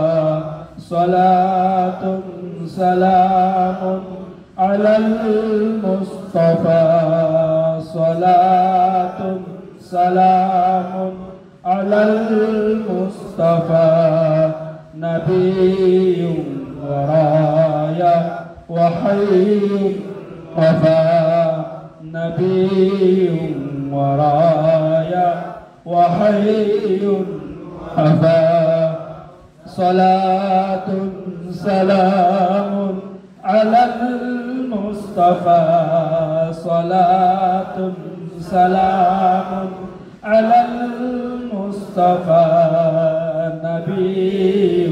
صلاة سلام على المصطفى، صلاة سلام على المصطفى، نبي ورايا وحي وفى، نبي ورايا وحي وفى. صلاة سلام على المصطفى، صلاة سلام على المصطفى، نبي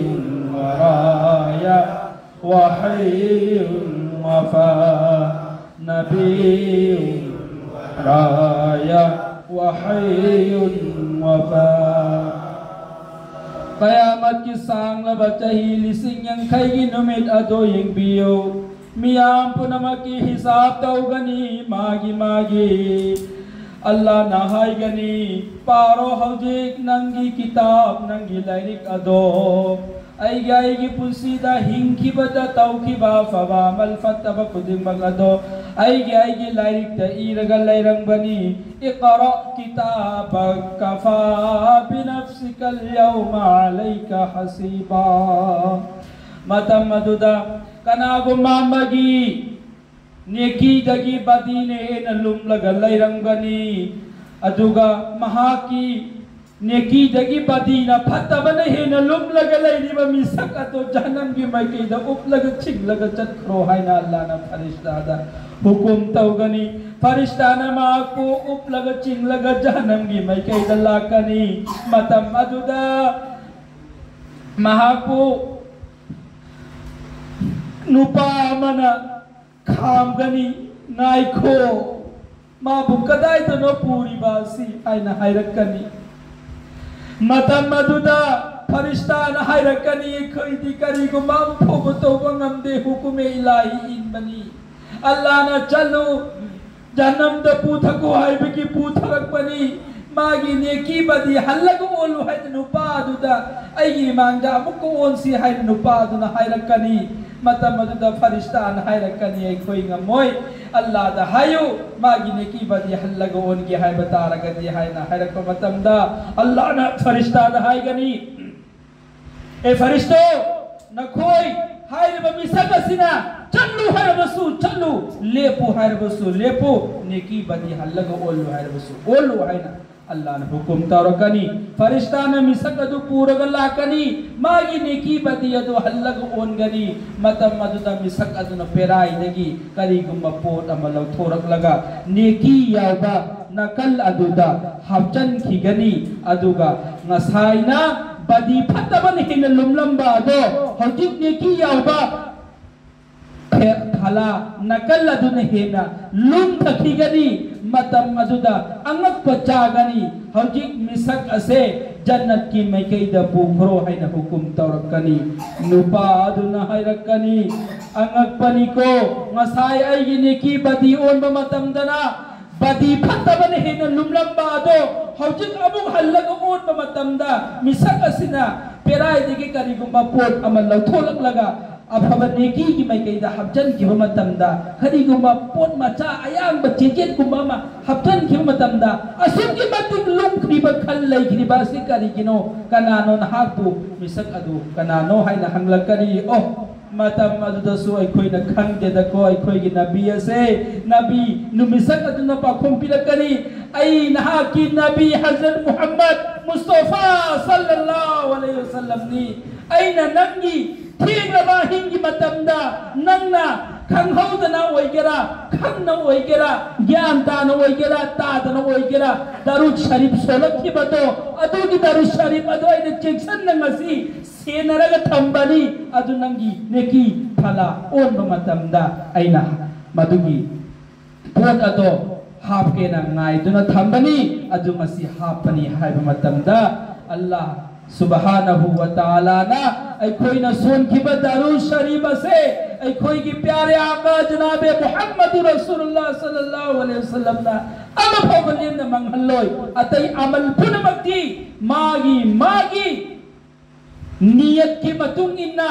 ورايا وحي وفى، نبي ورايا وحي وفى. ꯀꯌꯥꯃꯠꯀꯤ ꯁꯥꯡꯂꯕ ꯆꯍꯤ ꯂꯤꯁꯤꯡ ꯌꯥꯡꯈꯩꯒꯤ ꯅꯨꯃꯤꯠ ꯑꯗꯨ ꯌꯦꯡꯕꯤꯌꯨ꯫ ꯃꯤꯌꯥꯝ ꯄꯨꯝꯅꯃꯛꯀꯤ ꯍꯤꯁꯥꯕ ꯇꯧꯒꯅꯤ, ꯃꯥꯒꯤ ꯃꯥꯒꯤ꯫ ꯑꯜꯂꯥꯍꯅ ꯍꯥꯏꯒꯅꯤ, "ꯄꯥꯔꯣ ꯍꯧꯖꯤꯛ ꯅꯪꯒꯤ ꯀꯤꯇꯥꯕ, ꯅꯪꯒꯤ ꯂꯥꯏꯔꯤꯛ ꯑꯗꯣ꯫ ꯑꯩꯒꯤ, ꯑꯩꯒꯤ ꯄꯨꯟꯁꯤꯗ ꯍꯤꯡꯈꯤꯕꯗ ꯇꯧꯈꯤꯕ ꯑꯐꯕ ꯑꯃꯜ ꯐꯠꯇꯕ ꯈꯨꯗꯤꯡꯃꯛ ꯑꯗꯣ ꯑꯩꯒꯤ, ꯑꯩꯒꯤ ꯂꯥꯏꯔꯤꯛꯇ ꯏꯔꯒ ꯂꯩꯔꯝꯕꯅꯤ꯫ اقرأ كتابك كفى بنفسك اليوم عليك حسيبا." ꯃꯇꯝ ꯑꯗꯨꯗ ꯀꯅꯥꯒꯨꯝꯕ ꯑꯃꯒꯤ ꯅꯦꯀꯤꯗꯒꯤ ꯕꯗꯤꯅ ꯍꯦꯟꯅ ꯂꯨꯝꯂꯒ ꯂꯩꯔꯝꯒꯅꯤ, ꯑꯗꯨꯒ ꯃꯍꯥꯛꯀꯤ ꯅꯦꯀꯤꯗꯒꯤ ꯕꯗꯤꯅ, ꯐꯠꯇꯕꯅ ꯍꯦꯟꯅ ꯂꯨꯝꯂꯒ ꯂꯩꯔꯤꯕ ꯃꯤꯁꯛ ꯑꯗꯨ ꯖꯍꯟꯅꯝꯒꯤ ꯃꯥꯏꯀꯩꯗ ꯎꯞꯂꯒ ꯆꯤꯡꯂꯒ ꯆꯠꯈ꯭ꯔꯣ ꯍꯥꯏꯅ ꯑꯜꯂꯥꯍꯅ ꯐꯔꯤꯁꯇꯥꯗ ꯍꯨꯀꯨꯝ ꯇꯧꯒꯅꯤ꯫ ꯐꯔꯤꯁꯇꯥꯅ ꯃꯍꯥꯛꯄꯨ ꯎꯞꯂꯒ ꯆꯤꯡꯂꯒ ꯖꯍꯟꯅꯝꯒꯤ ꯃꯥꯏꯀꯩꯗ ꯂꯥꯛꯀꯅꯤ꯫ ꯃꯇꯝ ꯑꯗꯨꯗ ꯃꯍꯥꯛꯄꯨ ꯅꯨꯄꯥ ꯑꯃꯅ ꯈꯥꯝꯒꯅꯤ꯫ "ꯉꯥꯏꯈꯣ, ꯃꯥꯕꯨ ꯀꯗꯥꯏꯗꯅꯣ ꯄꯨꯔꯤꯕ ꯑꯁꯤ?" ꯍꯥꯏꯅ ꯍꯥꯏꯔꯛꯀꯅꯤ꯫ ꯃꯇꯝ ꯑꯗꯨꯗ ꯐꯔꯤꯁꯇꯥꯅ ꯍꯥꯏꯔꯛꯀꯅꯤ, "ꯑꯩꯈꯣꯏꯗꯤ ꯀꯔꯤꯒꯨꯝꯕ ꯑꯃ ꯐꯥꯎꯕ ꯇꯧꯕ ꯉꯝꯗꯦ, ꯍꯨꯀꯨꯃꯦ ꯏꯂꯥꯍꯤ ꯏꯟꯕꯅꯤ꯫ ꯑꯜꯂꯥꯅ ꯆꯠꯂꯨ, ꯖꯍꯟꯅꯝꯗ ꯄꯨꯊꯈꯣ ꯍꯥꯏꯕꯒꯤ ꯄꯨꯊꯔꯛꯄꯅꯤ꯫ ꯃꯥꯒꯤ ꯅꯦꯀꯤ ꯕꯗꯤ ꯍꯜꯂꯒ ꯑꯣꯜꯂꯨ ꯍꯥꯏꯅ ꯅꯨꯄꯥ ꯑꯗꯨꯗ, ꯑꯩꯒꯤ ꯏꯃꯥꯡꯗ ꯑꯃꯨꯛꯀ ꯑꯣꯟꯁꯤ ꯍꯥꯏꯅ ꯅꯨꯄꯥ ꯑꯗꯨꯅ ꯍꯥꯏꯔꯛꯀꯅꯤ꯫ ꯃꯇꯝ ꯑꯗꯨꯗ ꯐꯔꯤꯁꯇꯥꯅ ꯍꯥꯏꯔꯛꯀꯅꯤ, ꯑꯩꯈꯣꯏ ꯉꯝꯃꯣꯏ, ꯑꯜꯂꯥꯗ ꯍꯥꯏꯌꯨ, ꯃꯥꯒꯤ ꯅꯦꯀꯤ ꯕꯗꯤ ꯍꯜꯂꯒ ꯑꯣꯟꯒꯦ ꯍꯥꯏꯕ ꯇꯥꯔꯒꯗꯤ ꯍꯥꯏꯅ ꯍꯥꯏꯔꯛꯄ ꯃꯇꯝꯗ, ꯑꯜꯂꯥꯅ ꯐꯔꯤꯁꯇꯥꯗ ꯍꯥꯏꯒꯅꯤ, ꯑꯦ ꯐꯔꯤꯁꯇꯣ, ꯅꯈꯣꯏ ꯍꯥꯏꯔꯤꯕ ꯃꯤꯁꯛ ꯑꯁꯤꯅ ꯆꯠꯂꯨ ꯍꯥꯏꯔꯕꯁꯨ ꯆꯠꯂꯨ, ꯂꯦꯞꯄꯨ ꯍꯥꯏꯔꯕꯁꯨ ꯂꯦꯞꯄꯨ, ꯅꯦꯀꯤ ꯕꯗꯤ ꯍꯜꯂꯒ ꯑꯣꯜꯂꯨ ꯍꯥꯏꯔꯕꯁꯨ ꯑꯣꯜꯂꯨ ꯍꯥꯏꯅ ꯑꯜꯂꯥꯅ ꯍꯨꯀꯨꯝ ꯇꯧꯔꯛꯀꯅꯤ꯫ ꯐꯔꯤꯁꯇꯥꯅ ꯃꯤꯁꯛ ꯑꯗꯨ ꯄꯨꯔꯒ ꯂꯥꯛꯀꯅꯤ꯫ ꯃꯥꯒꯤ ꯅꯦꯀꯤ ꯕꯗꯤ ꯑꯗꯨ ꯍꯜꯂꯒ ꯑꯣꯟꯒꯅꯤ꯫ ꯃꯇꯝ ꯑꯗꯨꯗ ꯃꯤꯁꯛ ꯑꯗꯨꯅ ꯄꯦꯔꯥꯏꯗꯒꯤ ꯀꯔꯤꯒꯨꯝꯕ ꯄꯣꯠ ꯑꯃ ꯂꯧꯊꯣꯔꯛꯂꯒ ꯅꯦꯀꯤ ꯌꯥꯎꯕ ꯅꯥꯀꯜ ꯑꯗꯨꯗ ꯍꯥꯞꯆꯟꯈꯤꯒꯅꯤ꯫ ꯑꯗꯨꯒ ꯉꯁꯥꯏꯅ ꯕꯗꯤ ꯐꯠꯇꯕꯅ ꯍꯦꯟꯅ ꯂꯨꯝꯂꯝꯕ ꯑꯗꯣ ꯍꯧꯖꯤꯛ ꯅꯦꯀꯤ ꯌꯥꯎꯕ ꯐꯦ-, ꯐꯂꯥ ꯅꯥꯀꯜ ꯑꯗꯨꯅ ꯍꯦꯟꯅ ꯂꯨꯝꯊꯈꯤꯒꯅꯤ꯫ ꯃꯇꯝ ꯑꯗꯨꯗ ꯑꯉꯛꯄ ꯆꯥꯒꯅꯤ꯫ ꯍꯧꯖꯤꯛ ꯃꯤꯁꯛ ꯑꯁꯦ ꯖꯟꯅꯠꯀꯤ ꯃꯥꯏꯀꯩꯗ ꯄꯨꯈ꯭ꯔꯣ ꯍꯥꯏꯅ ꯍꯨꯀꯨꯝ ꯇꯧꯔꯛꯀꯅꯤ꯫ ꯅꯨꯄꯥ ꯑꯗꯨꯅ ꯍꯥꯏꯔꯛꯀꯅꯤ, ꯑꯉꯛꯄꯅꯤꯀꯣ, ꯉꯁꯥꯏ ꯑꯩꯒꯤ ꯅꯦꯀꯤ ꯕꯗꯤ ꯑꯣꯟꯕ ꯃꯇꯝꯗꯅ ꯕꯗꯤ ꯐꯠꯇꯕꯅ ꯍꯦꯟꯅ ꯂꯨꯝꯂꯝꯕ ꯑꯗꯣ ꯍꯧꯖꯤꯛ ꯑꯃꯨꯛ ꯍꯜꯂꯒ ꯑꯣꯟꯕ ꯃꯇꯝꯗ ꯃꯤꯁꯛ ꯑꯁꯤꯅ ꯄꯦꯔꯥꯏꯗꯒꯤ ꯀꯔꯤꯒꯨꯝꯕ ꯄꯣꯠ ꯑꯃ ꯂꯧꯊꯣꯛꯂꯛꯂꯒ ꯑꯐꯕ ꯅꯦꯀꯤꯒꯤ ꯃꯥꯏꯀꯩꯗ ꯍꯥꯞꯆꯤꯟꯈꯤꯕ ꯃꯇꯝꯗ, ꯀꯔꯤꯒꯨꯝꯕ ꯄꯣꯠ ꯃꯆꯥ ꯑꯌꯥꯡꯕ ꯆꯦꯆꯦꯠꯀꯨꯝꯕ ꯑꯃ ꯍꯥꯞꯆꯤꯟꯈꯤꯕ ꯃꯇꯝꯗ, ꯑꯁꯨꯛꯀꯤ ꯃꯇꯤꯛ ꯂꯨꯝꯈ꯭ꯔꯤꯕ ꯈꯜ ꯂꯩꯈ꯭ꯔꯤꯕ ꯑꯁꯤ ꯀꯔꯤꯒꯤꯅꯣ? ꯀꯅꯥꯅꯣ ꯅꯍꯥꯛꯄꯨ ꯃꯤꯁꯛ ꯑꯗꯨ ꯀꯅꯥꯅꯣ ꯍꯥꯏꯅ ꯍꯪꯂꯛꯀꯅꯤ? ꯑꯣ, ꯃꯇꯝ ꯑꯗꯨꯗꯁꯨ ꯑꯩꯈꯣꯏꯅ ꯈꯪꯗꯦꯗꯀꯣ, ꯑꯩꯈꯣꯏꯒꯤ ꯅꯕꯤ ꯑꯁꯦ, ꯅꯕꯤ ꯅꯨꯃꯤꯁꯛ ꯑꯗꯨꯅ ꯄꯥꯎꯈꯨꯝ ꯄꯤꯔꯛꯀꯅꯤ, "ꯑꯩ ꯅꯍꯥꯛꯀꯤ ꯅꯕꯤ ꯍꯖꯔꯠ ꯃꯨꯍꯝꯃꯗ ꯃꯨꯁꯇꯐꯥ ꯁꯜꯂꯜꯂꯥꯍꯨ ꯑꯂꯩꯍꯤ ꯋꯁꯜꯂꯝꯅꯤ꯫ ꯑꯩꯅ ꯅꯪꯒꯤ ꯊꯦꯡꯂꯕ ꯑꯍꯤꯡꯒꯤ ꯃꯇꯝꯗ ꯅꯪꯅ ꯈꯪꯍꯧꯗꯅ ꯑꯣꯏꯒꯦꯔꯥ, ꯈꯪꯅ ꯑꯣꯏꯒꯦꯔꯥ, ꯒ꯭ꯌꯥꯟ ꯇꯥꯅ ꯑꯣꯏꯒꯦꯔꯥ, ꯇꯥꯗꯅ ꯑꯣꯏꯒꯦꯔꯥ, ꯗꯔꯨꯗ ꯁꯔꯤꯐ ꯁꯣꯜꯂꯛꯈꯤꯕꯗꯣ, ꯑꯗꯨꯒꯤ ꯗꯔꯨꯗ ꯁꯔꯤꯐ ꯑꯗꯣ ꯑꯩꯅ ꯆꯦꯛꯁꯤꯟꯅ ꯉꯁꯤ ꯁꯦꯟꯅꯔꯒ ꯊꯝꯕꯅꯤ꯫ ꯑꯗꯨ ꯅꯪꯒꯤ ꯅꯦꯀꯤ ꯐꯂꯥ ꯑꯣꯟꯕ ꯃꯇꯝꯗ ꯑꯩꯅ ꯃꯗꯨꯒꯤ ꯄꯣꯠ ꯑꯗꯣ ꯍꯥꯞꯀꯦꯅ ꯉꯥꯏꯗꯨꯅ ꯊꯝꯕꯅꯤ, ꯑꯗꯨ ꯉꯁꯤ ꯍꯥꯞꯄꯅꯤ" ꯍꯥꯏꯕ ꯃꯇꯝꯗ, ꯑꯜꯂꯥꯍ ꯁꯨꯕꯍꯥꯅꯍꯨ ꯋ ꯇꯥꯂꯥꯅ ꯑꯩꯈꯣꯏꯅ ꯁꯣꯟꯈꯤꯕ ꯗꯔꯨꯗ ꯁꯔꯤꯐ ꯑꯁꯦ ꯑꯩꯈꯣꯏꯒꯤ ꯄ꯭ꯌꯥꯔꯦ ꯑꯥꯀꯥ ꯖꯅꯥꯕꯦ ꯃꯨꯍꯝꯃꯗꯨ ꯔꯁꯨꯂꯨꯜꯂꯥꯍ ꯁꯜꯂꯜꯂꯥꯍꯨ ꯑꯂꯩꯍꯤ ꯋꯁꯜꯂꯝꯅ ꯑꯃ ꯐꯥꯎꯕ ꯂꯦꯝꯅ ꯃꯥꯡꯍꯜꯂꯣꯏ꯫ ꯑꯇꯩ ꯑꯃꯜ ꯄꯨꯝꯅꯃꯛꯇꯤ ꯃꯥꯒꯤ ꯃꯥꯒꯤ ꯅꯤꯌꯠꯀꯤ ꯃꯇꯨꯡ ꯏꯟꯅ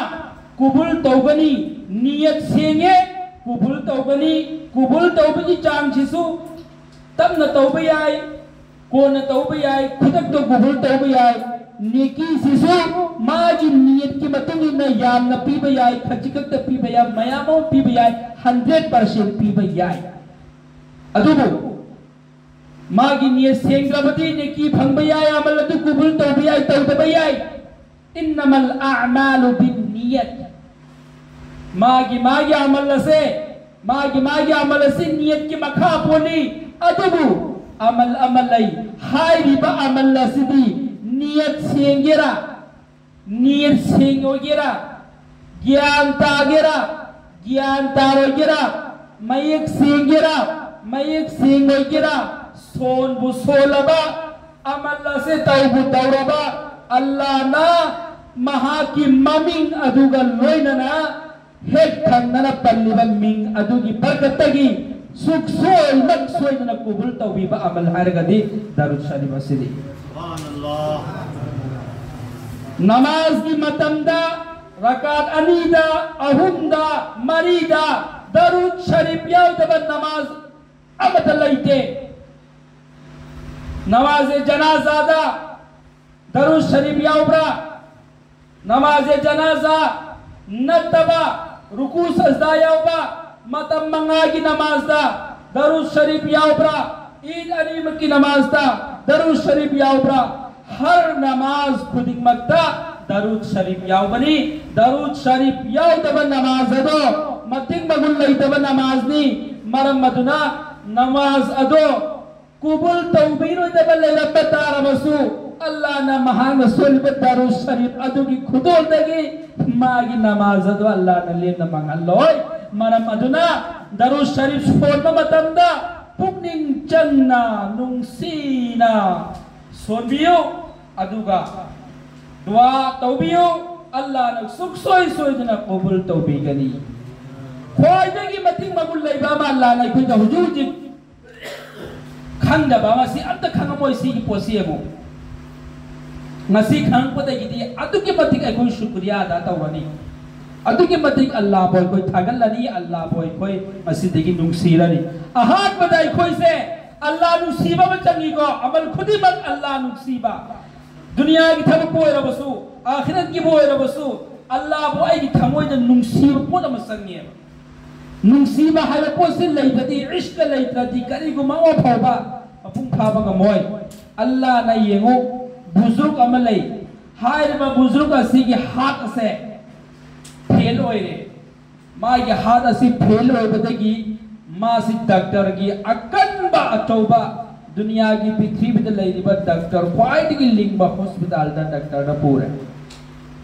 ꯀꯨꯕꯨꯜ ꯇꯧꯒꯅꯤ꯫ ꯅꯤꯌꯠ ꯁꯦꯡꯉꯦ, ꯀꯨꯕꯨꯜ ꯇꯧꯒꯅꯤ꯫ ꯀꯨꯕꯨꯜ ꯇꯧꯕꯒꯤ ꯆꯥꯡꯁꯤꯁꯨ ꯇꯞꯅ ꯇꯧꯕ ꯌꯥꯏ, ꯀꯣꯟꯅ ꯇꯧꯕ ꯌꯥꯏ, ꯈꯨꯗꯛꯇ ꯀꯨꯕꯨꯜ ꯇꯧꯕ ꯌꯥꯏ꯫ ꯅꯦꯀꯤꯁꯤꯁꯨ ꯃꯥꯒꯤ ꯅꯤꯌꯠꯀꯤ ꯃꯇꯨꯡ ꯏꯟꯅ ꯌꯥꯝꯅ ꯄꯤꯕ ꯌꯥꯏ, ꯈꯖꯤꯛ ꯈꯛꯇ ꯄꯤꯕ ꯌꯥꯏ, ꯃꯌꯥꯝ ꯑꯃ ꯄꯤꯕ ꯌꯥꯏ, ꯍꯟꯗ꯭ꯔꯦꯠ ꯄꯥꯔꯁꯦꯟ ꯄꯤꯕ ꯌꯥꯏ꯫ ꯑꯗꯨꯕꯨ ꯃꯥꯒꯤ ꯅꯤꯌꯠ ꯁꯦꯡꯗ꯭ꯔꯕꯗꯤ ꯅꯦꯀꯤ ꯐꯪꯕ ꯌꯥꯏ, ꯑꯃꯜ ꯑꯗꯨ ꯀꯨꯕꯨꯜ ꯇꯧꯕ ꯌꯥꯏ, ꯇꯧꯗꯕ ꯌꯥꯏ꯫ ꯏꯟꯅꯃꯜ ꯑꯑꯃꯥꯂꯨ ꯕꯤꯟꯅꯤꯌꯠ꯫ ꯃꯥꯒꯤ ꯃꯥꯒꯤ ꯑꯃꯜ ꯑꯁꯦ, ꯃꯥꯒꯤ ꯃꯥꯒꯤ ꯑꯃꯜ ꯑꯁꯤ ꯅꯤꯌꯠꯀꯤ ꯃꯈꯥ ꯄꯣꯜꯂꯤ꯫ ꯑꯗꯨꯕꯨ ꯑꯃꯜ ꯑꯃ ꯂꯩ꯫ ꯍꯥꯏꯔꯤꯕ ꯑꯃꯜ ꯑꯁꯤꯗꯤ ꯅꯤꯌꯠ ꯁꯦꯡꯒꯦꯔꯥ, ꯅꯤꯌꯠ ꯁꯦꯡꯉꯣꯏꯒꯦꯔꯥ, ꯒ꯭ꯌꯥꯟ ꯇꯥꯒꯦꯔꯥ, ꯒ꯭ꯌꯥꯟ ꯇꯥꯔꯣꯏꯒꯦꯔꯥ, ꯃꯌꯦꯛ ꯁꯦꯡꯒꯦꯔꯥ, ꯃꯌꯦꯛ ꯁꯦꯡꯉꯣꯏꯒꯦꯔꯥ, ꯁꯣꯟꯕꯨ ꯁꯣꯜꯂꯕ, ꯑꯃꯜ ꯑꯁꯤ ꯇꯧꯕꯨ ꯇꯧꯔꯕ, ꯑꯜꯂꯥꯅ ꯃꯍꯥꯛꯀꯤ ꯃꯃꯤꯡ ꯑꯗꯨꯒ ꯂꯣꯏꯅꯅ ꯍꯦꯛ ꯊꯪꯅꯅ ꯄꯜꯂꯤꯕ ꯃꯤꯡ ꯑꯗꯨꯒꯤ ꯕꯔꯀꯠꯇꯒꯤ ꯁꯨꯛꯁꯣꯏꯃꯛ ꯁꯣꯏꯗꯅ ꯀꯨꯕꯨꯜ ꯇꯧꯕꯤꯕ ꯑꯃꯜ ꯍꯥꯏꯔꯒꯗꯤ ꯗꯔꯨꯗ ꯁꯔꯤꯐ ꯑꯁꯤꯅꯤ꯫ ꯅꯃꯥꯖꯒꯤ ꯃꯇꯝꯗ ꯔꯀꯥꯠ ꯑꯅꯤꯗ, ꯑꯍꯨꯝꯗ, ꯃꯔꯤꯗ ꯗꯔꯨꯗ ꯁꯔꯤꯐ ꯌꯥꯎꯗꯕ ꯅꯃꯥꯖ ꯑꯃꯠꯇ ꯂꯩꯇꯦ꯫ ꯅꯃꯥꯖꯦ ꯖꯅꯥꯖꯥꯗ ꯗꯔꯨꯗ ꯁꯔꯤꯐ ꯌꯥꯎꯕ꯭ꯔꯥ? ꯅꯃꯥꯖꯦ ꯖꯅꯥꯖꯥ ꯅꯠꯇꯕ ꯔꯨꯀꯨ ꯁꯖꯗꯥ ꯌꯥꯎꯕ ꯃꯇꯝ ꯃꯉꯥꯒꯤ ꯅꯃꯥꯖꯗ ꯗꯔꯨꯗ ꯁꯔꯤꯐ ꯌꯥꯎꯕ꯭ꯔꯥ? ꯏꯗ ꯑꯅꯤꯃꯛꯀꯤ ꯅꯃꯥꯖꯗ ꯗꯔꯨꯗ ꯁꯔꯤꯐ ꯌꯥꯎꯕ꯭ꯔꯥ? ꯍꯔ ꯅꯃꯥꯖ ꯈꯨꯗꯤꯡꯃꯛꯇ ꯗꯔꯨꯗ ꯁꯔꯤꯐ ꯌꯥꯎꯕꯅꯤ꯫ ꯗꯔꯨꯗ ꯁꯔꯤꯐ ꯌꯥꯎꯗꯕ ꯅꯃꯥꯖ ꯑꯗꯣ ꯃꯇꯤꯛ ꯃꯒꯨꯟ ꯂꯩꯇꯕ ꯅꯃꯥꯖꯅꯤ꯫ ꯃꯔꯝ ꯑꯗꯨꯅ ꯅꯃꯥꯖ ꯑꯗꯣ ꯀꯨꯕꯨꯜ ꯇꯧꯕꯤꯔꯣꯏꯗꯕ ꯂꯩꯔꯝꯕ ꯇꯥꯔꯕꯁꯨ, ꯑꯜꯂꯥꯅ ꯃꯍꯥꯛꯅ ꯁꯣꯜꯂꯤꯕ ꯗꯔꯨꯗ ꯁꯔꯤꯐ ꯑꯗꯨꯒꯤ ꯈꯨꯗꯣꯜꯗꯒꯤ ꯃꯥꯒꯤ ꯅꯃꯥꯖ ꯑꯗꯨ ꯑꯜꯂꯥꯅ ꯂꯦꯝꯅ ꯃꯥꯡꯍꯜꯂꯣꯏ꯫ ꯃꯔꯝ ꯑꯗꯨꯅ ꯗꯔꯨꯗ ꯁꯔꯤꯐ ꯁꯣꯟꯕ ꯃꯇꯝꯗ ꯄꯨꯛꯅꯤꯡ ꯆꯪꯅ, ꯅꯨꯡꯁꯤꯅ ꯁꯣꯟꯕꯤꯌꯨ, ꯑꯗꯨꯒ ꯗꯨꯋꯥ ꯇꯧꯕꯤꯌꯨ, ꯑꯜꯂꯥꯅ ꯁꯨꯛꯁꯣꯏ ꯁꯣꯏꯗꯅ ꯀꯕꯨꯜ ꯇꯧꯕꯤꯒꯅꯤ꯫ ꯈ꯭ꯋꯥꯏꯗꯒꯤ ꯃꯇꯤꯛ ꯃꯒꯨꯟ ꯂꯩꯕ ꯑꯃ ꯑꯜꯂꯥꯅ ꯑꯩꯈꯣꯏꯗ ꯍꯧꯖꯤꯛ ꯍꯧꯖꯤꯛ ꯈꯪꯗꯕ, ꯃꯁꯤ ꯑꯝꯇ ꯈꯪꯉꯝꯃꯣꯏ꯫ ꯁꯤꯒꯤ ꯄꯣꯠꯁꯤ ꯑꯃꯨꯛ ꯉꯁꯤ ꯈꯪꯉꯛꯄꯗꯒꯤꯗꯤ ꯑꯗꯨꯛꯀꯤ ꯃꯇꯤꯛ ꯑꯩꯈꯣꯏ ꯁꯨꯀ꯭ꯔꯤꯌꯥ ꯑꯗꯥ ꯇꯧꯔꯅꯤ, ꯑꯗꯨꯛꯀꯤ ꯃꯇꯤꯛ ꯑꯜꯂꯥꯕꯨ ꯑꯩꯈꯣꯏ ꯊꯥꯒꯠꯂꯅꯤ, ꯑꯜꯂꯥꯕꯨ ꯑꯩꯈꯣꯏ ꯉꯁꯤꯗꯒꯤ ꯅꯨꯡꯁꯤꯔꯅꯤ꯫ ꯑꯍꯥꯟꯕꯗ ꯑꯩꯈꯣꯏꯁꯦ ꯑꯜꯂꯥ ꯅꯨꯡꯁꯤꯕ ꯑꯃ ꯆꯪꯉꯤꯀꯣ꯫ ꯑꯃꯜ ꯈꯨꯗꯤꯡꯃꯛ ꯑꯜꯂꯥ ꯅꯨꯡꯁꯤꯕ, ꯗꯨꯅꯤꯌꯥꯒꯤ ꯊꯕꯛꯄꯨ ꯑꯣꯏꯔꯕꯁꯨ, ꯑꯥꯈꯤꯔꯠꯀꯤꯕꯨ ꯑꯣꯏꯔꯕꯁꯨ, ꯑꯜꯂꯥꯕꯨ ꯑꯩꯒꯤ ꯊꯃꯣꯏꯗ ꯅꯨꯡꯁꯤꯕ ꯄꯣꯠ ꯑꯃ ꯆꯪꯉꯦꯕ꯫ ꯅꯨꯡꯁꯤꯕ ꯍꯥꯏꯕ ꯄꯣꯠꯁꯤ ꯂꯩꯇ꯭ꯔꯗꯤ, ꯏꯁ꯭ꯀ ꯂꯩꯇ꯭ꯔꯗꯤ ꯀꯔꯤꯒꯨꯝꯕ ꯑꯃ ꯐꯥꯎꯕ ꯃꯄꯨꯡ ꯐꯥꯕ ꯉꯝꯃꯣꯏ꯫ ꯑꯜꯂꯥꯅ ꯌꯦꯡꯉꯨ, ꯕꯨꯖꯨꯔꯒ ꯑꯃ ꯂꯩ꯫ ꯍꯥꯏꯔꯤꯕ ꯕꯨꯖꯨꯔꯒ ꯑꯁꯤꯒꯤ ꯍꯥꯔꯠ ꯑꯁꯦ ꯐꯦꯜ ꯑꯣꯏꯔꯦ꯫ ꯃꯥꯒꯤ ꯍꯥꯔꯠ ꯑꯁꯤ ꯐꯦꯜ ꯑꯣꯏꯕꯗꯒꯤ ꯃꯥꯁꯤ ꯗꯥꯛꯇꯔꯒꯤ ꯑꯀꯟꯕ ꯑꯆꯧꯕ, ꯗꯨꯅꯤꯌꯥꯒꯤ ꯄ꯭ꯔꯤꯊꯤꯕꯤꯗ ꯂꯩꯔꯤꯕ ꯗꯥꯛꯇꯔ ꯈ꯭ꯋꯥꯏꯗꯒꯤ ꯂꯤꯡꯕ ꯍꯣꯁꯄꯤꯇꯥꯜꯗ ꯗꯥꯛꯇꯔꯗ ꯄꯨꯔꯦ꯫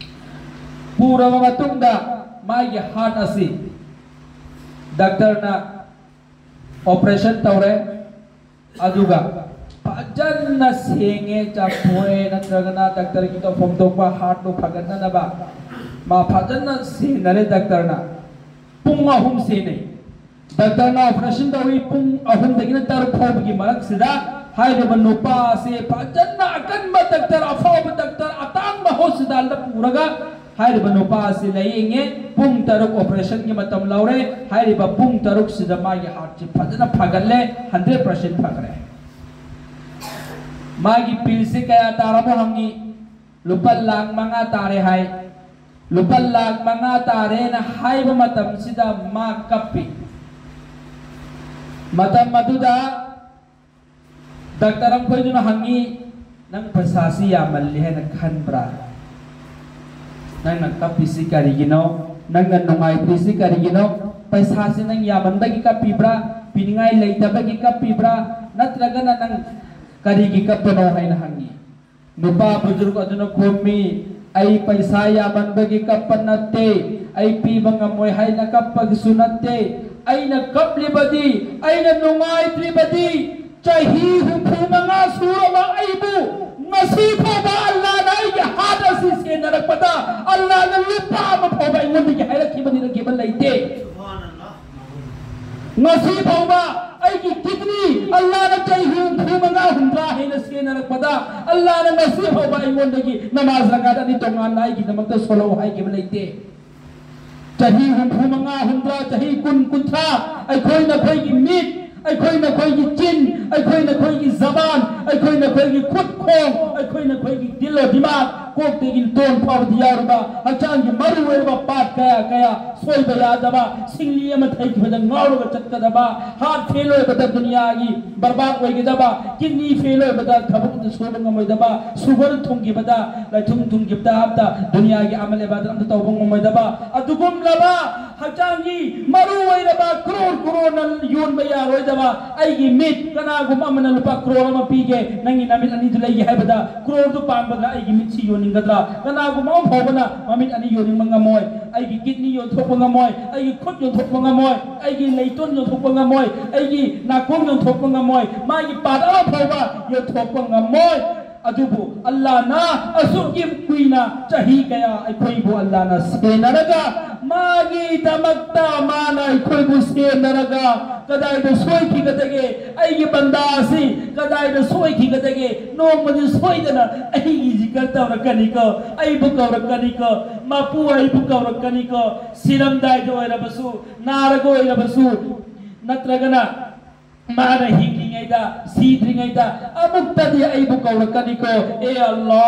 ꯄꯨꯔꯕ ꯃꯇꯨꯡꯗ ꯃꯥꯒꯤ ꯍꯥꯔꯠ ꯑꯁꯤ ꯗꯥꯛꯇꯔꯅ ꯑꯣꯄꯔꯦꯁꯟ ꯇꯧꯔꯦ꯫ ꯑꯗꯨꯒ ꯐꯖꯅ ꯁꯦꯡꯉꯦ, ꯆꯥꯝꯊꯣꯛꯑꯦ, ꯅꯠꯇ꯭ꯔꯒꯅ ꯗꯥꯛꯇꯔꯒꯤ ꯇꯧꯐꯝ ꯊꯣꯛꯄ ꯍꯥꯔꯠꯇꯣ ꯐꯒꯠꯅꯅꯕ ꯃꯥ ꯐꯖꯅ ꯁꯦꯟꯅꯔꯦ ꯗꯥꯛꯇꯔꯅ꯫ ꯄꯨꯡ ꯑꯍꯨꯝ ꯁꯦꯟꯅꯩ꯫ ꯗꯥꯛꯇꯔꯅ ꯑꯣꯄꯔꯦꯁꯟ ꯇꯧꯏ, ꯄꯨꯡ ꯑꯍꯨꯝꯗꯒꯤꯅ ꯇꯔꯨꯛ ꯐꯥꯎꯕꯒꯤ ꯃꯔꯛꯁꯤꯗ ꯍꯥꯏꯔꯤꯕ ꯅꯨꯄꯥ ꯑꯁꯤ ꯐꯖꯅ ꯑꯀꯟꯕ ꯗꯥꯛꯇꯔ, ꯑꯐꯥꯎꯕ ꯗꯥꯛꯇꯔ, ꯑꯇꯥꯡꯕ ꯍꯣꯁꯄꯤꯇꯥꯜꯗ ꯄꯨꯔꯒ ꯍꯥꯏꯔꯤꯕ ꯅꯨꯄꯥ ꯑꯁꯤ ꯂꯥꯌꯦꯡꯉꯦ꯫ ꯄꯨꯡ ꯇꯔꯨꯛ ꯑꯣꯄꯔꯦꯁꯟꯒꯤ ꯃꯇꯝ ꯂꯧꯔꯦ꯫ ꯍꯥꯏꯔꯤꯕ ꯄꯨꯡ ꯇꯔꯨꯛꯁꯤꯗ ꯃꯥꯒꯤ ꯍꯥꯔꯠꯁꯤ ꯐꯖꯅ ꯐꯒꯠꯂꯦ, ꯍꯟꯗ꯭ꯔꯦꯠ ꯄꯥꯔꯁꯦꯟ ꯐꯈ꯭ꯔꯦ꯫ ꯃꯥꯒꯤ ꯕꯤꯜꯁꯤ ꯀꯌꯥ ꯇꯥꯔꯕ ꯍꯪꯉꯤ꯫ ꯂꯨꯄꯥ ꯂꯥꯛ ꯃꯉꯥ ꯇꯥꯔꯦ ꯍꯥꯏ꯫ ꯂꯨꯄꯥ ꯂꯥꯛ ꯃꯉꯥ ꯇꯥꯔꯦꯅ ꯍꯥꯏꯕ ꯃꯇꯝꯁꯤꯗ ꯃꯥ ꯀꯞꯄꯤ꯫ ꯃꯇꯝ ꯑꯗꯨꯗ ꯗꯥꯛꯇꯔ ꯑꯃꯈꯣꯏꯗꯨꯅ ꯍꯪꯉꯤ, "ꯅꯪ ꯄꯩꯁꯥꯁꯤ ꯌꯥꯝꯃꯜꯂꯤ ꯍꯥꯏꯅ ꯈꯟꯕ꯭ꯔꯥ? ꯅꯪꯅ ꯀꯞꯄꯤꯁꯤ ꯀꯔꯤꯒꯤꯅꯣ? ꯅꯪꯅ ꯅꯨꯡꯉꯥꯏꯇ꯭ꯔꯤꯁꯤ ꯀꯔꯤꯒꯤꯅꯣ? ꯄꯩꯁꯥꯁꯤ ꯅꯪ ꯌꯥꯝꯃꯟꯕꯒꯤ ꯀꯞꯄꯤꯕ꯭ꯔꯥ? ꯄꯤꯅꯤꯡꯉꯥꯏ ꯂꯩꯇꯕꯒꯤ ꯀꯞꯄꯤꯕ꯭ꯔꯥ? ꯅꯠꯇ꯭ꯔꯒꯅ ꯅꯪ ꯀꯔꯤꯒꯤ ꯀꯞꯄꯅꯣ?" ꯍꯥꯏꯅ ꯍꯪꯉꯤ꯫ ꯅꯨꯄꯥ ꯕꯨꯖꯨꯔꯒ ꯑꯗꯨꯅ ꯈꯨꯝꯃꯤ, "ꯑꯩ ꯄꯩꯁꯥ ꯌꯥꯝꯃꯟꯕꯒꯤ ꯀꯞꯄ ꯅꯠꯇꯦ, ꯑꯩ ꯄꯤꯕ ꯉꯝꯃꯣꯏ ꯍꯥꯏꯅ ꯀꯞꯄꯒꯤꯁꯨ ꯅꯠꯇꯦ꯫ ꯑꯩꯅ ꯀꯞꯂꯤꯕꯗꯤ, ꯑꯩꯅ ꯅꯨꯡꯉꯥꯏꯇ꯭ꯔꯤꯕꯗꯤ, ꯆꯍꯤ ꯍꯨꯝꯐꯨ ꯃꯉꯥ ꯁꯨꯔꯕ ꯑꯩꯕꯨ ꯉꯁꯤ ꯐꯥꯎꯕ ꯑꯜꯂꯥꯅ ꯑꯩꯒꯤ ꯍꯥꯔꯠ ꯑꯁꯤ ꯁꯦꯟꯅꯔꯛꯄꯗ ꯑꯜꯂꯥꯅ ꯂꯨꯄꯥ ꯑꯃ ꯐꯥꯎꯕ ꯑꯩꯉꯣꯟꯗꯒꯤ ꯍꯥꯏꯔꯛꯈꯤꯕ, ꯅꯤꯔꯛꯈꯤꯕ ꯂꯩꯇꯦ꯫ ꯉꯁꯤ ꯐꯥꯎꯕ ꯑꯩꯒꯤ ꯀꯤꯗꯅꯤ ꯑꯜꯂꯥꯅ ꯆꯍꯤ ꯍꯨꯝꯐꯨ ꯃꯉꯥ ꯍꯨꯝꯗ꯭ꯔꯥ ꯍꯦꯟꯅ ꯁꯦꯟꯅꯔꯛꯄꯗ, ꯑꯜꯂꯥꯅ ꯉꯁꯤ ꯐꯥꯎꯕ ꯑꯩꯉꯣꯟꯗꯒꯤ ꯅꯃꯥꯖ ꯔꯀꯥꯠ ꯑꯅꯤ ꯇꯣꯉꯥꯟꯅ ꯑꯩꯒꯤꯗꯃꯛꯇ ꯁꯣꯜꯂꯛꯎ ꯍꯥꯏꯈꯤꯕ ꯂꯩꯇꯦ꯫ ꯆꯍꯤ ꯍꯨꯝꯐꯨ ꯃꯉꯥ, ꯍꯨꯝꯗ꯭ꯔꯥ, ꯆꯍꯤ ꯀꯨꯟ, ꯀꯨꯟꯊ꯭ꯔꯥ, ꯑꯩꯈꯣꯏ ꯅꯈꯣꯏꯒꯤ ꯃꯤꯠ, ꯑꯩꯈꯣꯏ ꯅꯈꯣꯏꯒꯤ ꯆꯤꯟ, ꯑꯩꯈꯣꯏ ꯅꯈꯣꯏꯒꯤ ꯖꯕꯥꯟ, ꯑꯩꯈꯣꯏ ꯅꯈꯣꯏꯒꯤ ꯈꯨꯠ ꯈꯣꯡ, ꯑꯩꯈꯣꯏ ꯅꯈꯣꯏꯒꯤ ꯗꯤꯜ ꯗꯤꯃꯥꯒ, ꯀꯣꯛꯇꯒꯤ ꯇꯣꯟ ꯐꯥꯎꯕꯗ ꯌꯥꯎꯔꯕ ꯍꯛꯆꯥꯡꯒꯤ ꯃꯔꯨ ꯑꯣꯏꯔꯕ ꯄꯥꯔꯠ ꯀꯌꯥ ꯀꯌꯥ, ꯁꯣꯏꯕ ꯌꯥꯗꯕ, ꯁꯤꯡꯂꯤ ꯑꯃ ꯊꯩꯈꯤꯕꯗ ꯉꯥꯎꯔꯒ ꯆꯠꯀꯗꯕ, ꯍꯥꯔꯠ ꯐꯦꯜ ꯑꯣꯏꯕꯗ ꯗꯨꯅꯤꯌꯥꯒꯤ ꯕꯔꯕꯥꯗ ꯑꯣꯏꯒꯗꯕ, ꯀꯤꯗꯅꯤ ꯐꯦꯜ ꯑꯣꯏꯕꯗ ꯊꯕꯛꯇ ꯁꯨꯕ ꯉꯝꯃꯣꯏꯗꯕ, ꯁꯨꯒꯔ ꯊꯨꯡꯈꯤꯕꯗ, ꯂꯥꯏꯊꯨꯡ ꯊꯨꯡꯈꯤꯕꯗ ꯑꯝꯇ ꯗꯨꯅꯤꯌꯥꯒꯤ ꯑꯃꯜ ꯑꯦꯕꯥꯗꯠ ꯑꯝꯇ ꯇꯧꯕ ꯉꯝꯃꯣꯏꯗꯕ, ꯑꯗꯨꯒꯨꯝꯂꯕ ꯍꯛꯆꯥꯡꯒꯤ ꯃꯔꯨ ꯑꯣꯏꯔꯕ ꯀ꯭ꯔꯣꯔ ꯀ꯭ꯔꯣꯔꯅ ꯌꯣꯟꯕ ꯌꯥꯔꯣꯏꯗꯕ ꯑꯩꯒꯤ ꯃꯤꯠ, ꯀꯅꯥꯒꯨꯝꯕ ꯑꯃꯅ ꯂꯨꯄꯥ ꯀ꯭ꯔꯣꯔ ꯑꯃ ꯄꯤꯒꯦ, ꯅꯪꯒꯤ ꯅꯃꯤꯠ ꯑꯅꯤꯗꯨ ꯂꯩꯒꯦ ꯍꯥꯏꯕꯗ ꯀ꯭ꯔꯣꯔꯗꯨ ꯄꯥꯝꯒꯗ꯭ꯔꯥ? ꯑꯩꯒꯤ ꯃꯤꯠꯁꯤ ꯌꯣꯟꯅꯤꯡꯒꯗ꯭ꯔꯥ? ꯀꯅꯥꯒꯨꯝꯕ ꯑꯃ ꯐꯥꯎꯕꯅ ꯃꯃꯤꯠ ꯑꯅꯤ ꯌꯣꯟꯅꯤꯡꯕ ꯉꯝꯃꯣꯏ, ꯑꯩꯒꯤ ꯀꯤꯗꯅꯤ ꯌꯣꯟꯊꯣꯛꯄ ꯉꯝꯃꯣꯏ, ꯑꯩꯒꯤ ꯈꯨꯠ ꯌꯣꯟꯊꯣꯛꯄ ꯉꯝꯃꯣꯏ, ꯑꯩꯒꯤ ꯂꯩꯇꯣꯟ ꯌꯣꯟꯊꯣꯛꯄ ꯉꯝꯃꯣꯏ, ꯑꯩꯒꯤ ꯅꯥꯀꯣꯡ ꯌꯣꯟꯊꯣꯛꯄ ꯉꯝꯃꯣꯏ, ꯃꯥꯒꯤ ꯄꯥꯔꯠ ꯑꯃ ꯐꯥꯎꯕ ꯌꯣꯟꯊꯣꯛꯄ ꯉꯝꯃꯣꯏ꯫ ꯑꯗꯨꯕꯨ ꯑꯜꯂꯥꯅ ꯑꯁꯨꯛ ꯌꯥꯝ ꯀꯨꯏꯅ, ꯆꯍꯤ ꯀꯌꯥ ꯑꯩꯈꯣꯏꯕꯨ ꯑꯜꯂꯥꯅ ꯁꯦꯟꯅꯔꯒ, ꯃꯥꯒꯤꯗꯃꯛꯇ ꯃꯥꯅ ꯑꯩꯈꯣꯏꯕꯨ ꯁꯦꯟꯅꯔꯒ, ꯀꯗꯥꯏꯗ ꯁꯣꯏꯈꯤꯒꯗꯒꯦ? ꯑꯩꯒꯤ ꯕꯟꯗꯥ ꯑꯁꯤ ꯀꯗꯥꯏꯗ ꯁꯣꯏꯈꯤꯒꯗꯒꯦ? ꯅꯣꯡꯃꯗꯤ ꯁꯣꯏꯗꯅ ꯑꯩꯒꯤ ꯖꯤꯀꯔ ꯇꯧꯔꯛꯀꯅꯤꯀꯣ, ꯑꯩꯕꯨ ꯀꯧꯔꯛꯀꯅꯤꯀꯣ, ꯃꯄꯨ ꯑꯩꯕꯨ ꯀꯧꯔꯛꯀꯅꯤꯀꯣ, ꯁꯤꯔꯝꯗꯥꯏꯗ ꯑꯣꯏꯔꯕꯁꯨ, ꯅꯥꯔꯒ ꯑꯣꯏꯔꯕꯁꯨ, ꯅꯠꯇ꯭ꯔꯒꯅ ꯃꯥꯅ ꯍꯤꯡꯂꯤꯉꯩꯗ, ꯁꯤꯗ꯭ꯔꯤꯉꯩꯗ ꯑꯃꯨꯛꯇꯗꯤ ꯑꯩꯕꯨ ꯀꯧꯔꯛꯀꯅꯤꯀꯣ꯫ ꯑꯦ ꯑꯜꯂꯥ,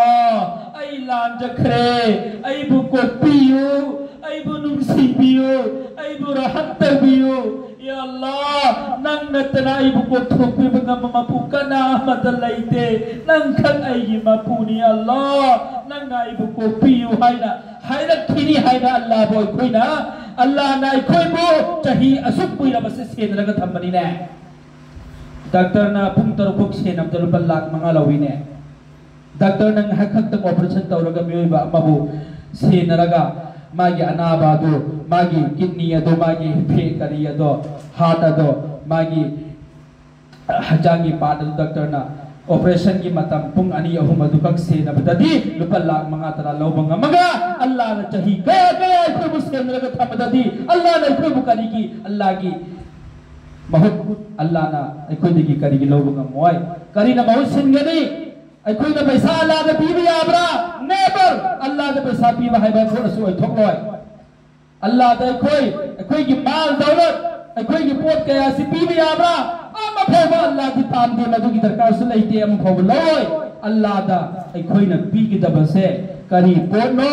ꯑꯩ ꯂꯥꯟꯖꯈ꯭ꯔꯦ, ꯑꯩꯕꯨ ꯀꯣꯛꯄꯤꯌꯨ, ꯑꯩꯕꯨ ꯅꯨꯡꯁꯤꯕꯤꯌꯨ, ꯑꯩꯕꯨ ꯔꯍꯝ ꯇꯧꯕꯤꯌꯨ꯫ ꯑꯦ ꯑꯜꯂꯥ, ꯅꯪ ꯅꯠꯇꯅ ꯑꯩꯕꯨ ꯀꯣꯛꯊꯣꯛꯄꯤꯕ ꯉꯝꯕ ꯃꯄꯨ ꯀꯅꯥ ꯑꯃꯠꯇ ꯂꯩꯇꯦ, ꯅꯪꯈꯛ ꯑꯩꯒꯤ ꯃꯄꯨꯅꯤ꯫ ꯑꯜꯂꯥ, ꯅꯪꯅ ꯑꯩꯕꯨ ꯀꯣꯛꯄꯤꯌꯨ ꯍꯥꯏꯅ ꯍꯥꯏꯔꯛꯈꯤꯅꯤ ꯍꯥꯏꯅ ꯑꯜꯂꯥꯕꯨ ꯑꯩꯈꯣꯏꯅ, ꯑꯜꯂꯥꯅ ꯑꯩꯈꯣꯏꯕꯨ ꯆꯍꯤ ꯑꯁꯨꯛ ꯀꯨꯏꯔꯕꯁꯦ ꯁꯦꯟꯅꯔꯒ ꯊꯝꯕꯅꯤꯅꯦ꯫ ꯗꯥꯛꯇꯔꯅ ꯄꯨꯡ ꯇꯔꯨꯛ ꯐꯥꯎ ꯁꯦꯟꯅꯕꯗ ꯂꯨꯄꯥ ꯂꯥꯈ ꯃꯉꯥ ꯂꯧꯏꯅꯦ꯫ ꯗꯥꯛꯇꯔꯅ ꯉꯥꯏꯍꯥꯛ ꯈꯛꯇꯪ ꯑꯣꯄꯔꯦꯁꯟ ꯇꯧꯔꯒ ꯃꯤꯑꯣꯏꯕ ꯑꯃꯕꯨ ꯁꯦꯟꯅꯔꯒ, ꯃꯥꯒꯤ ꯑꯅꯥꯕ ꯑꯗꯨ, ꯃꯥꯒꯤ ꯀꯤꯗꯅꯤ ꯑꯗꯨ, ꯃꯥꯒꯤ ꯐꯦ-, ꯀꯔꯤ ꯑꯗꯣ, ꯍꯥꯔꯠ ꯑꯗꯣ, ꯃꯥꯒꯤ ꯍꯛꯆꯥꯡꯒꯤ ꯄꯥꯔꯠ ꯑꯗꯨ ꯗꯥꯛꯇꯔꯅ ꯑꯣꯄꯔꯦꯁꯟꯒꯤ ꯃꯇꯝ ꯄꯨꯡ ꯑꯅꯤ ꯑꯍꯨꯝ ꯑꯗꯨꯈꯛ ꯁꯦꯟꯅꯕꯗꯗꯤ ꯂꯨꯄꯥ ꯂꯥꯈ ꯃꯉꯥ ꯇꯔꯥ ꯂꯧꯕ ꯉꯝꯃꯒ, ꯑꯜꯂꯥꯅ ꯆꯍꯤ ꯀꯌꯥ ꯀꯌꯥ ꯑꯩꯈꯣꯏꯕꯨ ꯁꯦꯟꯅꯔꯒ ꯊꯝꯕꯗꯗꯤ, ꯑꯜꯂꯥꯅ ꯑꯩꯈꯣꯏꯕꯨ ꯀꯔꯤꯒꯤ, ꯑꯜꯂꯥꯒꯤ ꯃꯍꯨꯠ ꯑꯜꯂꯥꯅ ꯑꯩꯈꯣꯏꯗꯒꯤ ꯀꯔꯤꯒꯤ ꯂꯧꯕ ꯉꯝꯃꯣꯏ? ꯀꯔꯤꯅ ꯃꯍꯨꯠ ꯁꯤꯟꯒꯅꯤ? ꯑꯩꯈꯣꯏꯅ ꯄꯩꯁꯥ ꯑꯜꯂꯥꯗ ꯄꯤꯕ ꯌꯥꯕ꯭ꯔꯥ? Never! ꯑꯜꯂꯥꯗ ꯄꯩꯁꯥ ꯄꯤꯕ ꯍꯥꯏꯕ ꯄꯣꯠ ꯑꯁꯤ ꯑꯣꯏꯊꯣꯛꯂꯣꯏ꯫ ꯑꯜꯂꯥꯗ ꯑꯩꯈꯣꯏ, ꯑꯩꯈꯣꯏꯒꯤ ꯃꯥꯜ ꯗꯧꯂꯠ, ꯑꯩꯈꯣꯏꯒꯤ ꯄꯣꯠ ꯀꯌꯥꯁꯤ ꯄꯤꯕ ꯌꯥꯕ꯭ꯔꯥ? ꯑꯃ ꯐꯥꯎꯕ ꯑꯜꯂꯥꯗꯤ ꯄꯥꯝꯗꯦ, ꯃꯗꯨꯒꯤ ꯗꯔꯀꯥꯔꯁꯨ ꯂꯩꯇꯦ, ꯑꯃ ꯐꯥꯎꯕ ꯂꯧꯔꯣꯏ꯫ ꯑꯜꯂꯥꯗ ꯑꯩꯈꯣꯏꯅ ꯄꯤꯒꯗꯕꯁꯦ ꯀꯔꯤ ꯄꯣꯠꯅꯣ?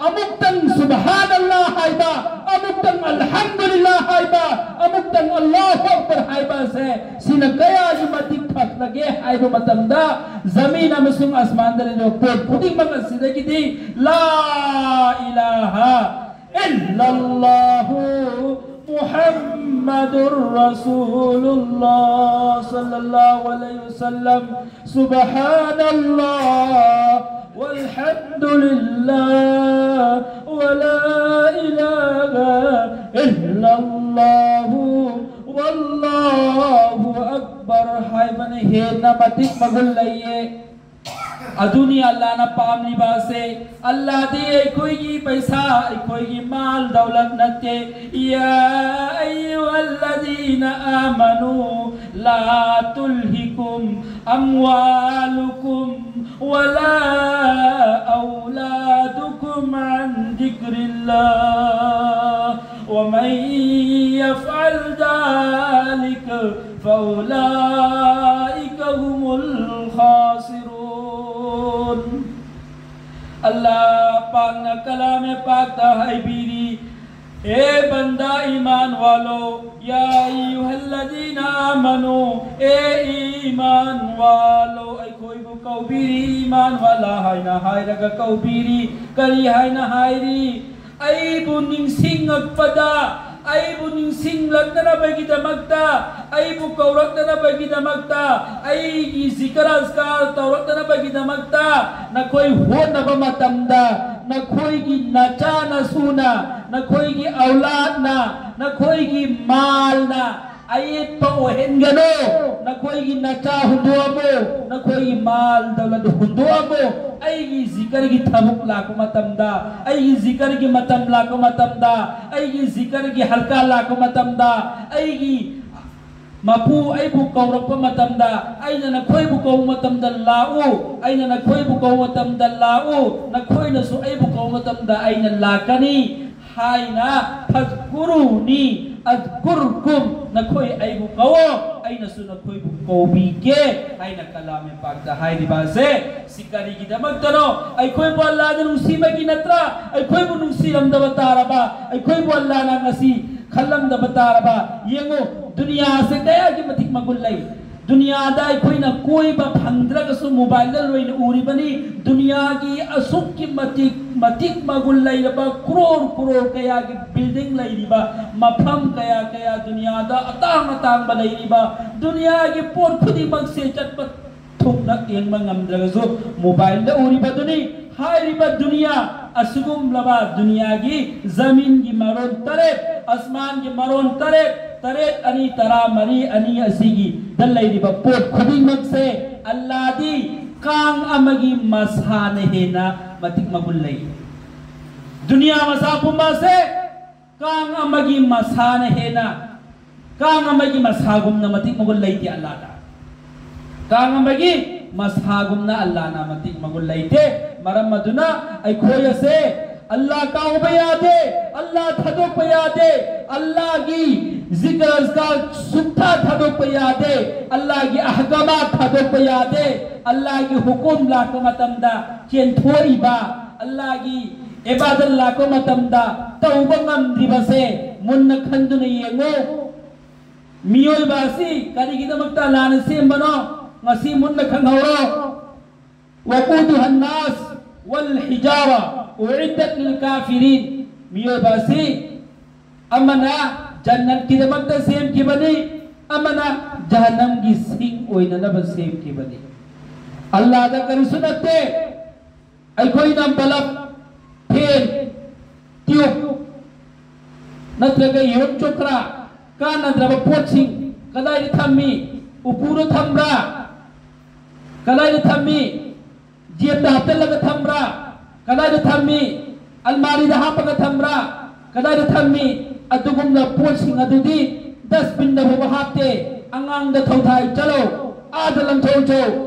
ꯑꯃꯨꯛꯇꯪ ꯁꯨꯕꯍꯥꯅꯜꯂꯥ ꯍꯥꯏꯕ, ꯑꯃꯨꯛꯇꯪ ꯑꯜꯍꯝꯗꯨꯂꯤꯜꯂꯥ ꯍꯥꯏꯕ, ꯑꯃꯨꯛꯇꯪ ꯑꯜꯂꯥꯍꯨ ꯑꯛꯕꯔ ꯍꯥꯏꯕ ꯑꯁꯦ, ꯁꯤꯅ ꯀꯌꯥꯒꯤ ꯃꯇꯤꯛ ꯐꯠꯂꯒꯦ ꯍꯥꯏꯕ ꯃꯇꯝꯗ, ꯖꯃꯤꯟ ꯑꯃꯁꯨꯡ ꯑꯁꯃꯥꯟꯗ ꯂꯩꯔꯤꯕ ꯄꯣꯠ ꯈꯨꯗꯤꯡꯃꯛ ꯑꯁꯤꯗꯒꯤꯗꯤ ꯂꯥ ꯏꯂꯥꯍ ꯏꯜꯂꯜꯂꯥꯍꯨ ꯃꯨꯍꯝꯃꯗꯨꯔ ꯔꯁꯨꯂꯨꯜꯂꯥꯍ ꯁꯜꯂꯜꯂꯥꯍꯨ ꯑꯂꯩꯍꯤ ꯋꯁꯜꯂꯝ, ꯁꯨꯕꯍꯥꯅꯜꯂꯥꯍ ꯋꯜꯍꯝꯗꯨꯂꯤꯜꯂꯥꯍ ꯋꯂꯥ ꯏꯂꯥꯍ ꯏꯜꯂꯜꯂꯥꯍꯨ ꯋꯜꯂꯥꯍꯨ ꯑꯛꯕꯔ ꯍꯥꯏꯕꯅ ꯍꯦꯟꯅ ꯃꯇꯤꯛ ꯃꯒꯨꯟ ꯂꯩꯌꯦ꯫ ꯑꯗꯨꯅꯤ ꯑꯜꯂꯥꯅ ꯄꯥꯝꯂꯤꯕ ꯑꯁꯦ꯫ ꯑꯜꯂꯥꯗꯤ ꯑꯩꯈꯣꯏꯒꯤ ꯄꯩꯁꯥ, ꯑꯩꯈꯣꯏꯒꯤ ꯃꯥꯜ ꯗꯧꯂꯠ ꯅꯠꯇꯦ꯫ يا أيها الذين آمنوا لا تلهكم أموالكم ولا أولادكم عن ذكر الله ومن يفعل ذلك فأولئك هم الخاسرون. ꯑꯜꯂꯥꯍ ꯄꯥꯛꯅ ꯀꯂꯥꯃꯦ ꯄꯥꯛꯇ ꯍꯥꯏꯕꯤꯔꯤ, ꯍꯦ ꯕꯟꯗꯥ ꯏꯃꯥꯟ ꯋꯥꯂꯣ, ꯌꯥ ꯑꯩꯌꯨꯍꯜꯂꯗꯤꯅ ꯑꯥꯃꯅꯨ, ꯑꯦ ꯏꯃꯥꯟ ꯋꯥꯂꯣ, ꯑꯩꯈꯣꯏꯕꯨ ꯀꯧꯕꯤꯔꯤ, ꯏꯃꯥꯟ ꯋꯥꯂꯥ ꯍꯥꯏꯅ ꯍꯥꯏꯔꯒ ꯀꯧꯕꯤꯔꯤ꯫ ꯀꯔꯤ ꯍꯥꯏꯅ ꯍꯥꯏꯔꯤ? ꯑꯩꯕꯨ ꯅꯤꯡꯁꯤꯡꯉꯛꯄꯗ, ꯑꯩꯕꯨ ꯅꯤꯡꯁꯤꯡꯂꯛꯅꯅꯕꯒꯤꯗꯃꯛꯇ, ꯑꯩꯕꯨ ꯀꯧꯔꯛꯅꯅꯕꯒꯤꯗꯃꯛꯇ, ꯑꯩꯒꯤ ꯖꯤꯀꯔ ꯑꯖꯀꯥꯔ ꯇꯧꯔꯛꯅꯅꯕꯒꯤꯗꯃꯛꯇ ꯅꯈꯣꯏ ꯍꯣꯠꯅꯕ ꯃꯇꯝꯗ, ꯅꯈꯣꯏꯒꯤ ꯅꯆꯥ ꯅꯁꯨꯅ, ꯅꯈꯣꯏꯒꯤ ꯑꯧꯂꯥꯗꯅ, ꯅꯈꯣꯏꯒꯤ ꯃꯥꯜꯅ ꯑꯌꯦꯠꯄ ꯑꯣꯏꯍꯟꯒꯅꯨ꯫ ꯅꯈꯣꯏꯒꯤ ꯅꯆꯥ ꯍꯨꯟꯗꯣꯛꯑꯝꯃꯨ, ꯅꯈꯣꯏꯒꯤ ꯃꯥꯜ ꯗꯧꯂꯠ ꯍꯨꯟꯗꯣꯛꯑꯝꯃꯨ꯫ ꯑꯩꯒꯤ ꯖꯤꯀꯔꯒꯤ ꯊꯕꯛ ꯂꯥꯛꯄ ꯃꯇꯝꯗ, ꯑꯩꯒꯤ ꯖꯤꯀꯔꯒꯤ ꯃꯇꯝ ꯂꯥꯛꯄ ꯃꯇꯝꯗ, ꯑꯩꯒꯤ ꯖꯤꯀꯔꯒꯤ ꯍꯜꯀꯥ ꯂꯥꯛꯄ ꯃꯇꯝꯗ, ꯑꯩꯒꯤ ꯃꯄꯨ ꯑꯩꯕꯨ ꯀꯧꯔꯛꯄ ꯃꯇꯝꯗ, ꯑꯩꯅ ꯅꯈꯣꯏꯕꯨ ꯀꯧꯕ ꯃꯇꯝꯗ, "ꯂꯥꯛꯎ", ꯑꯩꯅ ꯅꯈꯣꯏꯕꯨ ꯀꯧꯕ ꯃꯇꯝꯗ, "ꯂꯥꯛꯎ", ꯅꯈꯣꯏꯅꯁꯨ ꯑꯩꯕꯨ ꯀꯧꯕ ꯃꯇꯝꯗ, "ꯑꯩꯅ ꯂꯥꯛꯀꯅꯤ" ꯍꯥꯏꯅ, "ꯐꯖꯀꯨꯔꯨꯅꯤ ꯑꯖꯀꯨꯔꯀꯨꯝ", ꯅꯈꯣꯏ ꯑꯩꯕꯨ ꯀꯧꯑꯣ, ꯑꯩꯅꯁꯨ ꯅꯈꯣꯏꯕꯨ ꯀꯧꯕꯤꯒꯦ ꯍꯥꯏꯅ ꯀꯂꯥꯃꯦ ꯄꯥꯛꯇ ꯍꯥꯏꯔꯤꯕ ꯑꯁꯦ ꯁꯤ ꯀꯔꯤꯒꯤꯗꯃꯛꯇꯅꯣ? ꯑꯩꯈꯣꯏꯕꯨ ꯑꯜꯂꯥꯅ ꯅꯨꯡꯁꯤꯕꯒꯤ ꯅꯠꯇ꯭ꯔꯥ? ꯑꯩꯈꯣꯏꯕꯨ ꯅꯨꯡꯁꯤꯔꯝꯗꯕ ꯇꯥꯔꯕ, ꯑꯩꯈꯣꯏꯕꯨ ꯑꯜꯂꯥꯅ ꯉꯁꯤ ꯈꯜꯂꯝꯗꯕ ꯇꯥꯔꯕ? ꯌꯦꯡꯉꯨ, ꯗꯨꯅꯤꯌꯥꯁꯦ ꯀꯌꯥꯒꯤ ꯃꯇꯤꯛ ꯃꯒꯨꯟ ꯂꯩ꯫ ꯗꯨꯅꯤꯌꯥꯗ ꯑꯩꯈꯣꯏꯅ ꯀꯣꯏꯕ ꯐꯪꯗ꯭ꯔꯒꯁꯨ ꯃꯣꯕꯥꯏꯜꯗ ꯂꯣꯏꯅ ꯎꯔꯤꯕꯅꯤ꯫ ꯗꯨꯅꯤꯌꯥꯒꯤ ꯑꯁꯨꯛꯀꯤ ꯃꯇꯤꯛ, ꯃꯇꯤꯛ ꯃꯒꯨꯟ ꯂꯩꯔꯕ ꯀ꯭ꯔꯣꯔ ꯀ꯭ꯔꯣꯔ ꯀꯌꯥꯒꯤ ꯕꯤꯜꯗꯤꯡ ꯂꯩꯔꯤꯕ, ꯃꯐꯝ ꯀꯌꯥ ꯀꯌꯥ ꯗꯨꯅꯤꯌꯥꯗ ꯑꯇꯥꯡ ꯑꯇꯥꯡꯕ ꯂꯩꯔꯤꯕ, ꯗꯨꯅꯤꯌꯥꯒꯤ ꯄꯣꯠ ꯈꯨꯗꯤꯡꯃꯛꯁꯦ ꯆꯠꯄ ꯊꯨꯡꯅ ꯌꯦꯡꯕ ꯉꯝꯗ꯭ꯔꯒꯁꯨ ꯃꯣꯕꯥꯏꯜꯗ ꯎꯔꯤꯕꯗꯨꯅꯤ꯫ ꯍꯥꯏꯔꯤꯕ ꯗꯨꯅꯤꯌꯥ, ꯑꯁꯤꯒꯨꯝꯂꯕ ꯗꯨꯅꯤꯌꯥꯒꯤ ꯖꯃꯤꯟꯒꯤ ꯃꯔꯣꯟ ꯇꯔꯦꯠ, ꯑꯁꯃꯥꯟꯒꯤ ꯃꯔꯣꯟ ꯇꯔꯦꯠ, ꯇꯔꯦꯠ ꯑꯅꯤ ꯇꯔꯥ ꯃꯔꯤ ꯑꯅꯤ ꯑꯁꯤꯒꯤꯗ ꯂꯩꯔꯤꯕ ꯄꯣꯠ ꯈꯨꯗꯤꯡꯃꯛꯁꯦ ꯑꯜꯂꯥꯗꯤ ꯀꯥꯡ ꯑꯃꯒꯤ ꯃꯁꯥꯅ ꯍꯦꯟꯅ ꯃꯇꯤꯛ ꯃꯒꯨꯟ ꯂꯩ꯫ ꯗꯨꯅꯤꯌꯥ ꯃꯁꯥ ꯄꯨꯝꯕꯁꯦ ꯀꯥꯡ ꯑꯃꯒꯤ ꯃꯁꯥꯅ ꯍꯦꯟꯅ, ꯀꯥꯡ ꯑꯃꯒꯤ ꯃꯁꯥꯒꯨꯝꯅ ꯃꯇꯤꯛ ꯃꯒꯨꯟ ꯂꯩꯇꯦ ꯑꯜꯂꯥꯗ꯫ ꯀꯥꯡ ꯑꯃꯒꯤ ꯃꯁꯥꯒꯨꯝꯅ ꯑꯜꯂꯥꯅ ꯃꯇꯤꯛ ꯃꯒꯨꯟ ꯂꯩꯇꯦ꯫ ꯃꯔꯝ ꯑꯗꯨꯅ ꯑꯩꯈꯣꯏ ꯑꯁꯦ ꯑꯜꯂꯥ ꯀꯥꯎꯕ ꯌꯥꯗꯦ, ꯑꯜꯂꯥ ꯊꯥꯗꯣꯛꯄ ꯌꯥꯗꯦ, ꯑꯜꯂꯥꯒꯤ ꯖꯤꯀꯔ ꯑꯖꯀꯥꯔ ꯁꯨꯛꯊꯥ ꯊꯥꯗꯣꯛꯄ ꯌꯥꯗꯦ, ꯑꯜꯂꯥꯒꯤ ꯑꯍꯀꯥꯃꯥꯠ ꯊꯥꯗꯣꯛꯄ ꯌꯥꯗꯦ꯫ ꯑꯜꯂꯥꯒꯤ ꯍꯨꯀꯨꯝ ꯂꯥꯛꯄ ꯃꯇꯝꯗ ꯆꯦꯟꯊꯣꯛꯏꯕ, ꯑꯜꯂꯥꯒꯤ ꯏꯕꯥꯗꯠ ꯂꯥꯛꯄ ꯃꯇꯝꯗ ꯇꯧꯕ ꯉꯝꯗ꯭ꯔꯤꯕꯁꯦ ꯃꯨꯟꯅ ꯈꯟꯗꯨꯅ ꯌꯦꯡꯉꯨ꯫ ꯃꯤꯑꯣꯏꯕ ꯑꯁꯤ ꯀꯔꯤꯒꯤꯗꯃꯛꯇ ꯑꯜꯂꯥꯅ ꯁꯦꯝꯕꯅꯣ? ꯉꯁꯤ ꯃꯨꯟꯅ ꯈꯪꯍꯧꯔꯣ꯫ "ꯋꯀꯨꯗꯨꯍ ꯟꯅꯥꯁ ꯋꯜ ꯍꯤꯖꯥꯔꯥ ꯎꯏꯗꯠ ꯂꯤꯜ ꯀꯥꯐꯤꯔꯤꯟ"꯫ ꯃꯤꯑꯣꯏꯕ ꯑꯁꯤ ꯑꯃꯅ ꯖꯟꯅꯠꯀꯤꯗꯃꯛꯇ ꯁꯦꯝꯈꯤꯕꯅꯤ, ꯑꯃꯅ ꯖꯍꯟꯅꯝꯒꯤ ꯁꯤꯡ ꯑꯣꯏꯅꯅꯕ ꯁꯦꯝꯈꯤꯕꯅꯤ꯫ ꯑꯜꯂꯥꯗ ꯀꯔꯤꯁꯨ ꯅꯠꯇꯦ꯫ ꯑꯩꯈꯣꯏꯅ ꯕꯂꯕ, ꯐꯦꯟ, ꯇ꯭ꯌꯨꯕ, ꯅꯠꯇ꯭ꯔꯒ ꯌꯦꯔꯨꯝ ꯆꯣꯀ꯭ꯔꯥ, ꯀꯥꯟꯅꯗ꯭ꯔꯕ ꯄꯣꯠꯁꯤꯡ ꯀꯗꯥꯏꯗ ꯊꯝꯃꯤ? ꯎꯄꯨꯗ ꯊꯝꯕ꯭ꯔꯥ? ꯀꯗꯥꯏꯗ ꯊꯝꯃꯤ? ꯖꯦꯕꯇ ꯍꯥꯞꯆꯜꯂꯒ ꯊꯝꯕ꯭ꯔꯥ? ꯀꯗꯥꯏꯗ ꯊꯝꯃꯤ? ꯑꯜꯃꯥꯔꯤꯗ ꯍꯥꯞꯄꯒ ꯊꯝꯕ꯭ꯔꯥ? ꯀꯗꯥꯏꯗ ꯊꯝꯃꯤ? ꯑꯗꯨꯒꯨꯝꯕ ꯄꯣꯠꯁꯤꯡ ꯑꯗꯨꯗꯤ ꯗꯁꯕꯤꯟꯗ ꯐꯥꯎꯕ ꯍꯥꯞꯇꯦ꯫ ꯑꯉꯥꯡꯗ ꯊꯧꯊꯥꯏ, "ꯆꯠꯂꯣ, ꯑꯥꯗ ꯂꯪꯊꯣꯛꯆꯣ,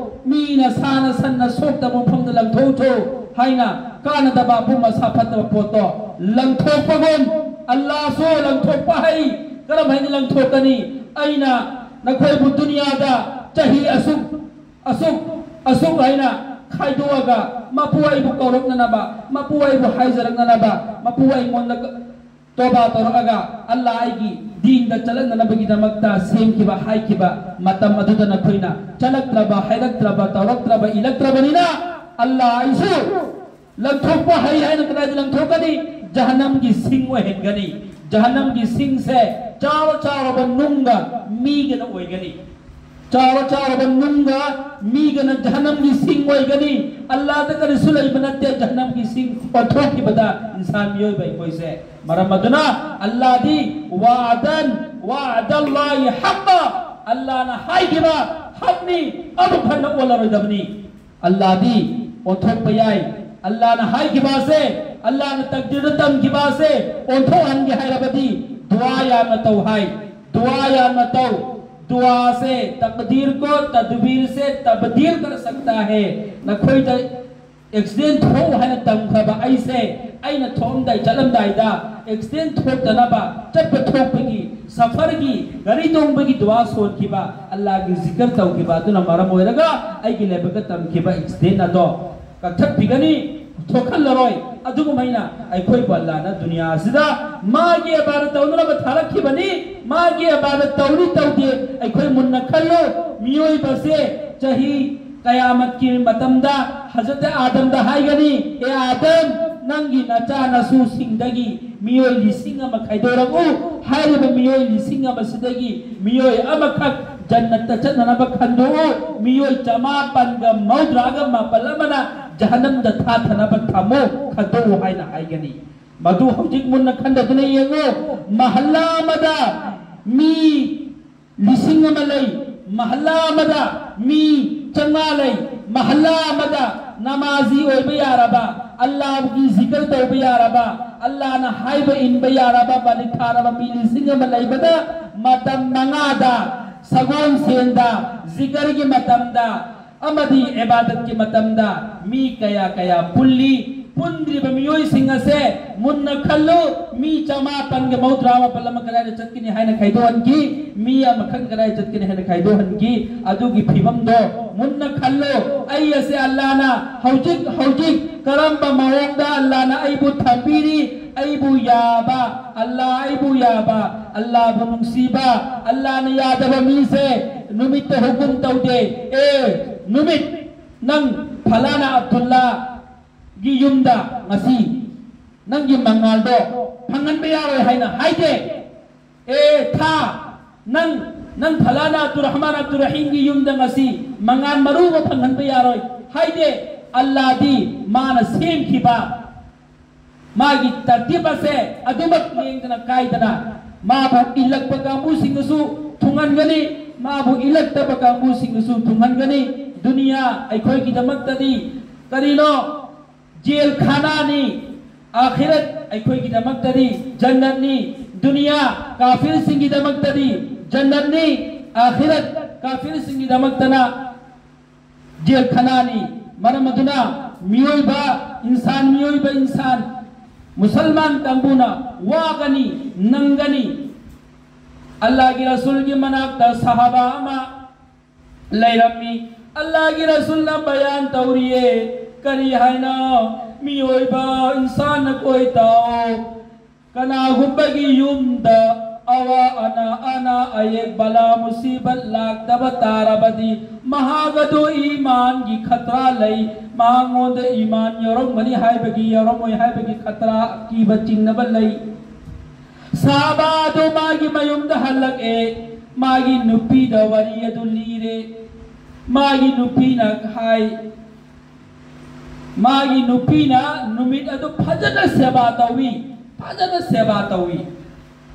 ꯃꯤꯅ ꯁꯥꯅ ꯁꯟꯅ ꯁꯣꯛꯇꯕ ꯃꯐꯝꯗ ꯂꯪꯊꯣꯛꯆꯣ" ꯍꯥꯏꯅ, ꯀꯥꯟꯅꯗꯕ ꯑꯄꯨꯝ ꯑꯁꯥ ꯐꯠꯇꯕ ꯄꯣꯠꯇꯣ ꯂꯪꯊꯣꯛꯄꯒꯨꯝ, ꯑꯜꯂꯥꯁꯨ ꯂꯪꯊꯣꯛꯄ ꯍꯩ꯫ ꯀꯔꯝ ꯍꯥꯏꯅ ꯂꯪꯊꯣꯛꯀꯅꯤ? ꯑꯩꯅ ꯅꯈꯣꯏꯕꯨ ꯗꯨꯅꯤꯌꯥꯗ ꯆꯍꯤ ꯑꯁꯨꯛ, ꯑꯁꯨꯛ, ꯑꯁꯨꯛ ꯍꯥꯏꯅ ꯈꯥꯏꯗꯣꯛꯑꯒ, ꯃꯄꯨ ꯑꯩꯕꯨ ꯀꯧꯔꯛꯅꯅꯕ, ꯃꯄꯨ ꯑꯩꯕꯨ ꯍꯥꯏꯖꯔꯛꯅꯅꯕ, ꯃꯄꯨ ꯑꯩꯉꯣꯟꯗ ꯇꯣꯕꯥ ꯇꯧꯔꯛꯑꯒ, "ꯑꯜꯂꯥ, ꯑꯩꯒꯤ ꯗꯤꯟꯗ ꯆꯠꯂꯛꯅꯅꯕꯒꯤꯗꯃꯛꯇ ꯁꯦꯝꯈꯤꯕ, ꯍꯥꯏꯈꯤꯕ ꯃꯇꯝ ꯑꯗꯨꯗ ꯅꯈꯣꯏꯅ ꯆꯠꯂꯛꯇ꯭ꯔꯕ, ꯍꯥꯏꯔꯛꯇ꯭ꯔꯕ, ꯇꯧꯔꯛꯇ꯭ꯔꯕ, ꯏꯜꯂꯛꯇ꯭ꯔꯕꯅꯤꯅ, ꯑꯜꯂꯥ, ꯑꯩꯁꯨ ꯂꯪꯊꯣꯛꯄ ꯍꯩ" ꯍꯥꯏꯅ ꯀꯗꯥꯏꯗ ꯂꯪꯊꯣꯛꯀꯅꯤ? ꯖꯍꯟꯅꯝꯒꯤ ꯁꯤꯡ ꯑꯣꯏꯍꯟꯒꯅꯤ꯫ ꯖꯍꯟꯅꯝꯒꯤ ꯁꯤꯡꯁꯦ ꯆꯥꯎꯔ ꯆꯥꯎꯔꯕ ꯅꯨꯡꯒ ꯃꯤꯒꯅ ꯑꯣꯏꯒꯅꯤ꯫ ꯆꯥꯎꯔ ꯆꯥꯎꯔꯕ ꯅꯨꯡꯒ ꯃꯤꯒꯅ ꯖꯍꯟꯅꯝꯒꯤ ꯁꯤꯡ ꯑꯣꯏꯒꯅꯤ꯫ ꯑꯜꯂꯥꯗ ꯀꯔꯤꯁꯨ ꯂꯩꯕ ꯅꯠꯇꯦ ꯖꯍꯟꯅꯝꯒꯤ ꯁꯤꯡ ꯑꯣꯟꯊꯣꯛꯈꯤꯕꯗ ꯏꯟꯁꯥꯟ ꯃꯤꯑꯣꯏꯕ ꯑꯩꯈꯣꯏꯁꯦ꯫ ꯃꯔꯝ ꯑꯗꯨꯅ ꯑꯜꯂꯥꯗꯤ "ꯋꯥꯗꯟ ꯋꯥꯗꯜꯂꯥꯍꯤ ꯍꯛꯀ", ꯑꯜꯂꯥꯅ ꯍꯥꯏꯈꯤꯕ ꯍꯛꯅꯤ, ꯑꯃꯨꯛ ꯍꯟꯅ ꯑꯣꯜꯂꯔꯣꯏꯗꯕꯅꯤ꯫ ꯑꯜꯂꯥꯗꯤ ꯑꯣꯟꯊꯣꯛꯄ ꯌꯥꯏ꯫ ꯑꯜꯂꯥꯅ ꯍꯥꯏꯈꯤꯕ ꯑꯁꯦ, ꯑꯜꯂꯥꯅ ꯇꯛꯗꯤꯔꯗ ꯇꯝꯈꯤꯕ ꯑꯁꯦ ꯑꯣꯟꯊꯣꯛꯍꯟꯒꯦ ꯍꯥꯏꯔꯕꯗꯤ ꯗꯨꯋꯥ ꯌꯥꯝꯅ ꯇꯧ ꯍꯥꯏ꯫ ꯗꯨꯋꯥ ꯌꯥꯝꯅ ꯇꯧ꯫ ꯗꯨꯋꯥꯁꯦ, ꯇꯛꯗꯤꯔ ꯀꯣ ꯇꯗꯕꯤꯔꯁꯦ ꯇꯕꯗꯤꯜ ꯀꯔ ꯁꯛꯇꯥ ꯍꯦ꯫ ꯅꯈꯣꯏꯗ ꯑꯦꯛꯁꯤꯗꯦꯟ ꯊꯣꯛꯎ ꯍꯥꯏꯅ ꯇꯝꯈ꯭ꯔꯕ ꯑꯩꯁꯦ, ꯑꯩꯅ ꯊꯣꯛꯑꯝꯗꯥꯏ ꯆꯠꯂꯝꯗꯥꯏꯗ ꯑꯦꯛꯁꯤꯗꯦꯟ ꯊꯣꯛꯇꯅꯕ, ꯆꯠꯄ ꯊꯣꯛꯄꯒꯤ, ꯁꯐꯔꯒꯤ, ꯒꯥꯔꯤ ꯇꯣꯡꯕꯒꯤ ꯗꯨꯋꯥ ꯁꯣꯟꯈꯤꯕ, ꯑꯜꯂꯥꯒꯤ ꯖꯤꯀꯔ ꯇꯧꯈꯤꯕ ꯑꯗꯨꯅ ꯃꯔꯝ ꯑꯣꯏꯔꯒ ꯑꯩꯒꯤ ꯂꯥꯏꯕꯛꯇ ꯇꯝꯈꯤꯕ ꯑꯦꯛꯁꯤꯗꯦꯟ ꯑꯗꯣ ꯀꯛꯊꯠꯄꯤꯒꯅꯤ, ꯊꯣꯛꯍꯜꯂꯔꯣꯏ꯫ ꯑꯗꯨꯒꯨꯝꯍꯥꯏꯅ ꯑꯩꯈꯣꯏꯕꯨ ꯑꯜꯂꯥꯅ ꯗꯨꯅꯤꯌꯥ ꯑꯁꯤꯗ ꯃꯥꯒꯤ ꯏꯕꯥꯗꯠ ꯇꯧꯅꯅꯕ ꯊꯥꯔꯛꯈꯤꯕꯅꯤ꯫ ꯃꯥꯒꯤ ꯏꯕꯥꯗꯠ ꯇꯧꯔꯤ ꯇꯧꯗꯦ ꯑꯩꯈꯣꯏ ꯃꯨꯟꯅ ꯈꯜꯂꯨ꯫ ꯃꯤꯑꯣꯏꯕꯁꯦ ꯆꯍꯤ ꯀꯌꯥꯃꯠꯀꯤ ꯃꯇꯝꯗ ꯍꯖꯔꯠ ꯑꯥꯗꯝꯗ ꯍꯥꯏꯒꯅꯤ, "ꯑꯦ ꯑꯥꯗꯝ, ꯅꯪꯒꯤ ꯅꯆꯥ ꯅꯁꯨꯁꯤꯡꯗꯒꯤ ꯃꯤꯑꯣꯏ ꯂꯤꯁꯤꯡ ꯑꯃ ꯈꯥꯏꯗꯣꯔꯛꯎ꯫ ꯍꯥꯏꯔꯤꯕ ꯃꯤꯑꯣꯏ ꯂꯤꯁꯤꯡ ꯑꯃꯁꯤꯗꯒꯤ ꯃꯤꯑꯣꯏ ꯑꯃꯈꯛ ꯖꯟꯅꯠꯇ ꯆꯠꯅꯅꯕ ꯈꯟꯗꯣꯛꯎ꯫ ꯃꯤꯑꯣꯏ ꯆꯃꯥꯄꯟꯒ ꯃꯧꯗ꯭ꯔꯥꯒ ꯃꯥꯄꯜ ꯑꯃꯅ ꯖꯍꯟꯅꯝꯗ ꯊꯥꯊꯅꯕ ꯊꯝꯃꯨ, ꯈꯟꯗꯣꯛꯎ" ꯍꯥꯏꯅ ꯍꯥꯏꯒꯅꯤ꯫ ꯃꯗꯨ ꯍꯧꯖꯤꯛ ꯃꯨꯟꯅ ꯈꯟꯊꯗꯨꯅ ꯌꯦꯡꯉꯨ꯫ ꯃꯍꯜꯂꯥ ꯑꯃꯗ ꯃꯤ ꯂꯤꯁꯤꯡ ꯑꯃ ꯂꯩ, ꯃꯍꯜꯂꯥ ꯑꯃꯗ ꯃꯤ ꯆꯥꯝꯃꯉꯥ ꯂꯩ, ꯃꯍꯜꯂꯥ ꯑꯃꯗ ꯅꯃꯥꯖꯤ ꯑꯣꯏꯕ ꯌꯥꯔꯕ, ꯑꯜꯂꯥꯍꯒꯤ ꯖꯤꯀꯔ ꯇꯧꯕ ꯌꯥꯔꯕ, ꯑꯜꯂꯥꯍꯅ ꯍꯥꯏꯕ ꯏꯟꯕ ꯌꯥꯔꯕ ꯃꯥꯂꯤꯛ ꯊꯥꯔꯕ ꯃꯤ ꯂꯤꯁꯤꯡ ꯑꯃ ꯂꯩꯕꯗ, ꯃꯇꯝ ꯃꯉꯥꯗ ꯁꯒꯣꯜꯁꯦꯟꯗ ꯖꯤꯀꯔꯒꯤ ꯃꯇꯝꯗ ꯑꯃꯗꯤ ꯏꯕꯥꯗꯠꯀꯤ ꯃꯇꯝꯗ ꯃꯤ ꯀꯌꯥ ꯀꯌꯥ ꯄꯨꯜꯂꯤ꯫ ꯄꯨꯟꯗ꯭ꯔꯤꯕ ꯃꯤꯑꯣꯏꯁꯤꯡ ꯑꯁꯦ ꯃꯨꯟꯅ ꯈꯜꯂꯨ꯫ ꯃꯤ ꯆꯃꯥꯄꯟꯒ ꯃꯧꯗ꯭ꯔꯥ ꯃꯥꯄꯜ ꯑꯃ ꯀꯗꯥꯏꯗ ꯆꯠꯀꯅꯤ ꯍꯥꯏꯅ ꯈꯥꯏꯗꯣꯛꯍꯟꯈꯤ, ꯃꯤ ꯑꯃꯈꯛ ꯀꯗꯥꯏꯗ ꯆꯠꯀꯅꯤ ꯍꯥꯏꯅ ꯈꯥꯏꯗꯣꯛꯍꯟꯈꯤ꯫ ꯑꯗꯨꯒꯤ ꯐꯤꯕꯝꯗꯣ ꯃꯨꯟꯅ ꯈꯜꯂꯨ꯫ ꯑꯩ ꯑꯁꯦ ꯑꯜꯂꯥꯅ ꯍꯧꯖꯤꯛ ꯍꯧꯖꯤꯛ ꯀꯔꯝꯕ ꯃꯑꯣꯡꯗ ꯑꯜꯂꯥꯅ ꯑꯩꯕꯨ ꯊꯝꯕꯤꯔꯤ? ꯑꯩꯕꯨ ꯌꯥꯕ ꯑꯜꯂꯥ, ꯑꯩꯕꯨ ꯌꯥꯕ, ꯑꯜꯂꯥꯕꯨ ꯅꯨꯡꯁꯤꯕ, ꯑꯜꯂꯥꯅ ꯌꯥꯗꯕ ꯃꯤꯁꯦ ꯅꯨꯃꯤꯠꯇ ꯍꯨꯀꯨꯝ ꯇꯧꯗꯦ꯫ ꯑꯦ ꯅꯨꯃꯤꯠ, ꯅꯪ ꯐꯂꯥꯅ ꯑꯕꯗꯨꯜꯂꯥꯒꯤ ꯌꯨꯝꯗ ꯉꯁꯤ ꯅꯪꯒꯤ ꯃꯉꯥꯜꯗꯣ ꯐꯪꯍꯟꯕ ꯌꯥꯔꯣꯏ ꯍꯥꯏꯅ ꯍꯥꯏꯗꯦ꯫ ꯑꯦ ꯊꯥ, ꯅꯪ, ꯅꯪ ꯐꯂꯥꯅ ꯑꯕꯗꯨꯔ ꯔꯍꯃꯥꯟ ꯑꯕꯗꯨꯔ ꯔꯍꯤꯝꯒꯤ ꯌꯨꯝꯗ ꯉꯁꯤ ꯃꯉꯥꯜ ꯃꯔꯨ ꯑꯃ ꯐꯪꯍꯟꯕ ꯌꯥꯔꯣꯏ ꯍꯥꯏꯗꯦ꯫ ꯑꯜꯂꯥꯗꯤ ꯃꯥꯅ ꯁꯦꯝꯈꯤꯕ ꯃꯥꯒꯤ ꯇꯔꯇꯤꯕ ꯑꯁꯦ ꯑꯗꯨꯃꯛ ꯂꯦꯡꯗꯅ ꯀꯥꯏꯗꯅ ꯃꯥꯕꯨ ꯏꯜꯂꯛꯄ ꯀꯥꯡꯕꯨꯁꯤꯡꯗꯁꯨ ꯊꯨꯡꯍꯟꯒꯅꯤ, ꯃꯥꯕꯨ ꯏꯜꯂꯛꯇꯕ ꯀꯥꯡꯕꯨꯁꯤꯡꯗꯁꯨ ꯊꯨꯡꯍꯟꯒꯅꯤ꯫ ꯗꯨꯅꯤꯌꯥ ꯑꯩꯈꯣꯏꯒꯤꯗꯃꯛꯇꯗꯤ ꯀꯔꯤꯅꯣ? ꯖꯦꯜ ꯈꯥꯅꯥꯅꯤ꯫ ꯑꯥꯈꯤꯔꯠ ꯑꯩꯈꯣꯏꯒꯤꯗꯃꯛꯇꯗꯤ ꯖꯟꯅꯠꯅꯤ꯫ ꯗꯨꯅꯤꯌꯥ ꯀꯥꯐꯤꯔꯁꯤꯡꯒꯤꯗꯃꯛꯇꯗꯤ ꯖꯟꯅꯠꯅꯤ, ꯑꯥꯈꯤꯔꯠ ꯀꯥꯐꯤꯔꯁꯤꯡꯒꯤꯗꯃꯛꯇꯅ ꯖꯦꯜ ꯈꯅꯥꯅꯤ꯫ ꯃꯔꯝ ꯑꯗꯨꯅ ꯃꯤꯑꯣꯏꯕ, ꯏꯟꯁꯥꯟ, ꯃꯤꯑꯣꯏꯕ ꯏꯟꯁꯥꯟ, ꯃꯨꯁꯜꯃꯥꯟ ꯀꯥꯡꯕꯨꯅ ꯋꯥꯒꯅꯤ, ꯅꯪꯒꯅꯤ꯫ ꯑꯜꯂꯥꯍꯒꯤ ꯔꯁꯨꯜꯒꯤ ꯃꯅꯥꯛꯇ ꯁꯍꯥꯕꯥ ꯑꯃ ꯂꯩꯔꯝꯃꯤ꯫ ꯑꯜꯂꯥꯍꯒꯤ ꯔꯁꯨꯜꯅ ꯕꯌꯥꯟ ꯇꯧꯔꯤꯌꯦ꯫ ꯀꯔꯤ ꯍꯥꯏꯅꯣ? ꯃꯤꯑꯣꯏꯕ ꯏꯟꯁꯥꯟꯅ ꯀꯣꯏ ꯇꯥꯎ꯫ ꯀꯅꯥꯒꯨꯝꯕꯒꯤ ꯌꯨꯝꯗ ꯑꯋꯥ ꯑꯅꯥ, ꯑꯅꯥ ꯑꯌꯦꯛ, ꯕꯂꯥ ꯃꯨꯁꯤꯕꯠ ꯂꯥꯛꯇꯕ ꯇꯥꯔꯕꯗꯤ, ꯃꯍꯥꯛ ꯑꯗꯨ ꯏꯃꯥꯟꯒꯤ ꯈꯇ꯭ꯔꯥ ꯂꯩ, ꯃꯉꯣꯟꯗ ꯏꯃꯥꯟ ꯌꯥꯎꯔꯝꯒꯅꯤ ꯍꯥꯏꯕꯒꯤ, ꯌꯥꯎꯔꯝꯃꯣꯏ ꯍꯥꯏꯕꯒꯤ ꯈꯇ꯭ꯔꯥ, ꯑꯀꯤꯕ ꯆꯤꯡꯅꯕ ꯂꯩ꯫ ꯁꯍꯥꯕꯥ ꯑꯗꯨ ꯃꯥꯒꯤ ꯃꯌꯨꯝꯗ ꯍꯜꯂꯛꯑꯦ, ꯃꯥꯒꯤ ꯅꯨꯄꯤꯗ ꯋꯥꯔꯤ ꯑꯗꯨ ꯂꯤꯔꯦ꯫ ꯃꯥꯒꯤ ꯅꯨꯄꯤꯅ ꯍꯥꯏ, ꯃꯥꯒꯤ ꯅꯨꯄꯤꯅ ꯅꯨꯃꯤꯠ ꯑꯗꯨ ꯐꯖꯅ ꯁꯦꯕꯥ ꯇꯧꯏ, ꯐꯖꯅ ꯁꯦꯕꯥ ꯇꯧꯏ꯫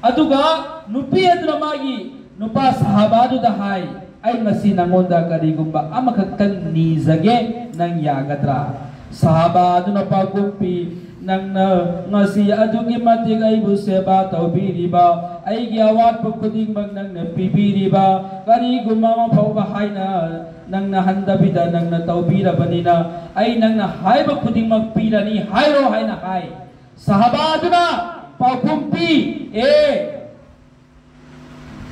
ꯑꯗꯨꯒ ꯅꯨꯄꯤ ꯑꯗꯨꯅ ꯃꯥꯒꯤ ꯅꯨꯄꯥ ꯁꯍꯥꯕꯥꯗꯨꯗ ꯍꯥꯏ, "ꯑꯩ ꯉꯁꯤ ꯅꯉꯣꯟꯗ ꯀꯔꯤꯒꯨꯝꯕ ꯑꯃꯈꯛꯇꯪ ꯅꯤꯖꯒꯦ, ꯅꯪ ꯌꯥꯒꯗ꯭ꯔꯥ?" ꯁꯍꯥꯕꯥ ꯑꯗꯨꯅ ꯄꯥꯎꯈꯨꯝ ꯄꯤ, ꯅꯪꯅ ꯉꯁꯤ ꯑꯗꯨꯛꯀꯤ ꯃꯇꯤꯛ ꯑꯩꯕꯨ ꯁꯦꯕꯥ ꯇꯧꯕꯤꯔꯤꯕ, ꯑꯩꯒꯤ ꯑꯋꯥꯠꯄ ꯈꯨꯗꯤꯡꯃꯛ ꯅꯪꯅ ꯄꯤꯕꯤꯔꯤꯕ, ꯀꯔꯤꯒꯨꯝꯕ ꯑꯃ ꯐꯥꯎꯕ ꯍꯥꯏꯅ ꯅꯪꯅ ꯍꯟꯗꯕꯤꯗ ꯅꯪꯅ ꯇꯧꯕꯤꯔꯕꯅꯤꯅ, ꯑꯩ ꯅꯪꯅ ꯍꯥꯏꯕ ꯈꯨꯗꯤꯡꯃꯛ ꯄꯤꯔꯅꯤ ꯍꯥꯏꯔꯣ ꯍꯥꯏꯅ ꯍꯥꯏ꯫ ꯁꯍꯥꯕꯥ ꯑꯗꯨꯅ ꯄꯥꯎꯈꯨꯝ ꯄꯤ, "ꯑꯦ,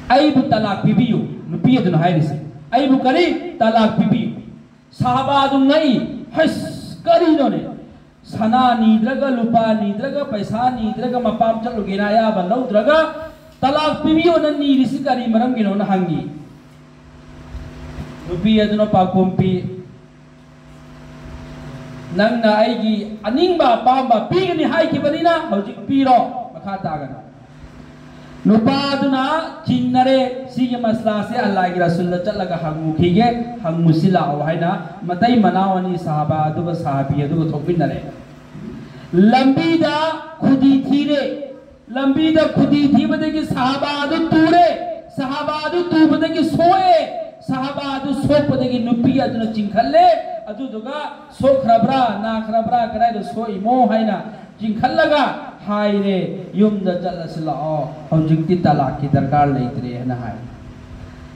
ꯑꯩꯕꯨ ꯇꯂꯥꯛ ꯄꯤꯕꯤꯌꯨ"꯫ ꯅꯨꯄꯤ ꯑꯗꯨꯅ ꯍꯥꯏꯔꯤꯁꯦ, "ꯑꯩꯕꯨ ꯀꯔꯤ? ꯇꯂꯥꯛ ꯄꯤꯕꯤꯌꯨ"꯫ ꯁꯍꯥꯕꯥ ꯑꯗꯨ ꯉꯛꯏ, "ꯍꯩꯁ, ꯀꯔꯤꯅꯣꯅꯦ? ꯁꯅꯥ ꯅꯤꯗ꯭ꯔꯒ, ꯂꯨꯄꯥ ꯅꯤꯗ꯭ꯔꯒ, ꯄꯩꯁꯥ ꯅꯤꯗ꯭ꯔꯒ, ꯃꯄꯥꯝ ꯆꯠꯂꯨꯒꯦꯅ ꯑꯌꯥꯕ ꯂꯧꯗ꯭ꯔꯒ, ꯇꯂꯥꯛ ꯄꯤꯕꯤꯌꯣꯅ ꯅꯤꯔꯤꯁꯤ ꯀꯔꯤ ꯃꯔꯝꯒꯤꯅꯣꯅ?" ꯍꯪꯉꯤ꯫ ꯅꯨꯄꯤ ꯑꯗꯨꯅ ꯄꯥꯎꯈꯨꯝ ꯄꯤ, "ꯅꯪꯅ ꯑꯩꯒꯤ ꯑꯅꯤꯡꯕ ꯑꯄꯥꯝꯕ ꯄꯤꯒꯅꯤ ꯍꯥꯏꯈꯤꯕꯅꯤꯅ ꯍꯧꯖꯤꯛ ꯄꯤꯔꯣ, ꯃꯈꯥ ꯇꯥꯒꯅꯨ"꯫ ꯅꯨꯄꯥꯗꯨꯅ ꯆꯤꯡꯅꯔꯦ, "ꯁꯤꯒꯤ ꯃꯁꯂꯥꯁꯦ ꯑꯜꯂꯥꯍꯒꯤ ꯔꯁꯨꯜꯗ ꯆꯠꯂꯒ ꯍꯪꯉꯨꯈꯤꯒꯦ, ꯍꯪꯉꯨꯁꯤ ꯂꯥꯛꯑꯣ" ꯍꯥꯏꯅ ꯃꯇꯩ ꯃꯅꯥꯎ ꯑꯅꯤ, ꯁꯍꯥꯕꯥ ꯑꯗꯨꯒ ꯁꯍꯥꯕꯤ ꯑꯗꯨꯒ ꯊꯣꯛꯃꯤꯟꯅꯔꯦ꯫ ꯂꯝꯕꯤꯗ ꯈꯨꯗꯤ ꯊꯤꯔꯦ꯫ ꯂꯝꯕꯤꯗ ꯈꯨꯗꯤ ꯊꯤꯕꯗꯒꯤ ꯁꯍꯥꯕꯥ ꯑꯗꯨ ꯇꯨꯔꯦ꯫ ꯁꯍꯥꯕꯥ ꯑꯗꯨ ꯇꯨꯕꯗꯒꯤ ꯁꯣꯛꯑꯦ꯫ ꯁꯍꯥꯕꯥ ꯑꯗꯨ ꯁꯣꯛꯄꯗꯒꯤ ꯅꯨꯄꯤ ꯑꯗꯨꯅ ꯆꯤꯡꯈꯠꯂꯦ꯫ ꯑꯗꯨꯗꯨꯒ, "ꯁꯣꯛꯈ꯭ꯔꯕ꯭ꯔꯥ, ꯅꯥꯈ꯭ꯔꯕ꯭ꯔꯥ, ꯀꯗꯥꯏꯗ ꯁꯣꯛꯏꯃꯣ?" ꯍꯥꯏꯅ ꯆꯤꯡꯈꯠꯂꯒ ꯍꯥꯏꯔꯦ, "ꯌꯨꯝꯗ ꯆꯠꯂꯁꯤ ꯂꯥꯛꯑꯣ, ꯍꯧꯖꯤꯛꯇꯤ ꯇꯂꯥꯛꯀꯤ ꯗꯔꯀꯥꯔ ꯂꯩꯇ꯭ꯔꯦ" ꯍꯥꯏꯅ ꯍꯥꯏ꯫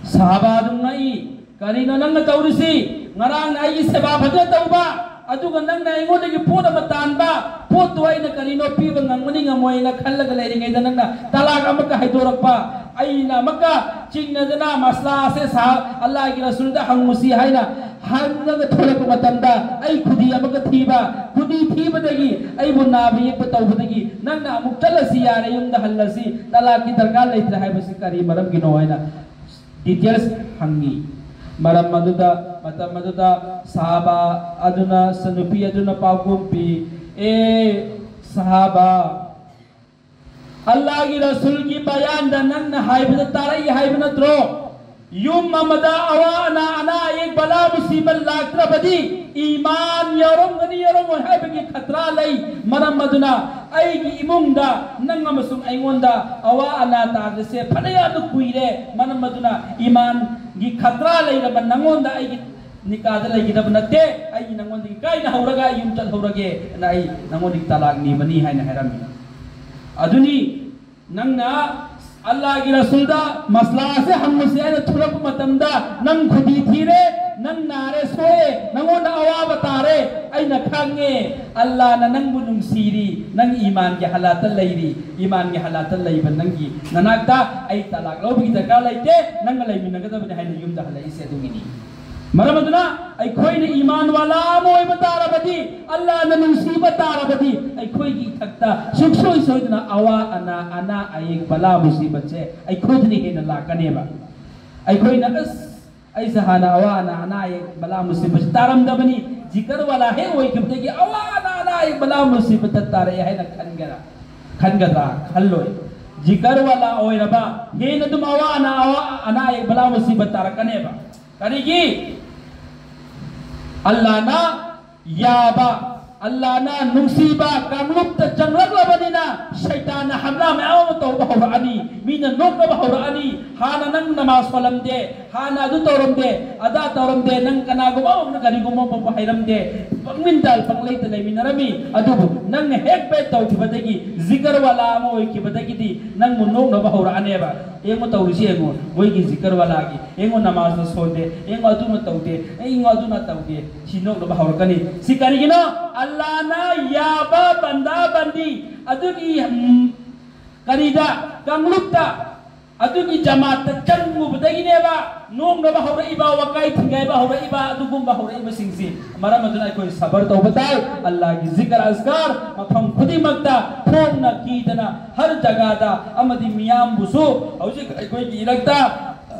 ꯁꯍꯥꯕꯥ ꯑꯗꯨ ꯉꯛꯏ, "ꯀꯔꯤꯅꯣ ꯅꯪꯅ ꯇꯧꯔꯤꯁꯤ? ꯉꯔꯥꯡꯅ ꯑꯩꯒꯤ ꯁꯦꯕꯥ ꯐꯖꯅ ꯇꯧꯕ, ꯑꯗꯨꯒ ꯅꯪꯅ ꯑꯩꯉꯣꯟꯗꯒꯤ ꯄꯣꯠ ꯑꯃ ꯇꯥꯟꯕ, ꯄꯣꯠꯇꯨ ꯑꯩꯅ ꯀꯔꯤꯅꯣ ꯄꯤꯕ ꯉꯝꯒꯅꯤ ꯉꯝꯃꯣꯏꯅ ꯈꯜꯂꯒ ꯂꯩꯔꯤꯉꯩꯗ ꯅꯪꯅ ꯇꯂꯥꯛ ꯑꯃꯨꯛꯀ ꯍꯥꯏꯗꯣꯔꯛꯄ, ꯑꯩꯅ ꯑꯃꯨꯛꯀ ꯆꯤꯡꯅꯗꯅ ꯃꯁꯂꯥꯁꯦ ꯁꯥ-, ꯑꯜꯂꯥꯍꯒꯤ ꯔꯁꯨꯜꯗ ꯍꯪꯉꯨꯁꯤ ꯍꯥꯏꯅ ꯍꯪꯉꯒ ꯊꯣꯛꯂꯛꯄ ꯃꯇꯝꯗ ꯑꯩ ꯈꯨꯗꯤ ꯑꯃꯨꯛꯀ ꯊꯤꯕ, ꯈꯨꯗꯤ ꯊꯤꯕꯗꯒꯤ ꯑꯩꯕꯨ ꯅꯥꯕ ꯌꯦꯛꯄ ꯇꯧꯕꯗꯒꯤ ꯅꯪꯅ ꯑꯃꯨꯛ ꯆꯠꯂꯁꯤ ꯌꯥꯔꯦ, ꯌꯨꯝꯗ ꯍꯜꯂꯁꯤ, ꯇꯂꯥꯛꯀꯤ ꯗꯔꯀꯥꯔ ꯂꯩꯇ꯭ꯔꯦ ꯍꯥꯏꯕꯁꯤ ꯀꯔꯤ ꯃꯔꯝꯒꯤꯅꯣ?" ꯍꯥꯏꯅ details ꯍꯪꯉꯤ꯫ ꯃꯔꯝ ꯑꯗꯨꯗ, ꯃꯇꯝ ꯑꯗꯨꯗ ꯁꯍꯥꯕꯥ ꯑꯗꯨꯅ, ꯅꯨꯄꯤ ꯑꯗꯨꯅ ꯄꯥꯎꯈꯨꯝ ꯄꯤ, "ꯑꯦ ꯁꯍꯥꯕꯥ, ꯑꯜꯂꯥꯍꯒꯤ ꯔꯁꯨꯜꯒꯤ ꯕꯌꯥꯟꯗ ꯅꯪꯅ ꯍꯥꯏꯕꯗ ꯇꯥꯔꯛꯏ ꯍꯥꯏꯕ ꯅꯠꯇ꯭ꯔꯣ? ꯌꯨꯝ ꯑꯃꯗ ꯑꯋꯥ ꯑꯅꯥ, ꯑꯅꯥ ꯑꯌꯦꯛ, ꯕꯂꯥ ꯃꯨꯁꯤꯕꯠ ꯂꯥꯛꯇ꯭ꯔꯕꯗꯤ ꯏꯃꯥꯟ ꯌꯥꯎꯔꯝꯒꯅꯤ ꯌꯥꯎꯔꯝꯃꯣꯏ ꯍꯥꯏꯕꯒꯤ ꯈꯇ꯭ꯔꯥ ꯂꯩ꯫ ꯃꯔꯝ ꯑꯗꯨꯅ ꯑꯩꯒꯤ ꯏꯃꯨꯡꯗ ꯅꯪ ꯑꯃꯁꯨꯡ ꯑꯩꯉꯣꯟꯗ ꯑꯋꯥ ꯑꯅꯥ ꯇꯥꯗ꯭ꯔꯤꯁꯦ ꯐꯅꯌꯥꯝꯅ ꯀꯨꯏꯔꯦ꯫ ꯃꯔꯝ ꯑꯗꯨꯅ ꯏꯃꯥꯟꯒꯤ ꯈꯇ꯭ꯔꯥ ꯂꯩꯔꯕ ꯅꯪꯉꯣꯟꯗ ꯑꯩꯒꯤ ꯅꯤꯀꯥꯗ ꯂꯩꯒꯗꯕ ꯅꯠꯇꯦ, ꯑꯩ ꯅꯪꯉꯣꯟꯗꯒꯤ ꯀꯥꯏꯅ ꯍꯧꯔꯒ ꯑꯩ ꯌꯨꯝ ꯆꯠꯍꯧꯔꯒꯦ, ꯑꯩ ꯅꯪꯉꯣꯟꯗꯒꯤ ꯇꯂꯥꯛ ꯅꯤꯕꯅꯤ ꯍꯥꯏꯅ ꯍꯥꯏꯔꯝꯃꯤ꯫ ꯑꯗꯨꯅꯤ ꯅꯪꯅ ꯑꯜꯂꯥꯒꯤ ꯔꯁꯨꯜꯗ ꯃꯁꯂꯥꯁꯦ ꯍꯪꯉꯨꯁꯤ ꯍꯥꯏꯅ ꯊꯣꯛꯂꯛꯄ ꯃꯇꯝꯗ, ꯅꯪ ꯈꯨꯗꯤ ꯊꯤꯔꯦ, ꯅꯪ ꯅꯥꯔꯦ, ꯁꯣꯛꯑꯦ, ꯅꯪꯉꯣꯟꯗ ꯑꯋꯥꯕ ꯇꯥꯔꯦ, ꯑꯩꯅ ꯈꯪꯉꯦ꯫ ꯑꯜꯂꯥꯅ ꯅꯪꯕꯨ ꯅꯨꯡꯁꯤꯔꯤ, ꯅꯪ ꯏꯃꯥꯟꯒꯤ ꯍꯥꯂꯥꯠꯇ ꯂꯩꯔꯤ, ꯏꯃꯥꯟꯒꯤ ꯍꯥꯂꯥꯠꯇ ꯂꯩꯕ ꯅꯪꯒꯤ ꯅꯅꯥꯛꯇ ꯑꯩ ꯇꯂꯥꯛ ꯂꯧꯕꯒꯤ ꯗꯔꯀꯥꯔ ꯂꯩꯇꯦ, ꯅꯪꯒ ꯂꯩꯃꯤꯟꯅꯒꯗꯕꯅꯤ ꯍꯥꯏꯅ ꯌꯨꯝꯗ ꯍꯜꯂꯛꯏꯁꯦ ꯑꯗꯨꯒꯤꯅꯤ꯫ ꯃꯔꯝ ꯑꯗꯨꯅ ꯑꯩꯈꯣꯏꯅ ꯏꯃꯥꯟ ꯋꯥꯂꯥ ꯑꯃ ꯑꯣꯏꯕ ꯇꯥꯔꯕꯗꯤ, ꯑꯜꯂꯥꯅ ꯅꯨꯡꯁꯤꯕ ꯇꯥꯔꯕꯗꯤ, ꯑꯩꯈꯣꯏꯒꯤ ꯏꯊꯛꯇ ꯁꯨꯡꯁꯣꯏ ꯁꯣꯏꯗꯅ ꯑꯋꯥ ꯑꯅꯥ, ꯑꯅꯥ ꯑꯌꯦꯛ, ꯕꯂꯥ ꯃꯨꯁꯤꯕꯠꯁꯦ ꯑꯩꯈꯣꯏꯗꯅ ꯍꯦꯟꯅ ꯂꯥꯛꯀꯅꯦꯕ꯫ ꯑꯩꯈꯣꯏꯅ, "ꯑꯁ, ꯑꯩꯁꯦ ꯍꯥꯟꯅ ꯑꯋꯥ ꯑꯅꯥ, ꯑꯅꯥ ꯑꯌꯦꯛ, ꯕꯂꯥ ꯃꯨꯁꯤꯕꯠꯁꯦ ꯇꯥꯔꯝꯗꯕꯅꯤ, ꯖꯤꯀꯔ ꯋꯥꯂꯥ ꯍꯦꯛ ꯑꯣꯏꯈꯤꯕꯗꯒꯤ ꯑꯋꯥ ꯑꯅꯥ, ꯑꯅꯥ ꯑꯌꯦꯛ, ꯕꯂꯥ ꯃꯨꯁꯤꯕꯠꯇ ꯇꯥꯔꯛꯑꯦ" ꯍꯥꯏꯅ ꯈꯟꯒꯦꯔꯥ? ꯈꯟꯒꯗ꯭ꯔꯥ? ꯈꯜꯂꯣꯏ꯫ ꯖꯤꯀꯔ ꯋꯥꯂꯥ ꯑꯣꯏꯔꯕ ꯍꯦꯟꯅ ꯑꯗꯨꯝ ꯑꯋꯥ ꯑꯅꯥ, ꯑꯋꯥ ꯑꯅꯥ ꯑꯌꯦꯛ, ꯕꯂꯥ ꯃꯨꯁꯤꯕꯠ ꯇꯥꯔꯛꯀꯅꯦꯕ꯫ ꯀꯔꯤꯒꯤ? ꯑꯜꯂꯥꯅ ꯌꯥꯕ, ꯑꯜꯂꯥꯅ ꯅꯨꯡꯁꯤꯕ ꯀꯥꯡꯂꯨꯞꯇ ꯆꯪꯂꯛꯂꯕꯅꯤꯅ, ꯁꯩꯇꯥꯟꯅ ꯍꯝꯂꯥ ꯃꯌꯥꯝ ꯑꯃ ꯇꯧꯕ ꯍꯧꯔꯛꯑꯅꯤ, ꯃꯤꯅ ꯅꯣꯛꯅꯕ ꯍꯧꯔꯛꯑꯅꯤ꯫ ꯍꯥꯟꯅ ꯅꯪ ꯅꯃꯥꯖ ꯁꯣꯜꯂꯝꯗꯦ, ꯍꯥꯟꯅ ꯑꯗꯨ ꯇꯧꯔꯝꯗꯦ, ꯑꯗꯥ ꯇꯧꯔꯝꯗꯦ, ꯅꯪ ꯀꯅꯥꯒꯨꯝꯕ ꯑꯃꯅ ꯀꯔꯤꯒꯨꯝꯕ ꯑꯃꯕꯨ ꯍꯩꯔꯝꯗꯦ, ꯄꯪꯃꯤꯟꯗ ꯄꯪꯂꯩꯇ ꯂꯩꯃꯤꯟꯅꯔꯝꯃꯤ꯫ ꯑꯗꯨꯕꯨ ꯅꯪꯅ ꯍꯦꯛ ꯕꯦꯠ ꯇꯧꯈꯤꯕꯗꯒꯤ, ꯖꯤꯀꯔ ꯋꯥꯂꯥ ꯑꯃ ꯑꯣꯏꯈꯤꯕꯗꯒꯤꯗꯤ ꯅꯪꯕꯨ ꯅꯣꯛꯅꯕ ꯍꯧꯔꯛꯑꯅꯦꯕ꯫ ꯌꯦꯡꯉꯨ ꯇꯧꯔꯤꯁꯤ ꯌꯦꯡꯉꯨ, ꯃꯣꯏꯒꯤ ꯖꯤꯀꯔ ꯋꯥꯂꯥꯒꯤ, ꯌꯦꯡꯉꯨ ꯅꯃꯥꯖꯅ ꯁꯣꯟꯗꯦ, ꯌꯦꯡꯉꯨ ꯑꯗꯨꯅ ꯇꯧꯗꯦ, ꯌꯦꯡꯉꯨ ꯑꯗꯨꯅ ꯇꯧꯗꯦ, ꯁꯤ ꯅꯣꯛꯅꯕ ꯍꯧꯔꯛꯀꯅꯤ꯫ ꯁꯤ ꯀꯔꯤꯒꯤꯅꯣ? ꯑꯜꯂꯥꯅ ꯌꯥꯕ ꯕꯟꯗꯥ ꯕꯟꯗꯤ ꯑꯗꯨꯒꯤ, ꯎꯝ, ꯀꯔꯤꯗ, ꯀꯥꯡꯂꯨꯞꯇ, ꯑꯗꯨꯒꯤ ꯖꯃꯥꯠꯇ ꯆꯪꯉꯨꯕꯗꯒꯤꯅꯦꯕ ꯅꯣꯛꯅꯕ ꯍꯧꯔꯛꯏꯕ, ꯋꯥꯀꯥꯏ ꯊꯤꯡꯒꯥꯏꯕ ꯍꯧꯔꯛꯏꯕ, ꯑꯗꯨꯒꯨꯝꯕ ꯍꯧꯔꯛꯏꯕꯁꯤꯡꯁꯤ꯫ ꯃꯔꯝ ꯑꯗꯨꯅ ꯑꯩꯈꯣꯏ ꯁꯕꯔ ꯇꯧꯕ ꯇꯥꯏ꯫ ꯑꯜꯂꯥꯒꯤ ꯖꯤꯀꯔ ꯑꯁꯀꯥꯔ ꯃꯐꯝ ꯈꯨꯗꯤꯡꯃꯛꯇ ꯈꯣꯡꯅ ꯀꯤꯗꯅ ꯍꯔ ꯖꯒꯥꯗ ꯑꯃꯗꯤ ꯃꯤꯌꯥꯝꯕꯨꯁꯨ ꯍꯧꯖꯤꯛ ꯑꯩꯈꯣꯏꯒꯤ ꯏꯔꯛꯇ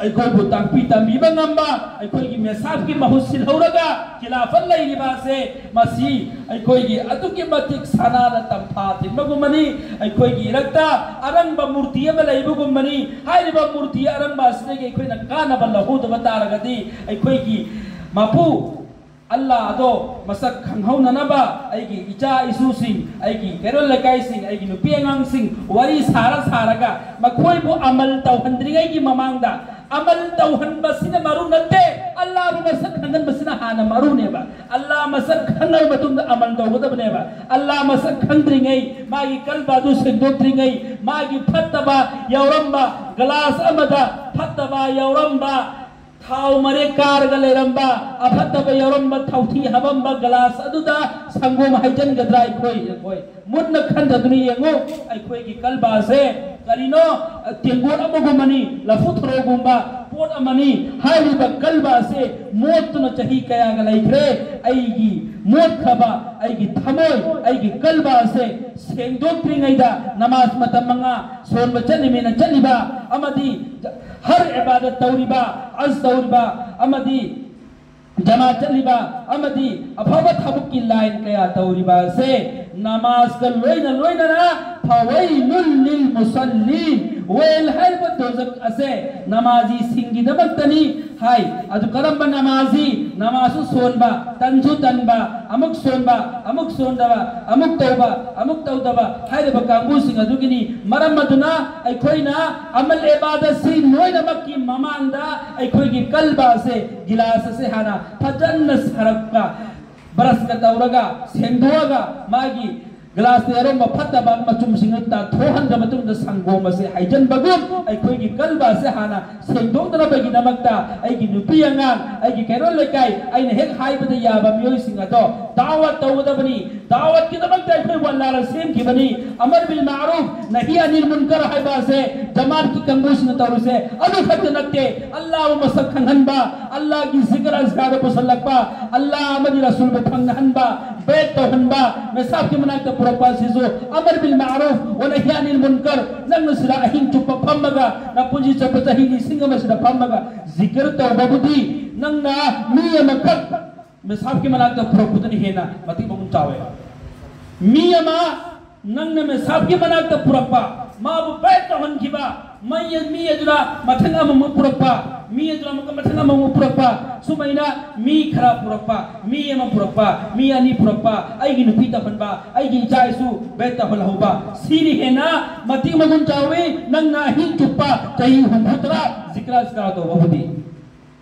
ꯑꯩꯈꯣꯏꯕꯨ ꯇꯥꯛꯄꯤ ꯇꯝꯕꯤꯕ ꯉꯝꯕ, ꯑꯩꯈꯣꯏꯒꯤ ꯃꯦꯁꯥꯞꯀꯤ ꯃꯍꯨꯠ ꯁꯤꯜꯍꯧꯔꯒ ꯈꯤꯂꯥꯐꯠ ꯂꯩꯔꯤꯕ ꯑꯁꯦ, ꯃꯁꯤ ꯑꯩꯈꯣꯏꯒꯤ ꯑꯗꯨꯛꯀꯤ ꯃꯇꯤꯛ ꯁꯅꯥꯅ ꯇꯝꯐꯥ ꯊꯤꯟꯕꯒꯨꯝꯕꯅꯤ꯫ ꯑꯩꯈꯣꯏꯒꯤ ꯏꯔꯛꯇ ꯑꯔꯪꯕ ꯃꯨꯔꯇꯤ ꯑꯃ ꯂꯩꯕꯒꯨꯝꯕꯅꯤ꯫ ꯍꯥꯏꯔꯤꯕ ꯃꯨꯔꯇꯤ ꯑꯔꯪꯕ ꯑꯁꯤꯗꯒꯤ ꯑꯩꯈꯣꯏꯅ ꯀꯥꯟꯅꯕ ꯂꯧꯍꯧꯗꯕ ꯇꯥꯔꯒꯗꯤ, ꯑꯩꯈꯣꯏꯒꯤ ꯃꯄꯨ ꯑꯜꯂꯥ ꯑꯗꯣ ꯃꯁꯛ ꯈꯪꯍꯧꯅꯅꯕ ꯑꯩꯒꯤ ꯏꯆꯥ ꯏꯁꯨꯁꯤꯡ, ꯑꯩꯒꯤ ꯀꯩꯔꯣꯜ ꯂꯩꯀꯥꯏꯁꯤꯡ, ꯑꯩꯒꯤ ꯅꯨꯄꯤ ꯑꯉꯥꯡꯁꯤꯡ ꯋꯥꯔꯤ ꯁꯥꯔ ꯁꯥꯔꯒ ꯃꯈꯣꯏꯕꯨ ꯑꯃꯜ ꯇꯧꯍꯟꯗ꯭ꯔꯤꯉꯩꯒꯤ ꯃꯃꯥꯡꯗ, ꯑꯃꯜ ꯇꯧꯍꯟꯕꯁꯤꯅ ꯃꯔꯨ ꯅꯠꯇꯦ, ꯑꯜꯂꯥꯕꯨ ꯃꯁꯛ ꯈꯪꯍꯟꯕꯁꯤꯅ ꯍꯥꯟꯅ ꯃꯔꯨꯅꯦꯕ꯫ ꯑꯜꯂꯥ ꯃꯁꯛ ꯈꯪꯉꯕ ꯃꯇꯨꯡꯗ ꯑꯃꯜ ꯇꯧꯒꯗꯕꯅꯦꯕ꯫ ꯑꯜꯂꯥ ꯃꯁꯛ ꯈꯪꯗ꯭ꯔꯤꯉꯩ, ꯃꯥꯒꯤ ꯀꯜꯕ ꯑꯗꯨ ꯁꯦꯡꯗꯣꯛꯇ꯭ꯔꯤꯉꯩ, ꯃꯥꯒꯤ ꯐꯠꯇꯕ ꯌꯥꯎꯔꯝꯕ ꯒꯂꯥꯁ ꯑꯃꯗ ꯐꯠꯇꯕ ꯌꯥꯎꯔꯝꯕ, ꯊꯥꯎ ꯃꯔꯦꯛ ꯀꯥꯔꯒ ꯂꯩꯔꯝꯕ, ꯑꯐꯠꯇꯕ ꯌꯥꯎꯔꯝꯕ, ꯊꯥꯎꯊꯤ ꯍꯥꯞꯄꯝꯕ ꯒꯂꯥꯁ ꯑꯗꯨꯗ ꯁꯪꯒꯣꯝ ꯍꯩꯖꯤꯟꯒꯗ꯭ꯔꯥ? ꯑꯩꯈꯣꯏ, ꯑꯩꯈꯣꯏ ꯃꯨꯟꯅ ꯈꯟꯊꯗꯨꯅ ꯌꯦꯡꯉꯨ꯫ ꯑꯩꯈꯣꯏꯒꯤ ꯀꯜꯕ ꯑꯁꯦ ꯀꯔꯤꯅꯣ? ꯇꯦꯡꯀꯣꯠ ꯑꯃꯒꯨꯝꯕꯅꯤ, ꯂꯐꯨ ꯊꯔꯣꯒꯨꯝꯕ ꯄꯣꯠ ꯑꯃꯅꯤ꯫ ꯍꯥꯏꯔꯤꯕ ꯀꯜꯕ ꯑꯁꯦ ꯃꯣꯠꯇꯨꯅ ꯆꯍꯤ ꯀꯌꯥꯒ ꯂꯩꯈ꯭ꯔꯦ꯫ ꯑꯩꯒꯤ ꯃꯣꯠꯈ꯭ꯔꯕ ꯑꯩꯒꯤ ꯊꯃꯣꯏ, ꯑꯩꯒꯤ ꯀꯜꯕ ꯑꯁꯦ ꯁꯦꯡꯗꯣꯛꯇ꯭ꯔꯤꯉꯩꯗ ꯅꯃꯥꯖ ꯃꯇꯝ ꯃꯉꯥ ꯁꯣꯟꯕ ꯆꯠꯂꯤꯃꯤꯅ ꯆꯠꯂꯤꯕ ꯑꯃꯗꯤ ꯍꯔ ꯏꯕꯥꯗꯠ ꯇꯧꯔꯤꯕ, ꯍꯖ ꯇꯧꯔꯤꯕ ꯑꯃꯗꯤ ꯖꯃꯥ ꯆꯠꯂꯤꯕ ꯑꯃꯗꯤ ꯑꯐꯕ ꯊꯕꯛꯀꯤ ꯂꯥꯏꯟ ꯀꯌꯥ ꯇꯧꯔꯤꯕ ꯑꯁꯦ ꯅꯃꯥꯖꯀ ꯂꯣꯏꯅ ꯂꯣꯏꯅꯅ ꯐꯋꯩꯂꯨꯜ ꯂꯤꯜ ꯃꯨꯁꯜꯂꯤꯟ, ꯋꯦꯜ ꯍꯥꯏꯔꯤꯕ ꯗꯣꯖꯛ ꯑꯁꯦ ꯅꯃꯥꯖꯤꯁꯤꯡꯒꯤꯗꯃꯛꯇꯅꯤ ꯍꯥꯏ꯫ ꯑꯗꯨ ꯀꯔꯝꯕ ꯅꯃꯥꯖꯤ? ꯅꯃꯥꯖꯁꯨ ꯁꯣꯟꯕ, ꯇꯟꯁꯨ ꯇꯟꯕ, ꯑꯃꯨꯛ ꯁꯣꯟꯕ, ꯑꯃꯨꯛ ꯁꯣꯟꯗꯕ, ꯑꯃꯨꯛ ꯇꯧꯕ, ꯑꯃꯨꯛ ꯇꯧꯗꯕ ꯍꯥꯏꯔꯤꯕ ꯀꯥꯡꯕꯨꯁꯤꯡ ꯑꯗꯨꯒꯤꯅꯤ꯫ ꯃꯔꯝ ꯑꯗꯨꯅ ꯑꯩꯈꯣꯏꯅ ꯑꯃꯜ ꯏꯕꯥꯗꯠꯁꯤ ꯂꯣꯏꯅꯃꯛꯀꯤ ꯃꯃꯥꯡꯗ ꯑꯩꯈꯣꯏꯒꯤ ꯀꯜꯕ ꯑꯁꯦ, ꯒꯤꯂꯥꯁ ꯑꯁꯦ ꯍꯥꯟꯅ ꯐꯖꯅ ꯁꯔꯞꯀ ꯕ꯭ꯔꯁꯀ ꯇꯧꯔꯒ ꯁꯦꯡꯗꯣꯛꯑꯒ ꯃꯥꯒꯤ ꯒ꯭ꯂꯥꯁꯇ ꯌꯥꯎꯔꯝꯕ ꯐꯠꯇꯕ ꯃꯆꯨꯝꯁꯤꯡ ꯑꯗꯨ ꯇꯥꯊꯣꯛꯍꯟꯈ꯭ꯔ ꯃꯇꯨꯡꯗ ꯁꯪꯒꯣꯝ ꯑꯁꯦ ꯍꯩꯖꯤꯟꯕꯒꯨꯝ ꯑꯩꯈꯣꯏꯒꯤ ꯀꯜꯕ ꯑꯁꯦ ꯍꯥꯟꯅ ꯁꯦꯡꯗꯣꯛꯅꯅꯕꯒꯤꯗꯃꯛꯇ ꯑꯩꯒꯤ ꯅꯨꯄꯤ ꯑꯉꯥꯡ, ꯑꯩꯒꯤ ꯀꯩꯔꯣꯜ ꯂꯩꯀꯥꯏ, ꯑꯩꯅ ꯍꯦꯛ ꯍꯥꯏꯕꯗ ꯌꯥꯕ ꯃꯤꯑꯣꯏꯁꯤꯡ ꯑꯗꯣ ꯗꯥꯋꯠ ꯇꯧꯒꯗꯕꯅꯤ꯫ ꯗꯥꯋꯠꯀꯤꯗꯃꯛꯇ ꯑꯩꯈꯣꯏꯕꯨ ꯑꯜꯂꯥꯅ ꯁꯦꯝꯈꯤꯕꯅꯤ꯫ ꯑꯃꯔ ꯕꯤꯜ ꯃꯥꯔꯨꯐ, ꯅꯍꯤ ꯑꯅꯤꯜ ꯃꯨꯟꯀꯔ ꯍꯥꯏꯕ ꯑꯁꯦ ꯖꯃꯥꯠꯀꯤ ꯀꯥꯡꯕꯨꯁꯤꯡꯅ ꯇꯧꯔꯤꯁꯦ ꯑꯗꯨ ꯈꯛꯇ ꯅꯠꯇꯦ꯫ ꯑꯜꯂꯥꯕꯨ ꯃꯁꯛ ꯈꯪꯍꯟꯕ, ꯑꯜꯂꯥꯒꯤ ꯖꯤꯀꯔ ꯑꯖꯀꯥꯔꯗ ꯄꯨꯁꯜꯂꯛꯄ, ꯑꯜꯂꯥ ꯑꯃꯗꯤ ꯔꯁꯨꯜꯕꯨ ꯐꯪꯅꯍꯟꯕ, ꯕꯦꯠ ꯇꯧꯍꯟꯕ, ꯃꯦꯁꯥꯕꯀꯤ ꯃꯅꯥꯛꯇ ꯄꯨꯔꯛꯄ ꯑꯁꯤꯁꯨ ꯑꯃꯔ ꯕꯤꯜ ꯃꯥꯔꯨꯐ ꯋ ꯅꯍꯤ ꯑꯅꯤꯜ ꯃꯨꯟꯀꯔ꯫ ꯅꯪꯅ ꯁꯤꯗ ꯑꯍꯤꯡ ꯆꯨꯞꯄ ꯐꯝꯃꯒ, ꯅꯄꯨꯟꯁꯤ ꯆꯨꯞꯄ ꯆꯍꯤ ꯂꯤꯁꯤꯡ ꯑꯃ ꯁꯤꯗ ꯐꯝꯃꯒ ꯖꯤꯀꯔ ꯇꯧꯕꯕꯨꯗꯤ ꯅꯪꯅ ꯃꯤ ꯑꯃꯈꯛ ꯃꯦꯁꯥꯕꯀꯤ ꯃꯅꯥꯛꯇ ꯄꯨꯔꯛꯄꯗꯨꯅ ꯍꯦꯟꯅ ꯃꯇꯤꯛ ꯃꯒꯨꯟ ꯆꯥꯎꯋꯦ꯫ ꯃꯤ ꯑꯃ ꯅꯪꯅ ꯃꯦꯁꯥꯕꯀꯤ ꯃꯅꯥꯛꯇ ꯄꯨꯔꯛꯄ, ꯃꯥꯕꯨ ꯕꯦꯠ ꯇꯧꯍꯟꯈꯤꯕ, ꯃꯤ, ꯃꯤ ꯑꯗꯨꯅ ꯃꯊꯪ ꯑꯃꯃꯨꯛ ꯄꯨꯔꯛꯄ, ꯃꯤ ꯑꯗꯨꯅ ꯑꯃꯨꯛꯀ ꯃꯊꯪ ꯑꯃꯃꯨꯛ ꯄꯨꯔꯛꯄ, ꯁꯨꯃꯥꯏꯅ ꯃꯤ ꯈꯔ ꯄꯨꯔꯛꯄ, ꯃꯤ ꯑꯃ ꯄꯨꯔꯛꯄ, ꯃꯤ ꯑꯅꯤ ꯄꯨꯔꯛꯄ, ꯑꯩꯒꯤ ꯅꯨꯄꯤ ꯇꯧꯍꯟꯕ, ꯑꯩꯒꯤ ꯏꯆꯥ ꯏꯁꯨ ꯕꯦꯠ ꯇꯧꯍꯜꯍꯧꯕ, ꯁꯤꯅ ꯍꯦꯟꯅ ꯃꯇꯤꯛ ꯃꯒꯨꯟ ꯆꯥꯎꯏ꯫ ꯅꯪꯅ ꯑꯍꯤꯡ ꯆꯨꯞꯄ ꯆꯍꯤ ꯍꯨꯝꯐꯨ ꯇꯔꯥ ꯖꯤꯀ꯭ꯔꯥ ꯖꯤꯀ꯭ꯔꯥ ꯇꯧꯕꯕꯨꯗꯤ꯫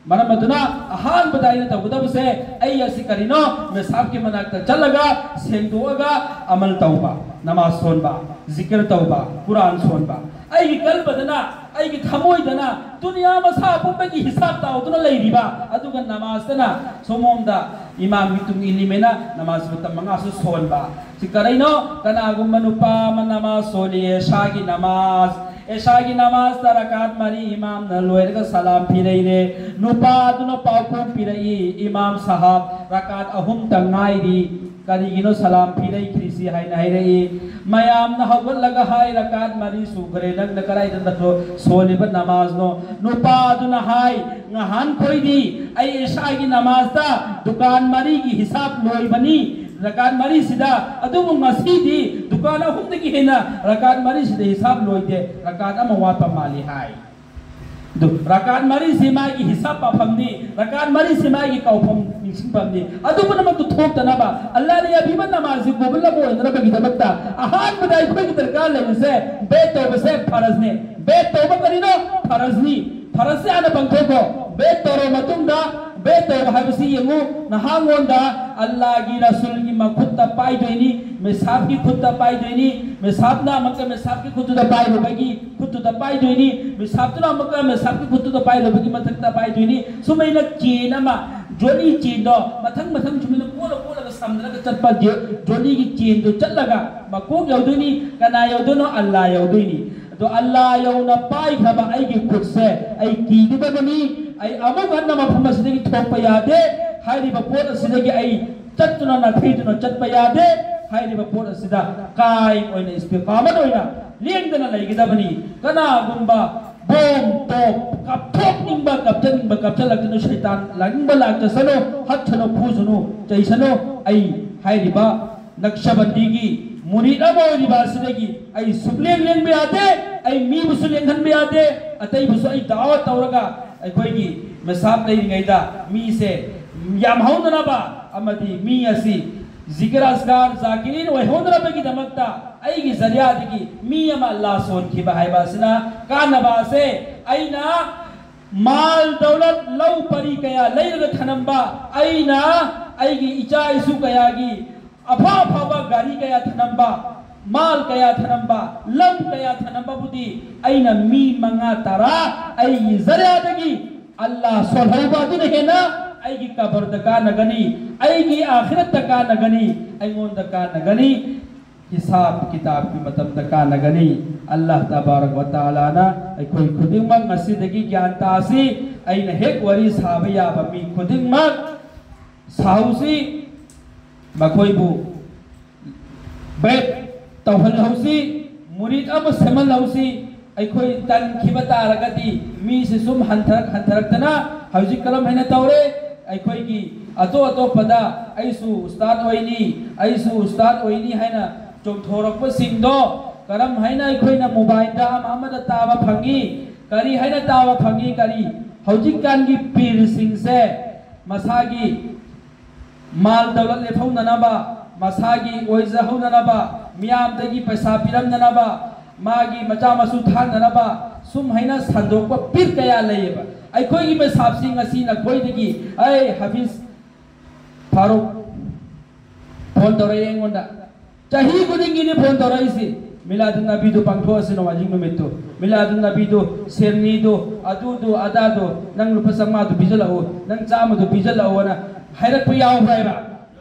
ꯃꯔꯝ ꯑꯗꯨꯅ ꯑꯍꯥꯟꯕꯗ ꯑꯩꯅ ꯇꯧꯒꯗꯕꯁꯦ, ꯑꯩ ꯑꯁꯤ ꯀꯔꯤꯅꯣ? ꯃꯤꯁꯥꯞꯀꯤ ꯃꯅꯥꯛꯇ ꯆꯠꯂꯒ ꯁꯦꯡꯗꯣꯛꯑꯒ ꯑꯃꯜ ꯇꯧꯕ, ꯅꯃꯥꯖ ꯁꯣꯟꯕ, ꯖꯤꯀꯤꯔ ꯇꯧꯕ, ꯀꯨꯔꯥꯟ ꯁꯣꯟꯕ꯫ ꯑꯩꯒꯤ ꯀꯜꯕꯗꯅ, ꯑꯩꯒꯤ ꯊꯃꯣꯏꯗꯅ ꯗꯨꯅꯤꯌꯥ ꯃꯁꯥ ꯄꯨꯝꯕꯒꯤ ꯍꯤꯁꯥꯕ ꯇꯥꯎꯗꯨꯅ ꯂꯩꯔꯤꯕ, ꯑꯗꯨꯒ ꯅꯃꯥꯖꯇꯅ ꯁꯣꯝꯂꯣꯝꯗ ꯏꯃꯥꯝꯒꯤ ꯇꯨꯡ ꯏꯜꯂꯤꯃꯦꯅ ꯅꯃꯥꯖ ꯃꯇꯝ ꯃꯉꯥꯁꯨ ꯁꯣꯟꯕ꯫ ꯁꯤ ꯀꯔꯤꯅꯣ? ꯀꯅꯥꯒꯨꯝꯕ ꯅꯨꯄꯥ ꯑꯃ ꯅꯃꯥꯖ ꯁꯣꯜꯂꯤ, ꯏꯁꯥꯒꯤ ꯅꯃꯥꯖ, ꯏꯁꯥꯒꯤ ꯅꯃꯥꯖꯇ ꯔꯀꯥꯠ ꯃꯔꯤ ꯏꯃꯥꯝꯅ ꯂꯣꯏꯔꯒ ꯁꯂꯥꯝ ꯄꯤꯔꯛꯏꯔꯦ, ꯅꯨꯄꯥꯗꯨꯅ ꯄꯥꯎꯈꯨꯝ ꯄꯤꯔꯛꯏ, "ꯏꯃꯥꯝ ꯁꯥꯍꯥꯕ, ꯔꯀꯥꯠ ꯑꯍꯨꯝꯇ ꯉꯥꯏꯔꯤ, ꯀꯔꯤꯒꯤꯅꯣ ꯁꯂꯥꯝ ꯄꯤꯔꯛꯈ꯭ꯔꯤꯁꯤ?" ꯍꯥꯏꯅ ꯍꯥꯏꯔꯛꯏ꯫ ꯃꯌꯥꯝꯅ ꯍꯧꯒꯠꯂꯒ ꯍꯥꯏ, "ꯔꯀꯥꯠ ꯃꯔꯤ ꯁꯨꯈ꯭ꯔꯦ, ꯅꯪꯅ ꯀꯗꯥꯏꯗ ꯅꯠꯇ꯭ꯔꯣ ꯁꯣꯜꯂꯤꯕ ꯅꯃꯥꯖꯅꯣ?" ꯅꯨꯄꯥꯗꯨꯅ ꯍꯥꯏ, "ꯉꯍꯥꯟꯈꯣꯏꯗꯤ ꯑꯩ ꯏꯁꯥꯒꯤ ꯅꯃꯥꯖꯇ ꯗꯨꯀꯥꯟ ꯃꯔꯤꯒꯤ ꯍꯤꯁꯥꯕ ꯂꯣꯏꯕꯅꯤ, ꯔꯀꯥꯠ ꯃꯔꯤꯁꯤꯗ, ꯑꯗꯨꯕꯨ ꯉꯁꯤꯗꯤ ꯗꯨꯀꯥꯟ ꯑꯍꯨꯝꯗꯒꯤ ꯍꯦꯟꯅ ꯔꯀꯥꯠ ꯃꯔꯤꯁꯤꯗ ꯍꯤꯁꯥꯕ ꯂꯣꯏꯗꯦ, ꯔꯀꯥꯠ ꯑꯃ ꯋꯥꯠꯄ ꯃꯥꯜꯂꯤ" ꯍꯥꯏ꯫ ꯑꯗꯨ ꯔꯀꯥꯠ ꯃꯔꯤꯁꯤ ꯃꯥꯒꯤ ꯍꯤꯁꯥꯕ ꯄꯥꯐꯝꯅꯤ, ꯔꯀꯥꯠ ꯃꯔꯤꯁꯤ ꯃꯥꯒꯤ ꯀꯥꯎꯐꯝ ꯅꯤꯡꯁꯤꯡꯐꯝꯅꯤ꯫ ꯑꯗꯨ ꯄꯨꯝꯅꯃꯛꯇꯨ ꯊꯣꯛꯇꯅꯕ, ꯑꯜꯂꯥꯍꯅ ꯌꯥꯕꯤꯕ ꯅꯃꯥꯖꯁꯤ ꯀꯕꯨꯜ ꯑꯃ ꯑꯣꯏꯅꯅꯕꯒꯤꯗꯃꯛꯇ ꯑꯍꯥꯟꯕꯗ ꯑꯩꯈꯣꯏꯒꯤ ꯗꯔꯀꯥꯔ ꯂꯩꯔꯤꯁꯦ, ꯕꯦꯠ ꯇꯧꯕꯁꯦ ꯐꯔꯖꯅꯦ꯫ ꯕꯦꯠ ꯇꯧꯕ ꯀꯔꯤꯅꯣ? ꯐꯔꯖꯅꯤ꯫ ꯐꯔꯖꯁꯦ ꯍꯥꯟꯅ ꯄꯥꯡꯊꯣꯛꯈꯣ꯫ ꯕꯦꯠ ꯇꯧꯔꯕ ꯃꯇꯨꯡꯗ, ꯕꯦꯠ ꯇꯧꯕ ꯍꯥꯏꯕꯁꯤ ꯌꯦꯡꯉꯨ, ꯅꯍꯥꯉꯣꯟꯗ ꯑꯜꯂꯥꯍꯒꯤ ꯔꯁꯨꯜꯒꯤ ꯃꯈꯨꯠꯇ ꯄꯥꯏꯗꯣꯏꯅꯤ, ꯃꯤꯁꯥꯞꯀꯤ ꯈꯨꯠꯇ ꯄꯥꯏꯗꯣꯏꯅꯤ, ꯃꯤꯁꯥꯞꯅ ꯑꯃꯨꯛꯀ ꯃꯤꯁꯥꯞꯀꯤ ꯈꯨꯠꯇꯨꯗ ꯄꯥꯏꯔꯨꯕꯒꯤ ꯈꯨꯠꯇꯨꯗ ꯄꯥꯏꯗꯣꯏꯅꯤ, ꯃꯤꯁꯥꯞꯇꯨꯅ ꯑꯃꯨꯛꯀ ꯃꯤꯁꯥꯞꯀꯤ ꯈꯨꯠꯇꯨꯗ ꯄꯥꯏꯔꯨꯕꯒꯤ ꯃꯊꯛꯇ ꯄꯥꯏꯗꯣꯏꯅꯤ꯫ ꯁꯨꯃꯥꯏꯅ ꯆꯦꯟ ꯑꯃ, ꯖꯣꯂꯤ ꯆꯦꯟꯗꯣ ꯃꯊꯪ ꯃꯊꯪ ꯁꯨꯃꯥꯏꯅ ꯀꯣꯜꯂ ꯀꯣꯜꯂꯒ ꯁꯝꯅꯔꯒ ꯆꯠꯄ ꯖꯣ-, ꯖꯣꯂꯤꯒꯤ ꯆꯦꯟꯗꯣ ꯆꯠꯂꯒ ꯃꯀꯣꯛ ꯌꯧꯗꯣꯏꯅꯤ꯫ ꯀꯅꯥ ꯌꯧꯗꯣꯏꯅꯣ? ꯑꯜꯂꯥ ꯌꯧꯗꯣꯏꯅꯤ꯫ ꯑꯗꯣ ꯑꯜꯂꯥ ꯌꯧꯅ ꯄꯥꯏꯈ꯭ꯔꯕ ꯑꯩꯒꯤ ꯈꯨꯠꯁꯦ ꯑꯩ ꯀꯤꯒꯗꯕꯅꯤ꯫ ꯑꯩ ꯑꯃꯨꯛ ꯍꯟꯅ ꯃꯐꯝ ꯑꯁꯤꯗꯒꯤ ꯊꯣꯛꯄ ꯌꯥꯗꯦ꯫ ꯍꯥꯏꯔꯤꯕ ꯄꯣꯠ ꯑꯁꯤꯗꯒꯤ ꯑꯩ ꯆꯠꯇꯨꯅ ꯅꯥꯊꯩꯗꯨꯅ ꯆꯠꯄ ꯌꯥꯗꯦ꯫ ꯍꯥꯏꯔꯤꯕ ꯄꯣꯠ ꯑꯁꯤꯗ ꯀꯥꯏꯝ ꯑꯣꯏꯅ, ꯏꯁꯇꯤꯀꯥꯃꯠ ꯑꯣꯏꯅ ꯂꯦꯡꯗꯅ ꯂꯩꯒꯗꯕꯅꯤ꯫ ꯀꯅꯥꯒꯨꯝꯕ ꯕꯣꯝ, ꯇꯣꯞ, ꯀꯥꯞꯊꯣꯛꯅꯤꯡꯕ, ꯀꯥꯞꯆꯅꯤꯡꯕ ꯀꯥꯞꯆꯜꯂꯛꯇꯅ, ꯁꯩꯇꯥꯟ ꯂꯥꯛꯅꯤꯡꯕ ꯂꯥꯛꯆꯁꯅꯨ, ꯍꯠꯁꯅꯨ, ꯐꯨꯁꯅꯨ, ꯆꯩꯁꯅꯨ꯫ ꯑꯩ ꯍꯥꯏꯔꯤꯕ ꯅꯛꯁꯕꯟꯗꯤꯒꯤ ꯃꯨꯔꯤꯗ ꯑꯃ ꯑꯣꯏꯔꯤꯕ ꯑꯁꯤꯗꯒꯤ ꯑꯩ ꯁꯨꯛꯂꯦꯡ ꯂꯦꯡꯕ ꯌꯥꯗꯦ꯫ ꯑꯩ ꯃꯤꯕꯨꯁꯨ ꯂꯦꯡꯍꯟꯕ ꯌꯥꯗꯦ꯫ ꯑꯇꯩꯕꯨꯁꯨ ꯑꯩ ꯗꯥꯋꯥ ꯇꯧꯔꯒ ꯑꯩꯈꯣꯏꯒꯤ ꯃꯤꯁꯥꯞ ꯂꯩꯔꯤꯉꯩꯗ ꯃꯤꯁꯦ ꯌꯥꯝ ꯍꯧꯅꯅꯕ ꯑꯃꯗꯤ ꯃꯤ ꯑꯁꯤ ꯖꯤꯀꯔ ꯑꯁꯒꯥꯔ ꯖꯥꯀꯤꯔꯤꯟ ꯑꯣꯏꯍꯧꯅꯅꯕꯒꯤꯗꯃꯛꯇ ꯑꯩꯒꯤ ꯖꯔꯤꯌꯥꯗꯒꯤ ꯃꯤ ꯑꯃ ꯑꯜꯂꯥ ꯁꯣꯟꯈꯤꯕ ꯍꯥꯏꯕ ꯑꯁꯤꯅ ꯀꯥꯟꯅꯕ ꯑꯁꯦ ꯑꯩꯅ ꯃꯥꯜ ꯗꯧꯂꯠ, ꯂꯧ ꯄꯔꯤ ꯀꯌꯥ ꯂꯩꯔꯒ ꯊꯅꯝꯕ, ꯑꯩꯅ ꯑꯩꯒꯤ ꯏꯆꯥ ꯏꯁꯨ ꯀꯌꯥꯒꯤ ꯑꯐ ꯑꯐꯕ ꯒꯥꯔꯤ ꯀꯌꯥ ꯊꯅꯝꯕ, ꯃꯥꯜ ꯀꯌꯥ ꯊꯅꯝꯕ, ꯂꯝ ꯀꯌꯥ ꯊꯅꯝꯕꯕꯨꯗꯤ ꯑꯩꯅ ꯃꯤ ꯃꯉꯥ ꯇꯔꯥ ꯑꯩꯒꯤ ꯖꯔꯤꯌꯥꯗꯒꯤ ꯑꯜꯂꯥ ꯁꯣꯜꯍꯧꯕ ꯑꯗꯨꯅ ꯍꯦꯟꯅ ꯑꯩꯒꯤ ꯀꯕꯔꯗ ꯀꯥꯟꯅꯒꯅꯤ, ꯑꯩꯒꯤ ꯑꯥꯈꯤꯔꯠꯇ ꯀꯥꯟꯅꯒꯅꯤ, ꯑꯩꯉꯣꯟꯗ ꯀꯥꯟꯅꯒꯅꯤ꯫ ꯍꯤꯁꯥꯕ ꯀꯤꯇꯥꯕꯀꯤ ꯃꯇꯝꯗ ꯀꯥꯟꯅꯒꯅꯤ꯫ ꯑꯜꯂꯥꯍ ꯇꯕꯥꯔꯛ ꯋ ꯇꯥꯂꯥꯅ ꯑꯩꯈꯣꯏ ꯈꯨꯗꯤꯡꯃꯛ ꯉꯁꯤꯗꯒꯤ ꯒ꯭ꯌꯥꯟ ꯇꯥꯁꯤ꯫ ꯑꯩꯅ ꯍꯦꯛ ꯋꯥꯔꯤ ꯁꯥꯕ ꯌꯥꯕ ꯃꯤ ꯈꯨꯗꯤꯡꯃꯛ ꯁꯥꯍꯧꯁꯤ, ꯃꯈꯣꯏꯕꯨ ꯕꯦꯠ ꯇꯧꯍꯜꯍꯧꯁꯤ, ꯃꯨꯔꯤꯗ ꯑꯃ ꯁꯦꯝꯍꯜꯍꯧꯁꯤ꯫ ꯑꯩꯈꯣꯏ ꯇꯟꯈꯤꯕ ꯇꯥꯔꯒꯗꯤ ꯃꯤꯁꯤ ꯁꯨꯝ ꯍꯟꯊꯔꯛ ꯍꯟꯊꯔꯛꯇꯅ ꯍꯧꯖꯤꯛ ꯀꯔꯝ ꯍꯥꯏꯅ ꯇꯧꯔꯦ? ꯑꯩꯈꯣꯏꯒꯤ ꯑꯇꯣꯞ ꯑꯇꯣꯞꯄꯗ "ꯑꯩꯁꯨ ꯎꯁꯇꯥꯗ ꯑꯣꯏꯅꯤ, ꯑꯩꯁꯨ ꯎꯁꯇꯥꯗ ꯑꯣꯏꯅꯤ" ꯍꯥꯏꯅ ꯆꯣꯡꯊꯣꯔꯛꯄꯁꯤꯡꯗꯣ ꯀꯔꯝ ꯍꯥꯏꯅ ꯑꯩꯈꯣꯏꯅ ꯃꯣꯕꯥꯏꯜꯗ ꯑꯃ ꯑꯃꯗ ꯇꯥꯕ ꯐꯪꯉꯤ? ꯀꯔꯤ ꯍꯥꯏꯅ ꯇꯥꯕ ꯐꯪꯉꯤ? ꯀꯔꯤ? ꯍꯧꯖꯤꯛꯀꯥꯟꯒꯤ ꯄꯤꯔꯁꯤꯡꯁꯦ ꯃꯁꯥꯒꯤ ꯃꯥꯜ ꯗꯧꯂꯠ ꯂꯦꯞꯍꯧꯅꯅꯕ, ꯃꯁꯥꯒꯤ ꯑꯣꯏꯖꯍꯧꯅꯅꯕ, ꯃꯤꯌꯥꯝꯗꯒꯤ ꯄꯩꯁꯥ ꯄꯤꯔꯝꯅꯅꯕ, ꯃꯥꯒꯤ ꯃꯆꯥ ꯃꯁꯨ ꯊꯥꯛꯅꯅꯕ ꯁꯨꯝ ꯍꯥꯏꯅ ꯁꯟꯗꯣꯛꯄ ꯄꯤꯔ ꯀꯌꯥ ꯂꯩꯌꯦꯕ꯫ ꯑꯩꯈꯣꯏꯒꯤ ꯃꯤꯁꯥꯞꯁꯤ ꯉꯁꯤ ꯅꯈꯣꯏꯗꯒꯤ, "ꯑꯩ ꯍꯥꯐꯤꯖ ꯐꯥꯔꯨꯛ ꯐꯣꯟ ꯇꯧꯔꯛꯑꯦ ꯑꯩꯉꯣꯟꯗ, ꯆꯍꯤ ꯈꯨꯗꯤꯡꯒꯤꯅꯤ ꯐꯣꯟ ꯇꯧꯔꯛꯏꯁꯤ, ꯃꯤꯂꯥꯗꯨꯟ ꯅꯕꯤꯗꯨ ꯄꯥꯡꯊꯣꯛꯑꯁꯤ ꯅꯣꯡꯃꯥꯏꯖꯤꯡ ꯅꯨꯃꯤꯠꯇꯨ, ꯃꯤꯂꯥꯗꯨꯟ ꯅꯕꯤꯗꯨ, ꯁꯦꯔꯅꯤꯗꯨ, ꯑꯗꯨꯗꯨ ꯑꯗꯥꯗꯨ, ꯅꯪ ꯂꯨꯄꯥ ꯆꯥꯝꯃꯉꯥꯗꯨ ꯄꯤꯁꯤꯜꯂꯛꯎ, ꯅꯪ ꯆꯥꯝꯃꯗꯨ ꯄꯤꯁꯤꯜꯂꯛꯎꯅ" ꯍꯥꯏꯔꯛꯄ ꯌꯥꯎꯕ꯭ꯔꯥ ꯍꯥꯏꯕ?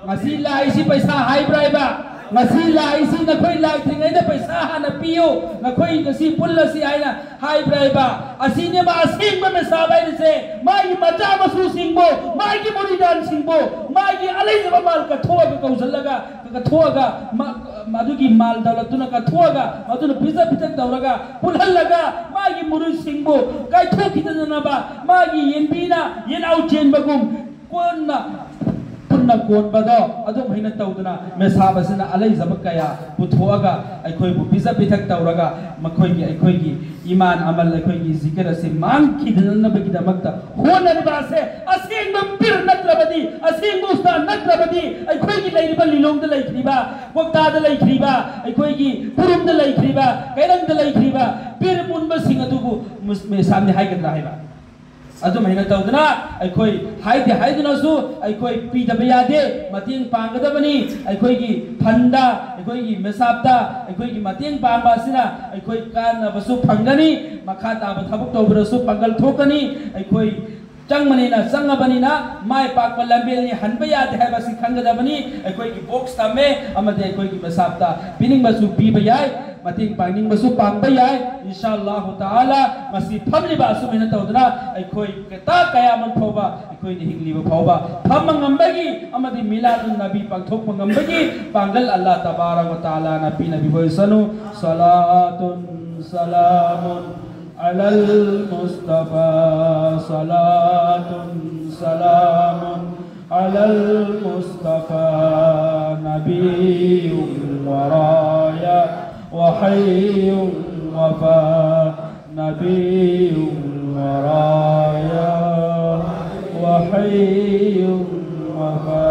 ꯉꯁꯤ ꯂꯥꯛꯏꯁꯤ ꯄꯩꯁꯥ ꯍꯥꯏꯕ꯭ꯔꯥ ꯍꯥꯏꯕ? ꯉꯁꯤ ꯂꯥꯛꯏꯁꯤ ꯅꯈꯣꯏ ꯂꯥꯛꯇ꯭ꯔꯤꯉꯩꯗ ꯄꯩꯁꯥ ꯍꯥꯟꯅ ꯄꯤꯌꯨ, ꯅꯈꯣꯏ ꯉꯁꯤ ꯄꯨꯜꯂꯁꯤ ꯍꯥꯏꯅ ꯍꯥꯏꯕ꯭ꯔꯥ ꯍꯥꯏꯕ? ꯑꯁꯤꯅꯦꯕ ꯑꯁꯦꯡꯕ ꯃꯤꯁꯥꯞ ꯍꯥꯏꯔꯤꯁꯦ꯫ ꯃꯥꯒꯤ ꯃꯆꯥ ꯃꯁꯨꯁꯤꯡꯕꯨ, ꯃꯥꯒꯤ ꯃꯨꯔꯤꯗꯥꯟꯁꯤꯡꯕꯨ, ꯃꯥꯒꯤ ꯑꯂꯩꯖꯕ ꯃꯥꯜ ꯀꯠꯊꯣꯛꯑꯒ ꯀꯧꯁꯤꯜꯂꯒ, ꯀꯠꯊꯣꯛꯑꯒ, ꯃ-, ꯃꯗꯨꯒꯤ ꯃꯥꯜ ꯗꯧꯂꯠꯇꯨꯅ ꯀꯠꯊꯣꯛꯑꯒ, ꯃꯗꯨꯅ ꯄꯤꯖ ꯄꯤꯊꯛ ꯇꯧꯔꯒ ꯄꯨꯜꯍꯜꯂꯒ, ꯃꯥꯒꯤ ꯃꯨꯔꯤꯗꯁꯤꯡꯕꯨ ꯀꯥꯏꯊꯣꯛꯈꯤꯗꯅꯕ, ꯃꯥꯒꯤ ꯌꯦꯟꯕꯤꯅ ꯌꯦꯟꯅꯥꯎ ꯆꯦꯟꯕꯒꯨꯝ ꯀꯣꯟꯅ ꯄꯨꯟꯅ ꯀꯣꯟꯕꯗꯣ ꯑꯗꯨꯝ ꯍꯥꯏꯅ ꯇꯧꯗꯅ ꯃꯤꯁꯥꯞ ꯑꯁꯤꯅ ꯑꯂꯩꯖꯕ ꯀꯌꯥ ꯄꯨꯊꯣꯛꯑꯒ ꯑꯩꯈꯣꯏꯕꯨ ꯄꯤꯖ ꯄꯤꯊꯛ ꯇꯧꯔꯒ ꯃꯈꯣꯏꯒꯤ, ꯑꯩꯈꯣꯏꯒꯤ ꯏꯃꯥꯟ ꯑꯃꯜ, ꯑꯩꯈꯣꯏꯒꯤ ꯖꯤꯀꯔ ꯑꯁꯤ ꯃꯥꯡꯈꯤꯗꯅꯕꯒꯤꯗꯃꯛꯇ ꯍꯣꯠꯅꯔꯤꯕ ꯑꯁꯦ ꯑꯁꯦꯡꯕ ꯄꯤꯔ ꯅꯠꯇ꯭ꯔꯕꯗꯤ, ꯑꯁꯦꯡꯕ ꯎꯁꯇꯥꯗ ꯅꯠꯇ꯭ꯔꯕꯗꯤ, ꯑꯩꯈꯣꯏꯒꯤ ꯂꯩꯔꯤꯕ ꯂꯤꯂꯣꯡꯗ ꯂꯩꯈ꯭ꯔꯤꯕ, ꯀꯣꯛꯇꯥꯗ ꯂꯩꯈ꯭ꯔꯤꯕ, ꯑꯩꯈꯣꯏꯒꯤ ꯈꯨꯔꯨꯝꯗ ꯂꯩꯈ꯭ꯔꯤꯕ, ꯀꯩꯔꯪꯗ ꯂꯩꯈ꯭ꯔꯤꯕ ꯄꯤꯔ ꯃꯨꯟꯕꯁꯤꯡ ꯑꯗꯨꯕꯨ ꯃꯤꯁꯥꯞꯅꯤ ꯍꯥꯏꯒꯗ꯭ꯔꯥ ꯍꯥꯏꯕ? ꯑꯗꯨꯃꯥꯏꯅ ꯇꯧꯗꯅ ꯑꯩꯈꯣꯏ ꯍꯥꯏꯗꯦ ꯍꯥꯏꯗꯨꯅꯁꯨ ꯑꯩꯈꯣꯏ ꯄꯤꯗꯕ ꯌꯥꯗꯦ, ꯃꯇꯦꯡ ꯄꯥꯡꯒꯗꯕꯅꯤ꯫ ꯑꯩꯈꯣꯏꯒꯤ ꯐꯟꯗ, ꯑꯩꯈꯣꯏꯒꯤ ꯃꯤꯁꯥꯞꯇ ꯑꯩꯈꯣꯏꯒꯤ ꯃꯇꯦꯡ ꯄꯥꯡꯕ ꯑꯁꯤꯅ ꯑꯩꯈꯣꯏ ꯀꯥꯟꯅꯕꯁꯨ ꯐꯪꯒꯅꯤ, ꯃꯈꯥ ꯇꯥꯕ ꯊꯕꯛ ꯇꯧꯕꯗꯁꯨ ꯄꯥꯡꯒꯜ ꯊꯣꯛꯀꯅꯤ꯫ ꯑꯩꯈꯣꯏ ꯆꯪꯕꯅꯤꯅ, ꯆꯪꯉꯕꯅꯤꯅ ꯃꯥꯏ ꯄꯥꯛꯄ ꯂꯝꯕꯦꯜꯅꯤ, ꯍꯟꯕ ꯌꯥꯗꯦ ꯍꯥꯏꯕꯁꯤ ꯈꯪꯒꯗꯕꯅꯤ꯫ ꯑꯩꯈꯣꯏꯒꯤ ꯕꯣꯛꯁ ꯊꯝꯃꯦ ꯑꯃꯗꯤ ꯑꯩꯈꯣꯏꯒꯤ ꯃꯤꯁꯥꯞꯇ ꯄꯤꯅꯤꯡꯕꯁꯨ ꯄꯤꯕ ꯌꯥꯏ, ꯃꯇꯦꯡ ꯄꯥꯡꯅꯤꯡꯕꯁꯨ ꯄꯥꯡꯕ ꯌꯥꯏ꯫ ꯏꯟꯁꯥ ꯑꯜꯂꯥꯍꯨ ꯇꯥꯂꯥ ꯃꯁꯤ ꯐꯝꯂꯤꯕ ꯑꯁꯨꯃꯥꯏꯅ ꯇꯧꯗꯅ ꯑꯩꯈꯣꯏ ꯀꯇꯥ ꯀꯌꯥꯃꯠ ꯐꯥꯎꯕ, ꯑꯩꯈꯣꯏꯅ ꯍꯤꯡꯂꯤꯕ ꯐꯥꯎꯕ ꯐꯝꯕ ꯉꯝꯕꯒꯤ ꯑꯃꯗꯤ ꯃꯤꯂꯥꯗꯨꯟ ꯅꯕꯤ ꯄꯥꯡꯊꯣꯛꯄ ꯉꯝꯕꯒꯤ ꯄꯥꯡꯒꯜ ꯑꯜꯂꯥꯍ ꯇꯕꯥꯔꯛ ꯋ ꯇꯥꯂꯥꯅ ꯄꯤꯅꯕꯤꯕ ꯑꯣꯏꯁꯅꯨ꯫ صلاة سلام على المصطفى، صلاة سلام على المصطفى، نبي ورايا وحي وفا، نبي ورايا وحي وفا.